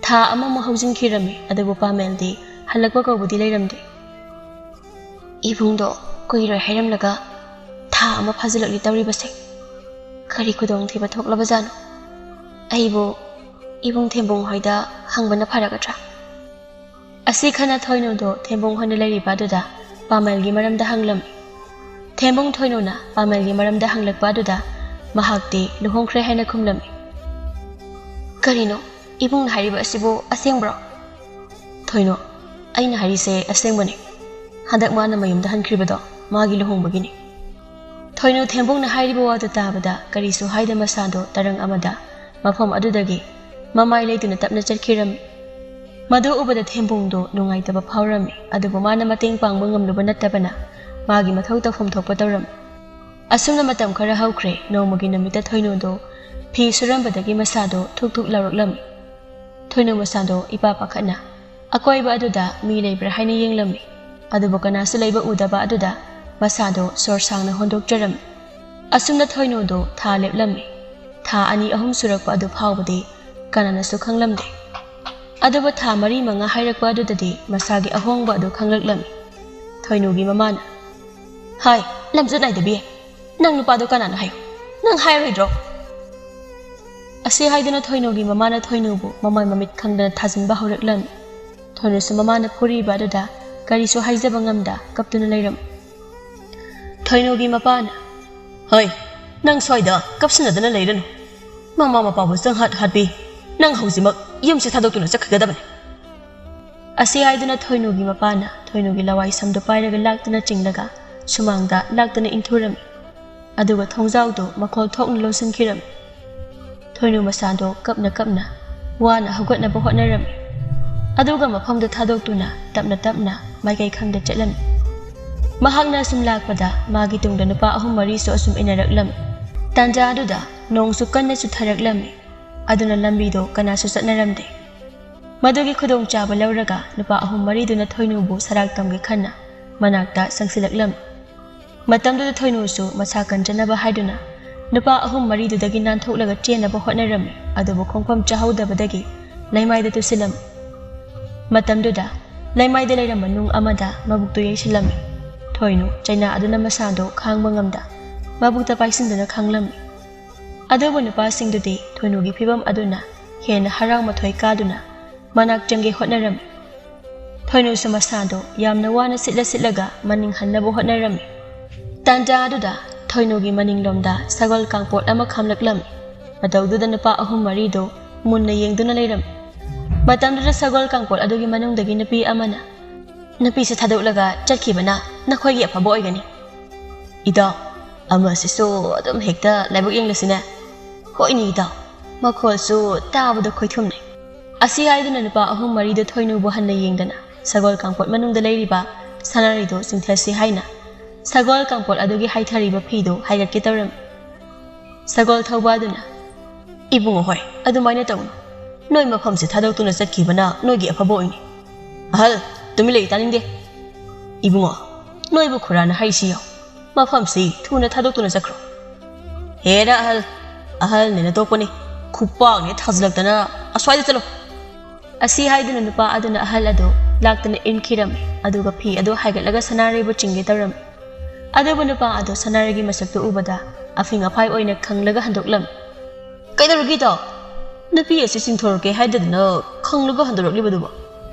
ꯊꯥ ꯑꯃꯃꯨꯛ ꯍꯧꯖꯤꯟꯈꯤꯔꯝꯃꯤ, ꯑꯗꯨꯕꯨ ꯄꯥꯃꯦꯜꯗꯤ ꯍꯜꯂꯛꯄ ꯀꯧꯕꯗꯤ ꯂꯩꯔꯝꯗꯦ꯫ "ꯏꯕꯨꯡꯗꯣ ꯀꯨꯏꯔꯣꯏ ꯍꯥꯏꯔꯝꯂꯒ ꯊꯥ ꯑꯃ ꯐꯥꯖꯤꯜꯂꯛꯂꯤ ꯇꯧꯔꯤꯕꯁꯦ꯫ ꯀꯔꯤ ꯈꯨꯗꯣꯡꯊꯤꯕ ꯊꯣꯛꯂꯕꯖꯥꯠꯅꯣ? ꯑꯩꯕꯨ ꯏꯕꯨꯡ ꯊꯦꯝꯕꯨꯡ ꯍꯣꯏꯗ ꯍꯪꯕꯅ ꯐꯔꯒꯗ꯭ꯔꯥ?" ꯑꯁꯤ ꯈꯟꯅ ꯊꯣꯏꯅꯨꯗꯣ ꯊꯦꯝꯕꯨꯡ ꯍꯣꯏꯅ ꯂꯩꯔꯤꯕ ꯑꯗꯨꯗ ꯄꯥꯃꯦꯜꯒꯤ ꯃꯔꯝꯗ ꯍꯪꯂꯝꯃꯤ꯫ ꯊꯦꯝꯕꯨꯡ ꯊꯣꯏꯅꯨꯅ ꯄꯥꯃꯦꯜꯒꯤ ꯃꯔꯝꯗ ꯍꯪꯂꯛꯄ ꯑꯗꯨꯗ ꯃꯍꯥꯛꯇꯤ ꯂꯨꯍꯣꯡꯈ꯭ꯔꯦ ꯍꯥꯏꯅ ꯈꯨꯝꯂꯝꯃꯤ꯫ "ꯀꯔꯤꯅꯣ? ꯏꯕꯨꯡꯅ ꯍꯥꯏꯔꯤꯕ ꯑꯁꯤꯕꯨ ꯑꯁꯦꯡꯕ꯭ꯔꯣ?" "ꯊꯣꯏꯅꯨ, ꯑꯩꯅ ꯍꯥꯏꯔꯤꯁꯦ ꯑꯁꯦꯡꯕꯅꯤ꯫ ꯍꯟꯗꯛ ꯃꯥꯅ ꯃꯌꯨꯝꯗ ꯍꯟꯈ꯭ꯔꯤꯕꯗꯣ ꯃꯥꯒꯤ ꯂꯨꯍꯣꯡꯕꯒꯤꯅꯤ꯫" ꯊꯣꯏꯅꯨ ꯊꯦꯝꯕꯨꯡꯅ ꯍꯥꯏꯔꯤꯕ ꯋꯥꯗꯨ ꯇꯥꯕꯗ ꯀꯔꯤꯁꯨ ꯍꯥꯏꯗ ꯃꯁꯥꯗꯣ ꯇꯔꯪ ꯑꯃꯗ ꯃꯐꯝ ꯑꯗꯨꯗꯒꯤ ꯃꯃꯥꯏ ꯂꯩꯇꯨꯅ ꯇꯞꯅ ꯆꯠꯈꯤꯔꯝꯃꯤ꯫ ꯃꯗꯨ ꯎꯕꯗ ꯊꯦꯝꯕꯨꯡꯗꯣ ꯅꯨꯡꯉꯥꯏꯇꯕ ꯐꯥꯎꯔꯝꯃꯤ, ꯑꯗꯨꯕꯨ ꯃꯥꯅ ꯃꯇꯦꯡ ꯄꯥꯡꯕ ꯉꯝꯂꯨꯕ ꯅꯠꯇꯕꯅ ꯃꯥꯒꯤ ꯃꯊꯧ ꯇꯧꯐꯝ ꯊꯣꯛꯄ ꯇꯧꯔꯝꯃꯤ꯫ ꯑꯁꯨꯝꯅ ꯃꯇꯝ ꯈꯔ ꯍꯧꯈ꯭ꯔꯦ꯫ ꯅꯣꯡꯃꯒꯤ ꯅꯨꯃꯤꯠꯇ ꯊꯣꯏꯅꯨꯗꯣ ꯐꯤ ꯁꯨꯔꯝꯕꯗꯒꯤ ꯃꯁꯥꯗꯣ ꯊꯨꯛ ꯊꯨꯛ ꯂꯥꯎꯔꯛꯂꯝꯃꯤ꯫ ꯊꯣꯏꯅꯨ ꯃꯁꯥꯗꯣ ꯏꯄꯥ ꯄꯥꯈꯠꯅ ꯑꯀꯣꯏꯕ ꯑꯗꯨꯗ ꯃꯤ ꯂꯩꯕ꯭ꯔꯥ ꯍꯥꯏꯅ ꯌꯦꯡꯂꯝꯃꯤ, ꯑꯗꯨꯕꯨ ꯀꯅꯥꯁꯨ ꯂꯩꯕ ꯎꯗꯕ ꯑꯗꯨꯗ ꯃꯁꯥꯗꯣ ꯁꯣꯔ ꯁꯥꯡꯅ ꯍꯣꯟꯗꯣꯛꯆꯔꯝꯃꯤ꯫ ꯑꯁꯨꯝꯅ ꯊꯣꯏꯅꯨꯗꯣ ꯊꯥ ꯂꯦꯞꯂꯝꯃꯤ꯫ ꯊꯥ ꯑꯅꯤ ꯑꯍꯨꯝ ꯁꯨꯔꯛꯄ ꯑꯗꯨ ꯐꯥꯎꯕꯗꯤ ꯀꯅꯥꯅꯁꯨ ꯈꯪꯂꯝꯗꯦ꯫ ꯑꯗꯨꯕꯨ ꯊꯥ ꯃꯔꯤ ꯃꯉꯥ ꯍꯥꯏꯔꯛꯄ ꯑꯗꯨꯗꯗꯤ ꯃꯁꯥꯒꯤ ꯑꯍꯣꯡꯕ ꯑꯗꯨ ꯈꯪꯂꯛꯂꯝꯃꯤ꯫ ꯊꯣꯏꯅꯨꯒꯤ ꯃꯃꯥꯅ, "ꯍꯥꯏ, ꯂꯝꯆꯠ ꯅꯥꯏꯗꯕꯤ, ꯅꯪ ꯅꯨꯄꯥꯗꯣ ꯀꯅꯥꯅꯣ ꯍꯥꯏꯌꯨ, ꯅꯪ ꯍꯥꯏꯔꯣꯏꯗ꯭ꯔꯣ?" ꯑꯁꯤ ꯍꯥꯏꯗꯨꯅ ꯊꯣꯏꯅꯨꯒꯤ ꯃꯃꯥꯅ ꯊꯣꯏꯅꯨꯕꯨ ꯃꯃꯥꯏ ꯃꯃꯤꯠ ꯈꯪꯗꯅ ꯊꯥꯖꯤꯟꯕ ꯍꯧꯔꯛꯂꯝꯃꯤ꯫ ꯊꯣꯏꯅꯨꯁꯨ ꯃꯃꯥꯅ ꯐꯨꯔꯤꯕ ꯑꯗꯨꯗ ꯀꯔꯤꯁꯨ ꯍꯥꯏꯖꯕ ꯉꯝꯗ ꯀꯞꯇꯨꯅ ꯂꯩꯔꯝꯃꯤ꯫ ꯊꯣꯏꯅꯨꯒꯤ ꯃꯄꯥꯅ, "ꯍꯣꯏ, ꯅꯪ ꯁ꯭ꯋꯥꯏꯗ ꯀꯞꯁꯤꯟꯅꯗꯅ ꯂꯩꯔꯅꯨ꯫ ꯃꯃꯥ ꯃꯄꯥꯕꯨ ꯆꯪꯍꯠ ꯍꯥꯠꯄꯤ꯫ ꯅꯪ ꯍꯧꯖꯤꯛꯃꯛ ꯌꯨꯝꯁꯦ ꯊꯥꯗꯣꯛꯇꯨꯅ ꯆꯠꯈꯤꯒꯗꯕꯅꯤ꯫" ꯑꯁꯤ ꯍꯥꯏꯗꯨꯅ ꯊꯣꯏꯅꯨꯒꯤ ꯃꯄꯥꯅ ꯊꯣꯏꯅꯨꯒꯤ ꯂꯋꯥꯏ ꯁꯝꯗꯨ ꯄꯥꯏꯔꯒ ꯂꯥꯛꯇꯨꯅ ꯆꯤꯡꯂꯒ ꯁꯨꯃꯥꯡꯗ ꯂꯥꯛꯇꯨꯅ ꯏꯟꯊꯨꯔꯝꯃꯤ꯫ ꯑꯗꯨꯒ ꯊꯣꯡꯖꯥꯎꯗꯨ ꯃꯈꯣꯜ ꯊꯣꯛꯅ ꯂꯣꯟꯁꯤꯟꯈꯤꯔꯝꯃꯤ꯫ ꯊꯣꯏꯅꯨ ꯃꯁꯥꯗꯣ ꯀꯞꯅ ꯀꯞꯅ ꯋꯥꯅ ꯍꯧꯒꯠꯅꯕ ꯍꯣꯠꯅꯔꯝꯃꯤ꯫ ꯑꯗꯨꯒ ꯃꯐꯝꯗꯨ ꯊꯥꯗꯣꯛꯇꯨꯅ ꯇꯞꯅ ꯇꯞꯅ ꯃꯥꯏꯀꯩ ꯈꯪꯗ ꯆꯠꯂꯝꯃꯤ꯫ ꯃꯍꯥꯛꯅ ꯑꯁꯨꯝ ꯂꯥꯛꯄꯗ ꯃꯥꯒꯤ ꯇꯨꯡꯗ ꯅꯨꯄꯥ ꯑꯍꯨꯝ ꯃꯔꯤꯁꯨ ꯑꯁꯨꯝ ꯏꯟꯅꯔꯛꯂꯝꯃꯤ꯫ ꯇꯥꯟꯖꯥ ꯑꯗꯨꯗ ꯅꯣꯡꯁꯨ ꯀꯟꯅ ꯆꯨꯊꯔꯛꯂꯝꯃꯤ꯫ ꯑꯗꯨꯅ ꯂꯝꯕꯤꯗꯣ ꯀꯅꯥꯁꯨ ꯆꯠꯅꯔꯝꯗꯦ꯫ ꯃꯗꯨꯒꯤ ꯈꯨꯗꯣꯡꯆꯥꯕ ꯂꯧꯔꯒ ꯅꯨꯄꯥ ꯑꯍꯨꯝ ꯃꯔꯤꯗꯨꯅ ꯊꯣꯏꯅꯨꯕꯨ ꯁꯔꯥꯛ ꯇꯝꯒꯦ ꯈꯟꯅ ꯃꯅꯥꯛꯇ ꯆꯪꯁꯤꯜꯂꯛꯂꯝꯃꯤ꯫ ꯃꯇꯝꯗꯨꯗ ꯊꯣꯏꯅꯨꯁꯨ ꯃꯁꯥ ꯀꯟꯖꯅꯕ ꯍꯥꯏꯗꯨꯅ ꯅꯨꯄꯥ ꯑꯍꯨꯝ ꯃꯔꯤꯗꯨꯗꯒꯤ ꯅꯥꯟꯊꯣꯛꯂꯒ ꯆꯦꯟꯅꯕ ꯍꯣꯠꯅꯔꯝꯃꯤ, ꯑꯗꯨꯕꯨ ꯈꯣꯡꯐꯝ ꯆꯥꯍꯧꯗꯕꯗꯒꯤ ꯂꯩꯃꯥꯏꯗ ꯇꯨꯁꯤꯜꯂꯝꯃꯤ꯫ ꯃꯇꯝꯗꯨꯗ ꯂꯩꯃꯥꯏꯗ ꯂꯩꯔꯝꯕ ꯅꯨꯡ ꯑꯃꯗ ꯃꯕꯨꯛꯇꯨ ꯌꯩꯁꯤꯜꯂꯝꯃꯤ꯫ ꯊꯣꯏꯅꯨ ꯆꯩꯅꯥ ꯑꯗꯨꯅ ꯃꯁꯥꯗꯨ ꯈꯥꯡꯕ ꯉꯝꯗ ꯃꯕꯨꯛꯇ ꯄꯥꯏꯁꯤꯟꯗꯨꯅ ꯈꯥꯡꯂꯝꯃꯤ꯫ ꯑꯗꯨꯕꯨ ꯅꯨꯄꯥꯁꯤꯡꯗꯨꯗꯤ ꯊꯣꯏꯅꯨꯒꯤ ꯐꯤꯕꯝ ꯑꯗꯨꯅ ꯍꯦꯟꯅ ꯍꯔꯥꯎ ꯃꯊꯣꯏ ꯀꯥꯗꯨꯅ ꯃꯅꯥꯛ ꯆꯪꯒꯦ ꯍꯣꯠꯅꯔꯝꯃꯤ꯫ ꯊꯣꯏꯅꯨꯁꯨ ꯃꯁꯥꯗꯣ ꯌꯥꯝꯅ ꯋꯥꯅ ꯁꯤꯠꯂ ꯁꯤꯠꯂꯒ ꯃꯅꯤꯡ ꯍꯟꯅꯕ ꯍꯣꯠꯅꯔꯝꯃꯤ꯫ ꯇꯥꯟꯖꯥ ꯑꯗꯨꯗ ꯊꯣꯏꯅꯨꯒꯤ ꯃꯅꯤꯡꯂꯣꯝꯗ ꯁꯒꯣꯜ ꯀꯥꯡꯄꯣꯠ ꯑꯃ ꯈꯥꯝꯂꯛꯂꯝꯃꯤ꯫ ꯃꯇꯧꯗꯨꯗ ꯅꯨꯄꯥ ꯑꯍꯨꯝ ꯃꯔꯤꯗꯨ ꯃꯨꯟꯅ ꯌꯦꯡꯗꯨꯅ ꯂꯩꯔꯝꯃꯤ꯫ ꯃꯇꯝꯗꯨꯗ ꯁꯒꯣꯜ ꯀꯥꯡꯄꯣꯠ ꯑꯗꯨꯒꯤ ꯃꯅꯨꯡꯗꯒꯤ ꯅꯨꯄꯤ ꯑꯃꯅ, "ꯅꯨꯄꯤꯁꯦ ꯊꯥꯗꯣꯛꯂꯒ ꯆꯠꯈꯤꯕꯅ ꯅꯈꯣꯏꯒꯤ ꯑꯐꯕ ꯑꯣꯏꯒꯅꯤ꯫" "ꯏꯇꯥꯎ, ꯑꯃꯁꯤꯁꯨ ꯑꯗꯨꯝ ꯍꯦꯛꯇ ꯂꯥꯏꯕꯛ ꯌꯦꯡꯂꯁꯤꯅꯦ꯫" "ꯍꯣꯏꯅꯦ ꯏꯇꯥꯎ, ꯃꯈꯣꯜꯁꯨ ꯇꯥꯕꯗ ꯈꯣꯏꯊꯨꯝꯅꯩ꯫" ꯑꯁꯤ ꯍꯥꯏꯗꯨꯅ ꯅꯨꯄꯥ ꯑꯍꯨꯝ ꯃꯔꯤꯗꯨ ꯊꯣꯏꯅꯨꯕꯨ ꯍꯟꯅ ꯌꯦꯡꯗꯅ ꯁꯒꯣꯜ ꯀꯥꯡꯄꯣꯠ ꯃꯅꯨꯡꯗ ꯂꯩꯔꯤꯕ ꯁꯅꯥꯔꯩꯗꯨ ꯆꯤꯡꯊꯁꯤ ꯍꯥꯏꯅ ꯁꯒꯣꯜ ꯀꯥꯡꯄꯣꯠ ꯑꯗꯨꯒꯤ ꯍꯥꯏꯊꯔꯤꯕ ꯐꯤꯗꯨ ꯍꯥꯏꯒꯠꯀꯦ ꯇꯧꯔꯝꯃꯤ꯫ ꯁꯒꯣꯜ ꯊꯧꯕ ꯑꯗꯨꯅ, "ꯏꯕꯨꯡꯉꯣ ꯍꯣꯏ, ꯑꯗꯨꯃꯥꯏꯅ ꯇꯧꯅꯨ꯫ ꯅꯣꯏ ꯃꯐꯝꯁꯦ ꯊꯥꯗꯣꯛꯇꯨꯅ ꯆꯠꯈꯤꯕꯅ ꯅꯣꯏꯒꯤ ꯑꯐꯕ ꯑꯣꯏꯅꯤ꯫" "ꯑꯍꯜ, ꯇꯨꯃꯤꯟ ꯂꯩ, ꯇꯥꯅꯤꯡꯗꯦ꯫" "ꯏꯕꯨꯡꯉꯣ, ꯅꯣꯏꯕꯨ ꯈꯨꯔꯥꯅ ꯍꯥꯏꯁꯤ ꯌꯦꯡꯉꯨ, ꯃꯐꯝꯁꯤ ꯊꯨꯅ ꯊꯥꯗꯣꯛꯇꯨꯅ ꯆꯠꯈ꯭ꯔꯣ꯫" "ꯍꯦꯔꯥ ꯑꯍꯜ, ꯑꯍꯜꯅꯦꯅ ꯇꯣꯛꯄꯅꯤ, ꯈꯨꯄꯥꯛꯅꯦ ꯊꯥꯖꯤꯜꯂꯛꯇꯅ꯫ ꯑꯁ꯭ꯋꯥꯏꯗ ꯆꯠꯂꯣ꯫ ꯑꯁꯤ ꯍꯥꯏꯗꯨꯅ ꯅꯨꯄꯥ ꯑꯗꯨꯅ ꯑꯍꯜ ꯑꯗꯨ ꯂꯥꯛꯇꯨꯅ ꯏꯟꯈꯤꯔꯝꯃꯤ, ꯑꯗꯨꯒ ꯐꯤ ꯑꯗꯨ ꯍꯥꯏꯒꯠꯂꯒ ꯁꯅꯥꯔꯩꯕꯨ ꯆꯤꯡꯒꯦ ꯇꯧꯔꯝꯃꯤ꯫ ꯑꯗꯨꯕꯨ ꯅꯨꯄꯥ ꯑꯗꯨ ꯁꯅꯥꯔꯩꯒꯤ ꯃꯁꯛꯇꯨ ꯎꯕꯗ ꯑꯐꯤꯡ ꯑꯐꯥꯏ ꯑꯣꯏꯅ ꯈꯪꯂꯒ ꯍꯟꯗꯣꯛꯂꯝꯃꯤ꯫ "ꯀꯩꯗꯧꯔꯒꯦ ꯏꯇꯥꯎ? ꯅꯨꯄꯤ ꯑꯁꯤ ꯆꯤꯡꯊꯣꯔꯛꯀꯦ ꯍꯥꯏꯗꯗꯅ ꯈꯪꯂꯒ ꯍꯟꯗꯣꯔꯛꯂꯤꯕꯗꯨꯕꯨ?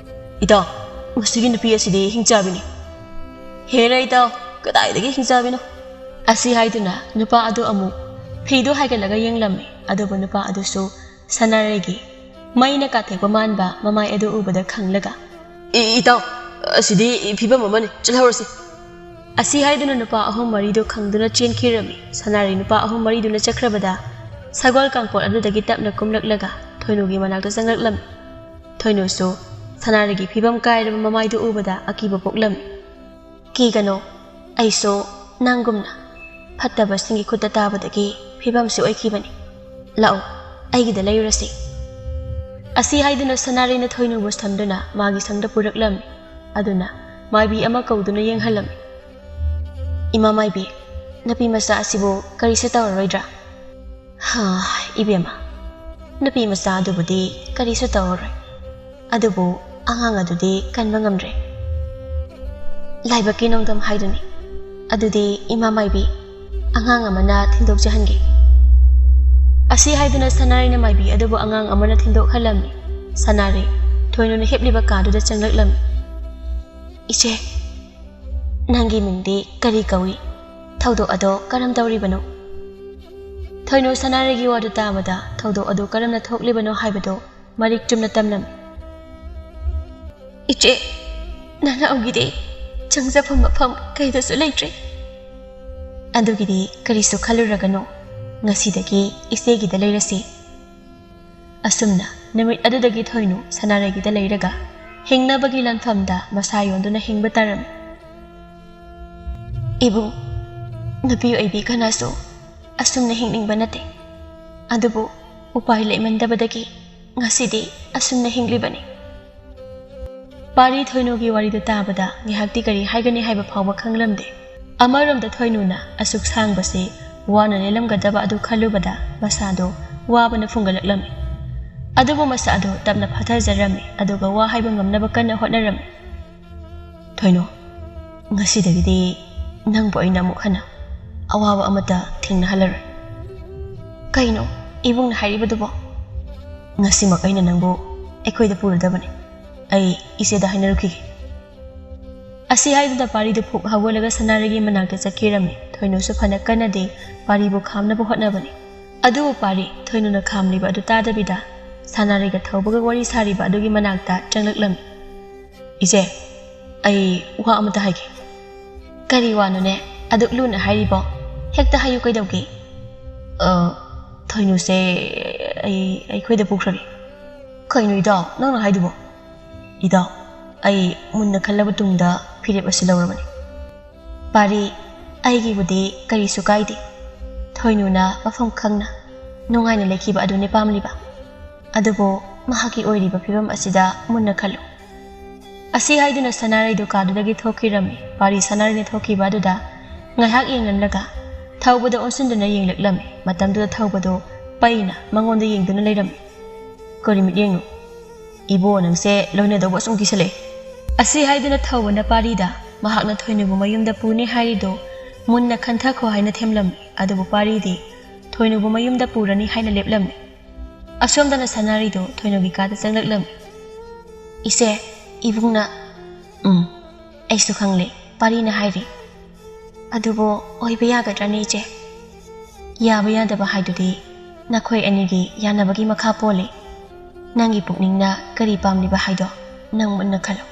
ꯏꯇꯥꯎ, ꯃꯁꯤꯒꯤ ꯅꯨꯄꯤ ꯑꯁꯤꯗꯤ ꯍꯤꯡꯆꯥꯕꯤꯅꯤ꯫" "ꯍꯦꯔꯥ ꯏꯇꯥꯎ, ꯀꯗꯥꯏꯗꯒꯤ ꯍꯤꯡꯆꯥꯕꯤꯅꯣ?" ꯑꯁꯤ ꯍꯥꯏꯗꯨꯅ ꯅꯨꯄꯥ ꯑꯗꯨ ꯑꯃꯨꯛ ꯐꯤꯗꯨ ꯍꯥꯏꯒꯠꯂꯒ ꯌꯦꯡꯂꯝꯃꯤ꯫ ꯑꯗꯨꯕꯨ ꯅꯨꯄꯥ ꯑꯗꯨꯁꯨ ꯁꯅꯥꯔꯩꯒꯤ ꯃꯩꯅ ꯀꯥꯊꯦꯛꯄ ꯃꯥꯟꯕ ꯃꯃꯥꯏ ꯑꯗꯨ ꯎꯕꯗ ꯈꯪꯂꯒ, "ꯏ-, ꯏꯇꯥꯎ, ꯑꯁꯤꯗꯤ ꯐꯤꯕꯝ ꯑꯃꯅꯤ, ꯆꯠꯍꯧꯔꯁꯤ꯫" ꯑꯁꯤ ꯍꯥꯏꯗꯨꯅ ꯅꯨꯄꯥ ꯑꯍꯨꯝ ꯃꯔꯤꯗꯨ ꯈꯪꯗꯨꯅ ꯆꯦꯟꯈꯤꯔꯝꯃꯤ꯫ ꯁꯅꯥꯔꯩ ꯅꯨꯄꯥ ꯑꯍꯨꯝ ꯃꯔꯤꯗꯨꯅ ꯆꯠꯈ꯭ꯔꯕꯗ ꯁꯒꯣꯜ ꯀꯥꯡꯄꯣꯠ ꯑꯗꯨꯗꯒꯤ ꯇꯞꯅ ꯀꯨꯝꯂꯛꯂꯒ ꯊꯣꯏꯅꯨꯒꯤ ꯃꯅꯥꯛꯇ ꯆꯪꯂꯛꯂꯝꯃꯤ꯫ ꯊꯣꯏꯅꯨꯁꯨ ꯁꯅꯥꯔꯩꯒꯤ ꯐꯤꯕꯝ ꯀꯥꯏꯔꯕ ꯃꯃꯥꯏꯗꯨ ꯎꯕꯗ ꯑꯀꯤꯕ ꯄꯣꯛꯂꯝꯃꯤ꯫ "ꯀꯤꯒꯅꯨ, ꯑꯩꯁꯨ ꯅꯪꯒꯨꯝꯅ ꯐꯠꯇꯕꯁꯤꯡꯒꯤ ꯈꯨꯠꯇ ꯇꯥꯕꯗꯒꯤ ꯐꯤꯕꯝꯁꯤ ꯑꯣꯏꯈꯤꯕꯅꯤ꯫ ꯂꯥꯛꯑꯣ, ꯑꯩꯒꯤꯗ ꯂꯩꯔꯨꯔꯁꯤ꯫" ꯑꯁꯤ ꯍꯥꯏꯗꯨꯅ ꯁꯅꯥꯔꯩꯅ ꯊꯣꯏꯅꯨꯕꯨ ꯁꯝꯗꯨꯅ ꯃꯥꯒꯤ ꯁꯪꯗ ꯄꯨꯔꯛꯂꯝꯃꯤ꯫ ꯑꯗꯨꯅ ꯃꯥꯏꯕꯤ ꯑꯃ ꯀꯧꯗꯨꯅ ꯌꯦꯡꯍꯜꯂꯝꯃꯤ꯫ "ꯏꯃꯥ ꯃꯥꯏꯕꯤ, ꯅꯨꯄꯤ ꯃꯆꯥ ꯑꯁꯤꯕꯨ ꯀꯔꯤꯁꯨ ꯇꯧꯔꯔꯣꯏꯗ꯭ꯔꯥ?" "ꯍꯥ, ꯏꯕꯦꯝꯃ, ꯅꯨꯄꯤ ꯃꯆꯥ ꯑꯗꯨꯕꯨꯗꯤ ꯀꯔꯤꯁꯨ ꯇꯧꯔꯔꯣꯏ, ꯑꯗꯨꯕꯨ ꯑꯉꯥꯡ ꯑꯗꯨꯗꯤ ꯀꯟꯕ ꯉꯝꯗ꯭ꯔꯦ꯫ ꯂꯥꯏꯕꯛꯀꯤ ꯅꯣꯡꯗꯝ ꯍꯥꯏꯗꯨꯅꯤ꯫ ꯑꯗꯨꯗꯤ ꯏꯃꯥ ꯃꯥꯏꯕꯤ, ꯑꯉꯥꯡ ꯑꯃꯅ ꯊꯤꯟꯗꯣꯛꯆꯍꯟꯒꯦ꯫" ꯑꯁꯤ ꯍꯥꯏꯗꯨꯅ ꯁꯅꯥꯔꯩꯅ ꯃꯥꯏꯕꯤ ꯑꯗꯨꯕꯨ ꯑꯉꯥꯡ ꯑꯃꯅ ꯊꯤꯟꯗꯣꯛꯍꯜꯂꯝꯃꯤ꯫ ꯁꯅꯥꯔꯩ ꯊꯣꯏꯅꯨꯅ ꯍꯤꯞꯂꯤꯕ ꯀꯥꯗꯨꯗ ꯆꯪꯂꯛꯂꯝꯃꯤ꯫ "ꯏꯆꯦ, ꯅꯪꯒꯤ ꯃꯤꯡꯗꯤ ꯀꯔꯤ ꯀꯧꯏ? ꯊꯧꯗꯣꯛ ꯑꯗꯣ ꯀꯔꯝ ꯇꯧꯔꯤꯕꯅꯣ?" ꯊꯣꯏꯅꯨ ꯁꯅꯥꯔꯩꯒꯤ ꯋꯥꯗꯨ ꯇꯥꯕꯗ ꯊꯧꯗꯣꯛ ꯑꯗꯨ ꯀꯔꯝꯅ ꯊꯣꯛꯂꯤꯕꯅꯣ ꯍꯥꯏꯕꯗꯨ ꯃꯔꯤꯛ ꯆꯨꯝꯅ ꯇꯝꯂꯝꯃꯤ꯫ "ꯏꯆꯦ, ꯅꯅꯥꯎꯒꯤꯗꯤ ꯆꯪꯖꯐꯝ ꯃꯐꯝ ꯀꯩꯗꯁꯨ ꯂꯩꯇ꯭ꯔꯦ꯫ ꯑꯗꯨꯒꯤꯗꯤ ꯀꯔꯤꯁꯨ ꯈꯜꯂꯨꯔꯒꯅꯨ, ꯉꯁꯤꯗꯒꯤ ꯏꯆꯦꯒꯤꯗ ꯂꯩꯔꯁꯤ꯫" ꯑꯁꯨꯝꯅ ꯅꯨꯃꯤꯠ ꯑꯗꯨꯗꯒꯤ ꯊꯣꯏꯅꯨ ꯁꯅꯥꯔꯩꯒꯤꯗ ꯂꯩꯔꯒ ꯍꯤꯡꯅꯕꯒꯤ ꯂꯥꯟꯐꯝꯗ ꯃꯁꯥ ꯌꯣꯟꯗꯨꯅ ꯍꯤꯡꯕ ꯇꯥꯔꯝꯃꯤ꯫ ꯏꯕꯨꯡ, ꯅꯨꯄꯤ ꯑꯣꯏꯕꯤ ꯀꯅꯥꯁꯨ ꯑꯁꯨꯝꯅ ꯍꯤꯡꯅꯤꯡꯕ ꯅꯠꯇꯦ꯫ ꯑꯗꯨꯕꯨ ꯎꯄꯥꯏ ꯂꯩꯃꯟꯗꯕꯗꯒꯤ ꯉꯁꯤꯗꯤ ꯑꯁꯨꯝꯅ ꯍꯤꯡꯂꯤꯕꯅꯤ꯫ ꯄꯥꯔꯤ ꯊꯣꯏꯅꯨꯒꯤ ꯋꯥꯔꯤꯗꯨ ꯇꯥꯕꯗ ꯉꯥꯏꯍꯥꯛꯇꯤ ꯀꯔꯤ ꯍꯥꯏꯒꯅꯤ ꯍꯥꯏꯕ ꯐꯥꯎꯕ ꯈꯪꯂꯝꯗꯦ꯫ ꯑꯃꯔꯣꯝꯗ ꯊꯣꯏꯅꯨꯅ ꯑꯁꯨꯛ ꯁꯥꯡꯕꯁꯤ ꯋꯥꯅ ꯂꯦꯜꯂꯝꯒꯗꯕ ꯑꯗꯨ ꯈꯜꯂꯨꯕꯗ ꯃꯁꯥꯗꯣ ꯋꯥꯕꯅ ꯐꯨꯡꯒꯠꯂꯛꯂꯝꯃꯤ꯫ ꯑꯗꯨꯕꯨ ꯃꯁꯥꯗꯣ ꯇꯞꯅ ꯐꯥꯊꯖꯔꯝꯃꯤ, ꯑꯗꯨꯒ ꯋꯥ ꯍꯥꯏꯕ ꯉꯝꯅꯕ ꯀꯟꯅ ꯍꯣꯠꯅꯔꯝꯃꯤ꯫ "ꯊꯣꯏꯅꯨ, ꯉꯁꯤꯗꯒꯤꯗꯤ ꯅꯪꯕꯨ ꯑꯩꯅ ꯑꯃꯨꯛ ꯍꯟꯅ ꯑꯋꯥꯕ ꯑꯃꯠꯇ ꯊꯦꯡꯅꯍꯜꯂꯔꯣꯏ꯫" "ꯀꯩꯅꯣ ꯏꯕꯨꯡꯅ ꯍꯥꯏꯔꯤꯕꯗꯨꯕꯣ?" "ꯉꯁꯤꯃꯛ ꯑꯩꯅ ꯅꯪꯕꯨ ꯑꯩꯈꯣꯏꯗ ꯄꯨꯔꯗꯕꯅꯤ꯫ ꯑꯩ ꯏꯆꯦꯗ ꯍꯥꯏꯅꯔꯨꯈꯤꯒꯦ꯫" ꯑꯁꯤ ꯍꯥꯏꯗꯨꯅ ꯄꯥꯔꯤꯗꯨ ꯐꯨꯛ ꯍꯧꯒꯠꯂꯒ ꯁꯅꯥꯔꯩꯒꯤ ꯃꯅꯥꯛꯇ ꯆꯠꯈꯤꯔꯝꯃꯤ꯫ ꯊꯣꯏꯅꯨꯁꯨ ꯐꯅ ꯀꯟꯅꯗꯤ ꯄꯥꯔꯤꯕꯨ ꯈꯥꯝꯅꯕ ꯍꯣꯠꯅꯕꯅꯤ꯫ ꯑꯗꯨꯕꯨ ꯄꯥꯔꯤ ꯊꯣꯏꯅꯨꯅ ꯈꯥꯝꯂꯤꯕ ꯑꯗꯨ ꯇꯥꯗꯕꯤꯗ ꯁꯅꯥꯔꯩꯒ ꯊꯧꯕꯒ ꯋꯥꯔꯤ ꯁꯥꯔꯤꯕ ꯑꯗꯨꯒꯤ ꯃꯅꯥꯛꯇ ꯆꯪꯂꯛꯂꯝꯃꯤ꯫ "ꯏꯆꯦ, ꯑꯩ ꯋꯥ ꯑꯃꯇ ꯍꯥꯏꯒꯦ꯫" "ꯀꯔꯤ ꯋꯥꯅꯣꯅꯦ ꯑꯗꯨꯛ ꯂꯨꯅ ꯍꯥꯏꯔꯤꯕꯣ? ꯍꯦꯛꯇ ꯍꯥꯏꯌꯨ, ꯀꯩꯗꯧꯒꯦ?" "ꯑ, ꯊꯣꯏꯅꯨꯁꯦ ꯑꯩ ꯑꯩꯈꯣꯏꯗ ꯄꯨꯈ꯭ꯔꯒꯦ꯫" "ꯀꯩꯅꯣ ꯏꯇꯥꯎ ꯅꯪꯅ ꯍꯥꯏꯗꯨꯕꯣ?" "ꯏꯇꯥꯎ, ꯑꯩ ꯃꯨꯟꯅ ꯈꯜꯂꯕ ꯇꯨꯡꯗ ꯐꯤꯔꯦꯞ ꯑꯁꯤ ꯂꯧꯔꯕꯅꯤ꯫" "ꯄꯥꯔꯤ, ꯑꯩꯒꯤꯕꯨꯗꯤ ꯀꯔꯤꯁꯨ ꯀꯥꯏꯗꯦ꯫ ꯊꯣꯏꯅꯨꯅ ꯃꯐꯝ ꯈꯪꯅ ꯅꯨꯡꯉꯥꯏꯅ ꯂꯩꯈꯤꯕ ꯑꯗꯨꯅꯤ ꯄꯥꯝꯂꯤꯕ꯫ ꯑꯗꯨꯕꯨ ꯃꯍꯥꯛꯀꯤ ꯑꯣꯏꯔꯤꯕ ꯐꯤꯕꯝ ꯑꯁꯤꯗ ꯃꯨꯟꯅ ꯈꯜꯂꯨ꯫" ꯑꯁꯤ ꯍꯥꯏꯗꯨꯅ ꯁꯅꯥꯔꯩꯗꯨ ꯀꯥꯗꯨꯗꯒꯤ ꯊꯣꯛꯈꯤꯔꯝꯃꯤ꯫ ꯄꯥꯔꯤ ꯁꯅꯥꯔꯩꯅ ꯊꯣꯛꯈꯤꯕ ꯑꯗꯨꯗ ꯉꯥꯏꯍꯥꯛ ꯌꯦꯡꯂꯝꯂꯒ ꯊꯧꯕꯗ ꯑꯣꯟꯁꯤꯟꯗꯨꯅ ꯌꯦꯡꯂꯛꯂꯝꯃꯤ꯫ ꯃꯇꯝꯗꯨꯗ ꯊꯧꯕꯗꯨ ꯄꯩꯅ ꯃꯉꯣꯟꯗ ꯌꯦꯡꯗꯨꯅ ꯂꯩꯔꯝꯃꯤ꯫ "ꯀꯔꯤ ꯃꯤꯠꯌꯦꯡꯅꯣ? ꯏꯕꯣ, ꯅꯪꯁꯦ ꯂꯣꯏꯅꯗꯧꯕ ꯑꯁꯨꯝ ꯀꯤꯁꯜꯂꯛꯑꯦ꯫" ꯑꯁꯤ ꯍꯥꯏꯗꯨꯅ ꯊꯧꯕꯅ ꯄꯥꯔꯤꯗ ꯃꯍꯥꯛꯅ ꯊꯣꯏꯅꯨꯕꯨ ꯃꯌꯨꯝꯗ ꯄꯨꯅꯤ ꯍꯥꯏꯔꯤꯗꯨ ꯃꯨꯟꯅ ꯈꯟꯊꯈꯣ ꯍꯥꯏꯅ ꯊꯦꯝꯂꯝꯃꯤ꯫ ꯑꯗꯨꯕꯨ ꯄꯥꯔꯤꯗꯤ ꯊꯣꯏꯅꯨꯕꯨ ꯃꯌꯨꯝꯗ ꯄꯨꯔꯅꯤ ꯍꯥꯏꯅ ꯂꯦꯞꯂꯝꯃꯤ꯫ ꯑꯁꯣꯝꯗꯅ ꯁꯅꯥꯔꯩꯗꯨ ꯊꯣꯏꯅꯨꯒꯤ ꯀꯥꯗ ꯆꯪꯂꯛꯂꯝꯃꯤ꯫ "ꯏꯆꯦ, ꯏꯕꯨꯡꯅ꯫" "ꯎꯝ, ꯑꯩꯁꯨ ꯈꯪꯂꯦ, ꯄꯥꯔꯤꯅ ꯍꯥꯏꯔꯤ꯫ ꯑꯗꯨꯕꯨ ꯑꯣꯏꯕ ꯌꯥꯒꯗ꯭ꯔꯥꯅꯦ ꯏꯆꯦ?" "ꯌꯥꯕ ꯌꯥꯗꯕ ꯍꯥꯏꯗꯨꯗꯤ ꯅꯈꯣꯏ ꯑꯅꯤꯒꯤ ꯌꯥꯅꯕꯒꯤ ꯃꯈꯥ ꯄꯣꯜꯂꯤ꯫ ꯅꯪꯒꯤ ꯄꯨꯛꯅꯤꯡꯅ ꯀꯔꯤ ꯄꯥꯝꯂꯤꯕ ꯍꯥꯏꯗꯣ ꯅꯪ ꯃꯨꯟꯅ ꯈꯜꯂꯨ꯫"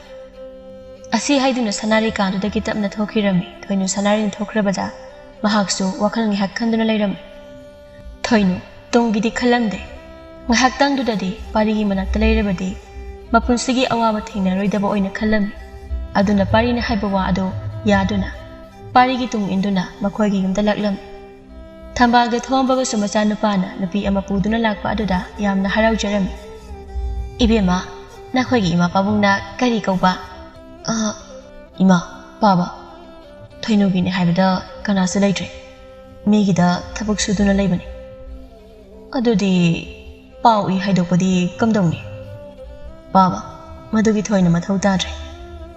ꯑꯁꯤ ꯍꯥꯏꯗꯨꯅ ꯁꯅꯥꯔꯩ ꯀꯥꯗꯨꯗꯒꯤ ꯇꯞꯅ ꯊꯣꯛꯈꯤꯔꯝꯃꯤ꯫ ꯊꯣꯏꯅꯨ ꯁꯅꯥꯔꯩꯅ ꯊꯣꯛꯈ꯭ꯔꯕꯗ ꯃꯍꯥꯛꯁꯨ ꯋꯥꯈꯜ ꯉꯥꯏꯍꯥꯛ ꯈꯟꯗꯨꯅ ꯂꯩꯔꯝꯃꯤ꯫ ꯊꯣꯏꯅꯨ ꯇꯨꯡꯒꯤꯗꯤ ꯈꯜꯂꯝꯗꯦ꯫ ꯉꯥꯏꯍꯥꯛꯇꯪꯗꯨꯗꯗꯤ ꯄꯥꯔꯤꯒꯤ ꯃꯅꯥꯛꯇ ꯂꯩꯔꯕꯗꯤ ꯃꯄꯨꯟꯁꯤꯒꯤ ꯑꯋꯥꯕ ꯊꯦꯡꯅꯔꯣꯏꯗꯕ ꯑꯣꯏꯅ ꯈꯜꯂꯝꯃꯤ꯫ ꯑꯗꯨꯅ ꯄꯥꯔꯤꯅ ꯍꯥꯏꯕ ꯋꯥ ꯑꯗꯨ ꯌꯥꯗꯨꯅ ꯄꯥꯔꯤꯒꯤ ꯇꯨꯡ ꯏꯟꯗꯨꯅ ꯃꯈꯣꯏꯒꯤ ꯌꯨꯝꯗ ꯂꯥꯛꯂꯝꯃꯤ꯫ ꯊꯝꯕꯥꯜꯒ ꯊꯣꯝꯕꯒꯁꯨ ꯃꯆꯥꯅꯨꯄꯥꯅ ꯅꯨꯄꯤ ꯑꯃ ꯄꯨꯗꯨꯅ ꯂꯥꯛꯄ ꯑꯗꯨꯗ ꯌꯥꯝꯅ ꯍꯔꯥꯎꯖꯔꯝꯃꯤ꯫ "ꯏꯕꯦꯝꯃ, ꯅꯈꯣꯏꯒꯤ ꯏꯃꯥ ꯄꯥꯕꯨꯡꯅ ꯀꯔꯤ ꯀꯧꯕ?" "ꯑ, ꯏꯃꯥ, ꯄꯥꯕ, ꯊꯣꯏꯅꯨꯒꯤꯅꯦ ꯍꯥꯏꯕꯗ ꯀꯅꯥꯁꯨ ꯂꯩꯇ꯭ꯔꯦ꯫" ꯃꯤꯒꯤꯗ ꯊꯕꯛ ꯁꯨꯗꯨꯅ ꯂꯩꯕꯅꯤ꯫ ꯑꯗꯨꯗꯤ ꯄꯥꯎ ꯏ ꯍꯥꯏꯗꯣꯛꯄꯗꯤ ꯀꯝꯗꯧꯅꯤ? ꯄꯥꯕ, ꯃꯗꯨꯒꯤ ꯊꯣꯏꯅ ꯃꯊꯧ ꯇꯥꯗ꯭ꯔꯦ꯫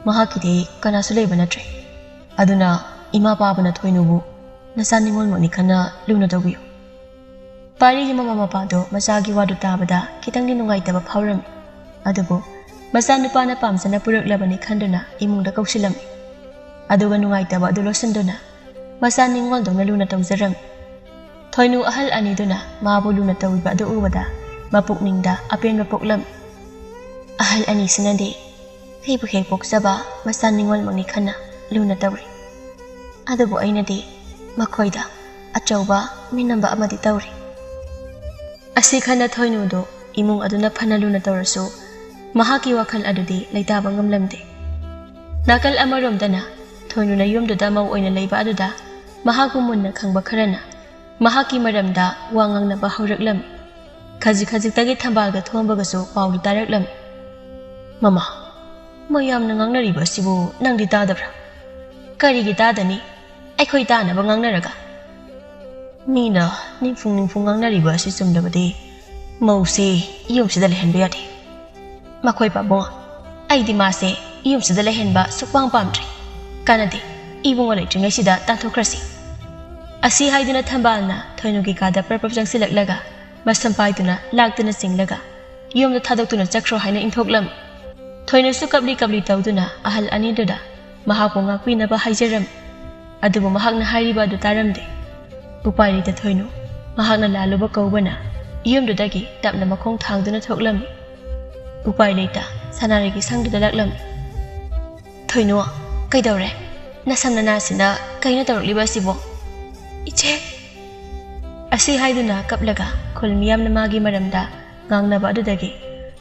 ꯃꯍꯥꯛꯀꯤꯗꯤ ꯀꯅꯥꯁꯨ ꯂꯩꯕ ꯅꯠꯇ꯭ꯔꯦ꯫ ꯑꯗꯨꯅ ꯏꯃꯥ ꯄꯥꯕꯅ ꯊꯣꯏꯅꯨꯕꯨ ꯅꯆꯥ ꯅꯤꯉꯣꯜꯃꯛꯅꯤ ꯈꯟꯅ ꯂꯨꯅ ꯇꯧꯕꯤꯌꯨ꯫ ꯄꯥꯔꯤꯒꯤ ꯃꯃꯥ ꯃꯄꯥꯗꯣ ꯃꯆꯥꯒꯤ ꯋꯥꯗꯨ ꯇꯥꯕꯗ ꯈꯤꯇꯪꯗꯤ ꯅꯨꯡꯉꯥꯏꯇꯕ ꯐꯥꯎꯔꯝꯃꯤ꯫ ꯑꯗꯨꯕꯨ ꯃꯆꯥꯅꯨꯄꯥꯅ ꯄꯥꯝꯖꯅ ꯄꯨꯔꯛꯂꯕꯅꯤ ꯈꯟꯗꯨꯅ ꯏꯃꯨꯡꯗ ꯀꯧꯁꯤꯜꯂꯝꯃꯤ꯫ ꯑꯗꯨꯒ ꯅꯨꯡꯉꯥꯏꯇꯕ ꯑꯗꯨ ꯂꯣꯠꯁꯤꯟꯗꯨꯅ ꯃꯆꯥ ꯅꯤꯡꯉꯣꯜꯗꯧꯅ ꯂꯨꯅ ꯇꯧꯖꯔꯝꯃꯤ꯫ ꯊꯣꯏꯅꯨ ꯑꯍꯜ ꯑꯅꯤꯗꯨꯅ ꯃꯥꯕꯨ ꯂꯨꯅ ꯇꯧꯕꯤꯕ ꯑꯗꯨ ꯎꯕꯗ ꯃꯄꯨꯛꯅꯤꯡꯗ ꯑꯄꯦꯟꯕ ꯄꯣꯛꯂꯝꯃꯤ꯫ ꯑꯍꯜ ꯑꯅꯤꯁꯤꯅꯗꯤ ꯑꯩꯕꯨ ꯍꯦꯛ ꯄꯣꯛꯆꯕ ꯃꯆꯥ ꯅꯤꯡꯉꯣꯜꯃꯛꯅꯤ ꯈꯟꯅ ꯂꯨꯅ ꯇꯧꯔꯤ꯫ ꯑꯗꯨꯕꯨ ꯑꯩꯅꯗꯤ ꯃꯈꯣꯏꯗ ꯑꯆꯧꯕ ꯃꯤꯅꯝꯕ ꯑꯃꯗꯤ ꯇꯧꯔꯤ꯫ ꯑꯁꯤ ꯈꯟꯅ ꯊꯣꯏꯅꯨꯗꯨ ꯏꯃꯨꯡ ꯑꯗꯨꯅ ꯐꯅ ꯂꯨꯅ ꯇꯧꯔꯁꯨ ꯃꯍꯥꯛꯀꯤ ꯋꯥꯈꯜ ꯑꯗꯨꯗꯤ ꯂꯩꯇꯥꯕ ꯉꯝꯂꯝꯗꯦ꯫ ꯅꯥꯀꯜ ꯑꯃꯔꯣꯝꯗꯅ ꯊꯣꯏꯅꯨꯅ ꯌꯨꯝꯗꯨꯗ ꯃꯧ ꯑꯣꯏꯅ ꯂꯩꯕ ꯑꯗꯨꯗ ꯃꯍꯥꯛꯄꯨ ꯃꯨꯟꯅ ꯈꯪꯕ ꯈꯔꯅ ꯃꯍꯥꯛꯀꯤ ꯃꯔꯝꯗ ꯋꯥ ꯉꯥꯡꯅꯕ ꯍꯧꯔꯛꯂꯝꯃꯤ꯫ ꯈꯖꯤꯛ ꯈꯖꯤꯛꯇꯒꯤ ꯊꯝꯕꯥꯜꯒ ꯊꯣꯝꯕꯒꯁꯨ ꯄꯥꯎꯗꯨ ꯇꯥꯔꯛꯂꯝꯃꯤ꯫ "ꯃꯃꯥ, ꯃꯌꯥꯝꯅ ꯉꯥꯡꯅꯔꯤꯕ ꯑꯁꯤꯕꯨ ꯅꯪꯗꯤ ꯇꯥꯗꯕ꯭ꯔꯥ?" "ꯀꯔꯤꯒꯤ ꯇꯥꯗꯅꯤ? ꯑꯩꯈꯣꯏ ꯇꯥꯅꯕ ꯉꯥꯡꯅꯔꯒ?" "ꯃꯤꯅ ꯅꯤꯡꯐꯨꯡ ꯅꯤꯡꯐꯨꯡ ꯉꯥꯡꯅꯔꯤꯕ ꯑꯁꯤ ꯆꯨꯝꯂꯕꯗꯤ ꯃꯧꯁꯦ ꯌꯨꯝꯁꯤꯗ ꯂꯩꯍꯟꯕ ꯌꯥꯗꯦ꯫ ꯃꯈꯣꯏ ꯄꯥꯕꯨꯡ, ꯑꯩꯗꯤ ꯃꯥꯁꯦ ꯌꯨꯝꯁꯤꯗ ꯂꯩꯍꯟꯕ ꯁꯨꯛꯄꯥꯝ ꯄꯥꯝꯗ꯭ꯔꯦ꯫ ꯀꯥꯟꯅꯗꯦ, ꯏꯕꯨꯡꯉꯣ ꯂꯩꯇ꯭ꯔꯤꯉꯩꯁꯤꯗ ꯇꯥꯟꯊꯣꯛꯈ꯭ꯔꯁꯤ꯫" ꯑꯁꯤ ꯍꯥꯏꯗꯨꯅ ꯊꯝꯕꯥꯜꯅ ꯊꯣꯏꯅꯨꯒꯤ ꯀꯥꯗ ꯄ꯭ꯔꯞ ꯄ꯭ꯔꯞ ꯆꯪꯁꯤꯜꯂꯛꯂꯒ ꯃꯁꯝ ꯄꯥꯏꯗꯨꯅ ꯂꯥꯛꯇꯨꯅ ꯆꯤꯡꯂꯒ ꯌꯨꯝꯗ ꯊꯥꯗꯣꯛꯇꯨꯅ ꯆꯠꯈ꯭ꯔꯣ ꯍꯥꯏꯅ ꯏꯟꯊꯣꯛꯂꯝꯃꯤ꯫ ꯊꯣꯏꯅꯨꯁꯨ ꯀꯞꯂꯤ ꯀꯞꯂꯤ ꯇꯧꯗꯨꯅ ꯑꯍꯜ ꯑꯅꯤꯗꯨꯗ ꯃꯍꯥꯛꯄꯨ ꯉꯥꯛꯄꯤꯅꯕ ꯍꯥꯏꯖꯔꯝꯃꯤ꯫ ꯑꯗꯨꯕꯨ ꯃꯍꯥꯛꯅ ꯍꯥꯏꯔꯤꯕ ꯑꯗꯨ ꯇꯥꯔꯝꯗꯦ꯫ ꯎꯄꯥꯏ ꯂꯩꯇ ꯊꯣꯏꯅꯨ ꯃꯍꯥꯛꯅ ꯂꯥꯜꯂꯨꯕ ꯀꯧꯕꯅ ꯌꯨꯝꯗꯨꯗꯒꯤ ꯇꯞꯅ ꯃꯈꯣꯡ ꯊꯥꯡꯗꯨꯅ ꯊꯣꯛꯂꯝꯃꯤ꯫ ꯎꯄꯥꯏ ꯂꯩꯇ ꯁꯅꯥꯔꯩꯒꯤ ꯁꯪꯗꯨꯗ ꯂꯥꯛꯂꯝꯃꯤ꯫ "ꯊꯣꯏꯅꯨ, ꯀꯩꯗꯧꯔꯦ? ꯅꯁꯝ ꯅꯅꯥꯁꯤꯅ ꯀꯩꯅꯣ ꯇꯧꯔꯛꯂꯤꯕ ꯑꯁꯤꯕꯣ?" "ꯏꯆꯦ!" ꯑꯁꯤ ꯍꯥꯏꯗꯨꯅ ꯀꯞꯂꯒ ꯈꯨꯜ ꯃꯤꯌꯥꯝꯅ ꯃꯥꯒꯤ ꯃꯔꯝꯗ ꯉꯥꯡꯅꯕ ꯑꯗꯨꯗꯒꯤ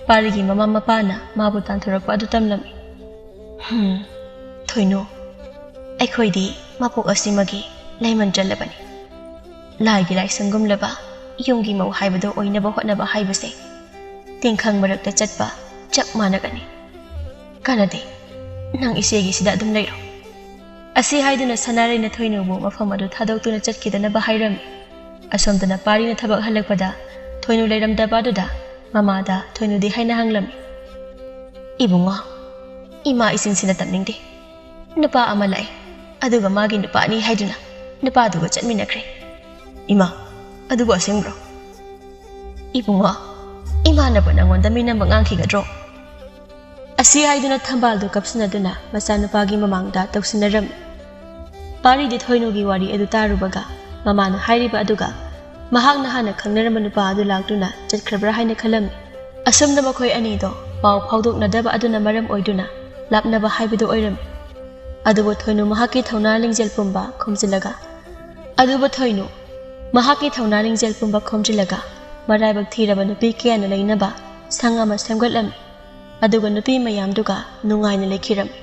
ꯄꯥꯔꯤꯒꯤ ꯃꯃꯥ ꯃꯄꯥꯅ ꯃꯥꯕꯨ ꯇꯥꯟꯊꯣꯔꯛꯄ ꯑꯗꯨ ꯇꯝꯂꯝꯃꯤ꯫ "ꯍꯝ, ꯊꯣꯏꯅꯨ, ꯑꯩꯈꯣꯏꯗꯤ ꯃꯄꯣꯛ ꯑꯁꯤꯃꯒꯤ ꯂꯩꯃꯟ ꯆꯜꯂꯕꯅꯤ꯫ ꯂꯥꯏꯒꯤ ꯂꯥꯏꯁꯪꯒꯨꯝꯂꯕ ꯌꯨꯝꯒꯤ ꯃꯧ ꯍꯥꯏꯕꯗꯣ ꯑꯣꯏꯅꯕ ꯍꯣꯠꯅꯕ ꯍꯥꯏꯕꯁꯦ ꯇꯤꯡꯈꯪ ꯃꯔꯛꯇ ꯆꯠꯄ ꯆꯞ ꯃꯥꯟꯅꯒꯅꯤ꯫ ꯀꯥꯟꯅꯗꯦ, ꯅꯪ ꯏꯆꯦꯒꯤꯁꯤꯗ ꯑꯗꯨꯝ ꯂꯩꯔꯣ꯫" ꯑꯁꯤ ꯍꯥꯏꯗꯨꯅ ꯁꯅꯥꯔꯩꯅ ꯊꯣꯏꯅꯨꯕꯨ ꯃꯐꯝ ꯑꯗꯨ ꯊꯥꯗꯣꯛꯇꯨꯅ ꯆꯠꯈꯤꯗꯅꯕ ꯍꯥꯏꯔꯝꯃꯤ꯫ ꯑꯁꯣꯝꯗꯅ ꯄꯥꯔꯤꯅ ꯊꯕꯛ ꯍꯜꯂꯛꯄꯗ ꯊꯣꯏꯅꯨ ꯂꯩꯔꯝꯗꯕ ꯑꯗꯨꯗ ꯃꯃꯥꯗ ꯊꯣꯏꯅꯨꯗꯤ ꯍꯥꯏꯅ ꯍꯪꯂꯝꯃꯤ, "ꯏꯕꯨꯡꯉꯣ, ꯏꯃꯥ ꯏꯆꯤꯟꯁꯤꯅ ꯇꯝꯅꯤꯡꯗꯦ꯫ ꯅꯨꯄꯥ ꯑꯃ ꯂꯥꯛꯑꯦ, ꯑꯗꯨꯒ ꯃꯥꯒꯤ ꯅꯨꯄꯥꯅꯤ ꯍꯥꯏꯗꯨꯅ ꯅꯨꯄꯥꯗꯨꯒ ꯆꯠꯃꯤꯟꯅꯈ꯭ꯔꯦ꯫ ꯏꯃꯥ, ꯑꯗꯨꯕꯨ ꯑꯁꯦꯡꯕ꯭ꯔꯣ?" "ꯏꯕꯨꯡꯉꯣ, ꯏꯃꯥꯅꯕꯨ ꯅꯪꯉꯣꯟꯗ ꯃꯤꯅꯝꯕ ꯉꯥꯡꯈꯤꯒꯗ꯭ꯔꯣ?" ꯑꯁꯤ ꯍꯥꯏꯗꯨꯅ ꯊꯝꯕꯥꯜꯗꯨ ꯀꯞꯁꯤꯟꯅꯗꯨꯅ ꯃꯆꯥꯅꯨꯄꯥꯒꯤ ꯃꯃꯥꯡꯗ ꯇꯧꯁꯤꯟꯅꯔꯝꯃꯤ꯫ ꯄꯥꯔꯤꯗꯤ ꯊꯣꯏꯅꯨꯒꯤ ꯋꯥꯔꯤ ꯑꯗꯨ ꯇꯥꯔꯨꯕꯒ ꯃꯃꯥꯅ ꯍꯥꯏꯔꯤꯕ ꯑꯗꯨꯒ ꯃꯍꯥꯛꯅ ꯍꯥꯟꯅ ꯈꯪꯅꯔꯝꯕ ꯅꯨꯄꯥ ꯑꯗꯨ ꯂꯥꯛꯇꯨꯅ ꯆꯠꯈ꯭ꯔꯕ꯭ꯔꯥ ꯍꯥꯏꯅ ꯈꯜꯂꯝꯃꯤ꯫ ꯑꯁꯨꯝꯅ ꯃꯈꯣꯏ ꯑꯅꯤꯗꯣ ꯄꯥꯎ ꯐꯥꯎꯗꯣꯛꯅꯗꯕ ꯑꯗꯨꯅ ꯃꯔꯝ ꯑꯣꯏꯗꯨꯅ ꯂꯥꯞꯅꯕ ꯍꯥꯏꯕꯗꯨ ꯑꯣꯏꯔꯝꯃꯤ꯫ ꯑꯗꯨꯕꯨ ꯊꯣꯏꯅꯨ ꯃꯍꯥꯛꯀꯤ ꯊꯧꯅꯥ ꯂꯤꯡꯖꯦꯜ ꯄꯨꯝꯕ ꯈꯣꯝꯖꯤꯜꯂꯒ ꯑꯗꯨꯕꯨ ꯊꯣꯏꯅꯨ ꯃꯍꯥꯛꯀꯤ ꯊꯧꯅꯥ ꯂꯤꯡꯖꯦꯜ ꯄꯨꯝꯕ ꯈꯣꯝꯖꯤꯜꯂꯒ ꯃꯔꯥꯏꯕꯛ ꯊꯤꯔꯕ ꯅꯨꯄꯤ ꯀꯌꯥꯅ ꯂꯩꯅꯕ ꯁꯪ ꯑꯃ ꯁꯦꯝꯒꯠꯂꯝꯃꯤ꯫ ꯑꯗꯨꯒ ꯅꯨꯄꯤ ꯃꯌꯥꯝꯗꯨꯒ ꯅꯨꯡꯉꯥꯏꯅ ꯂꯩꯈꯤꯔꯝꯃꯤ꯫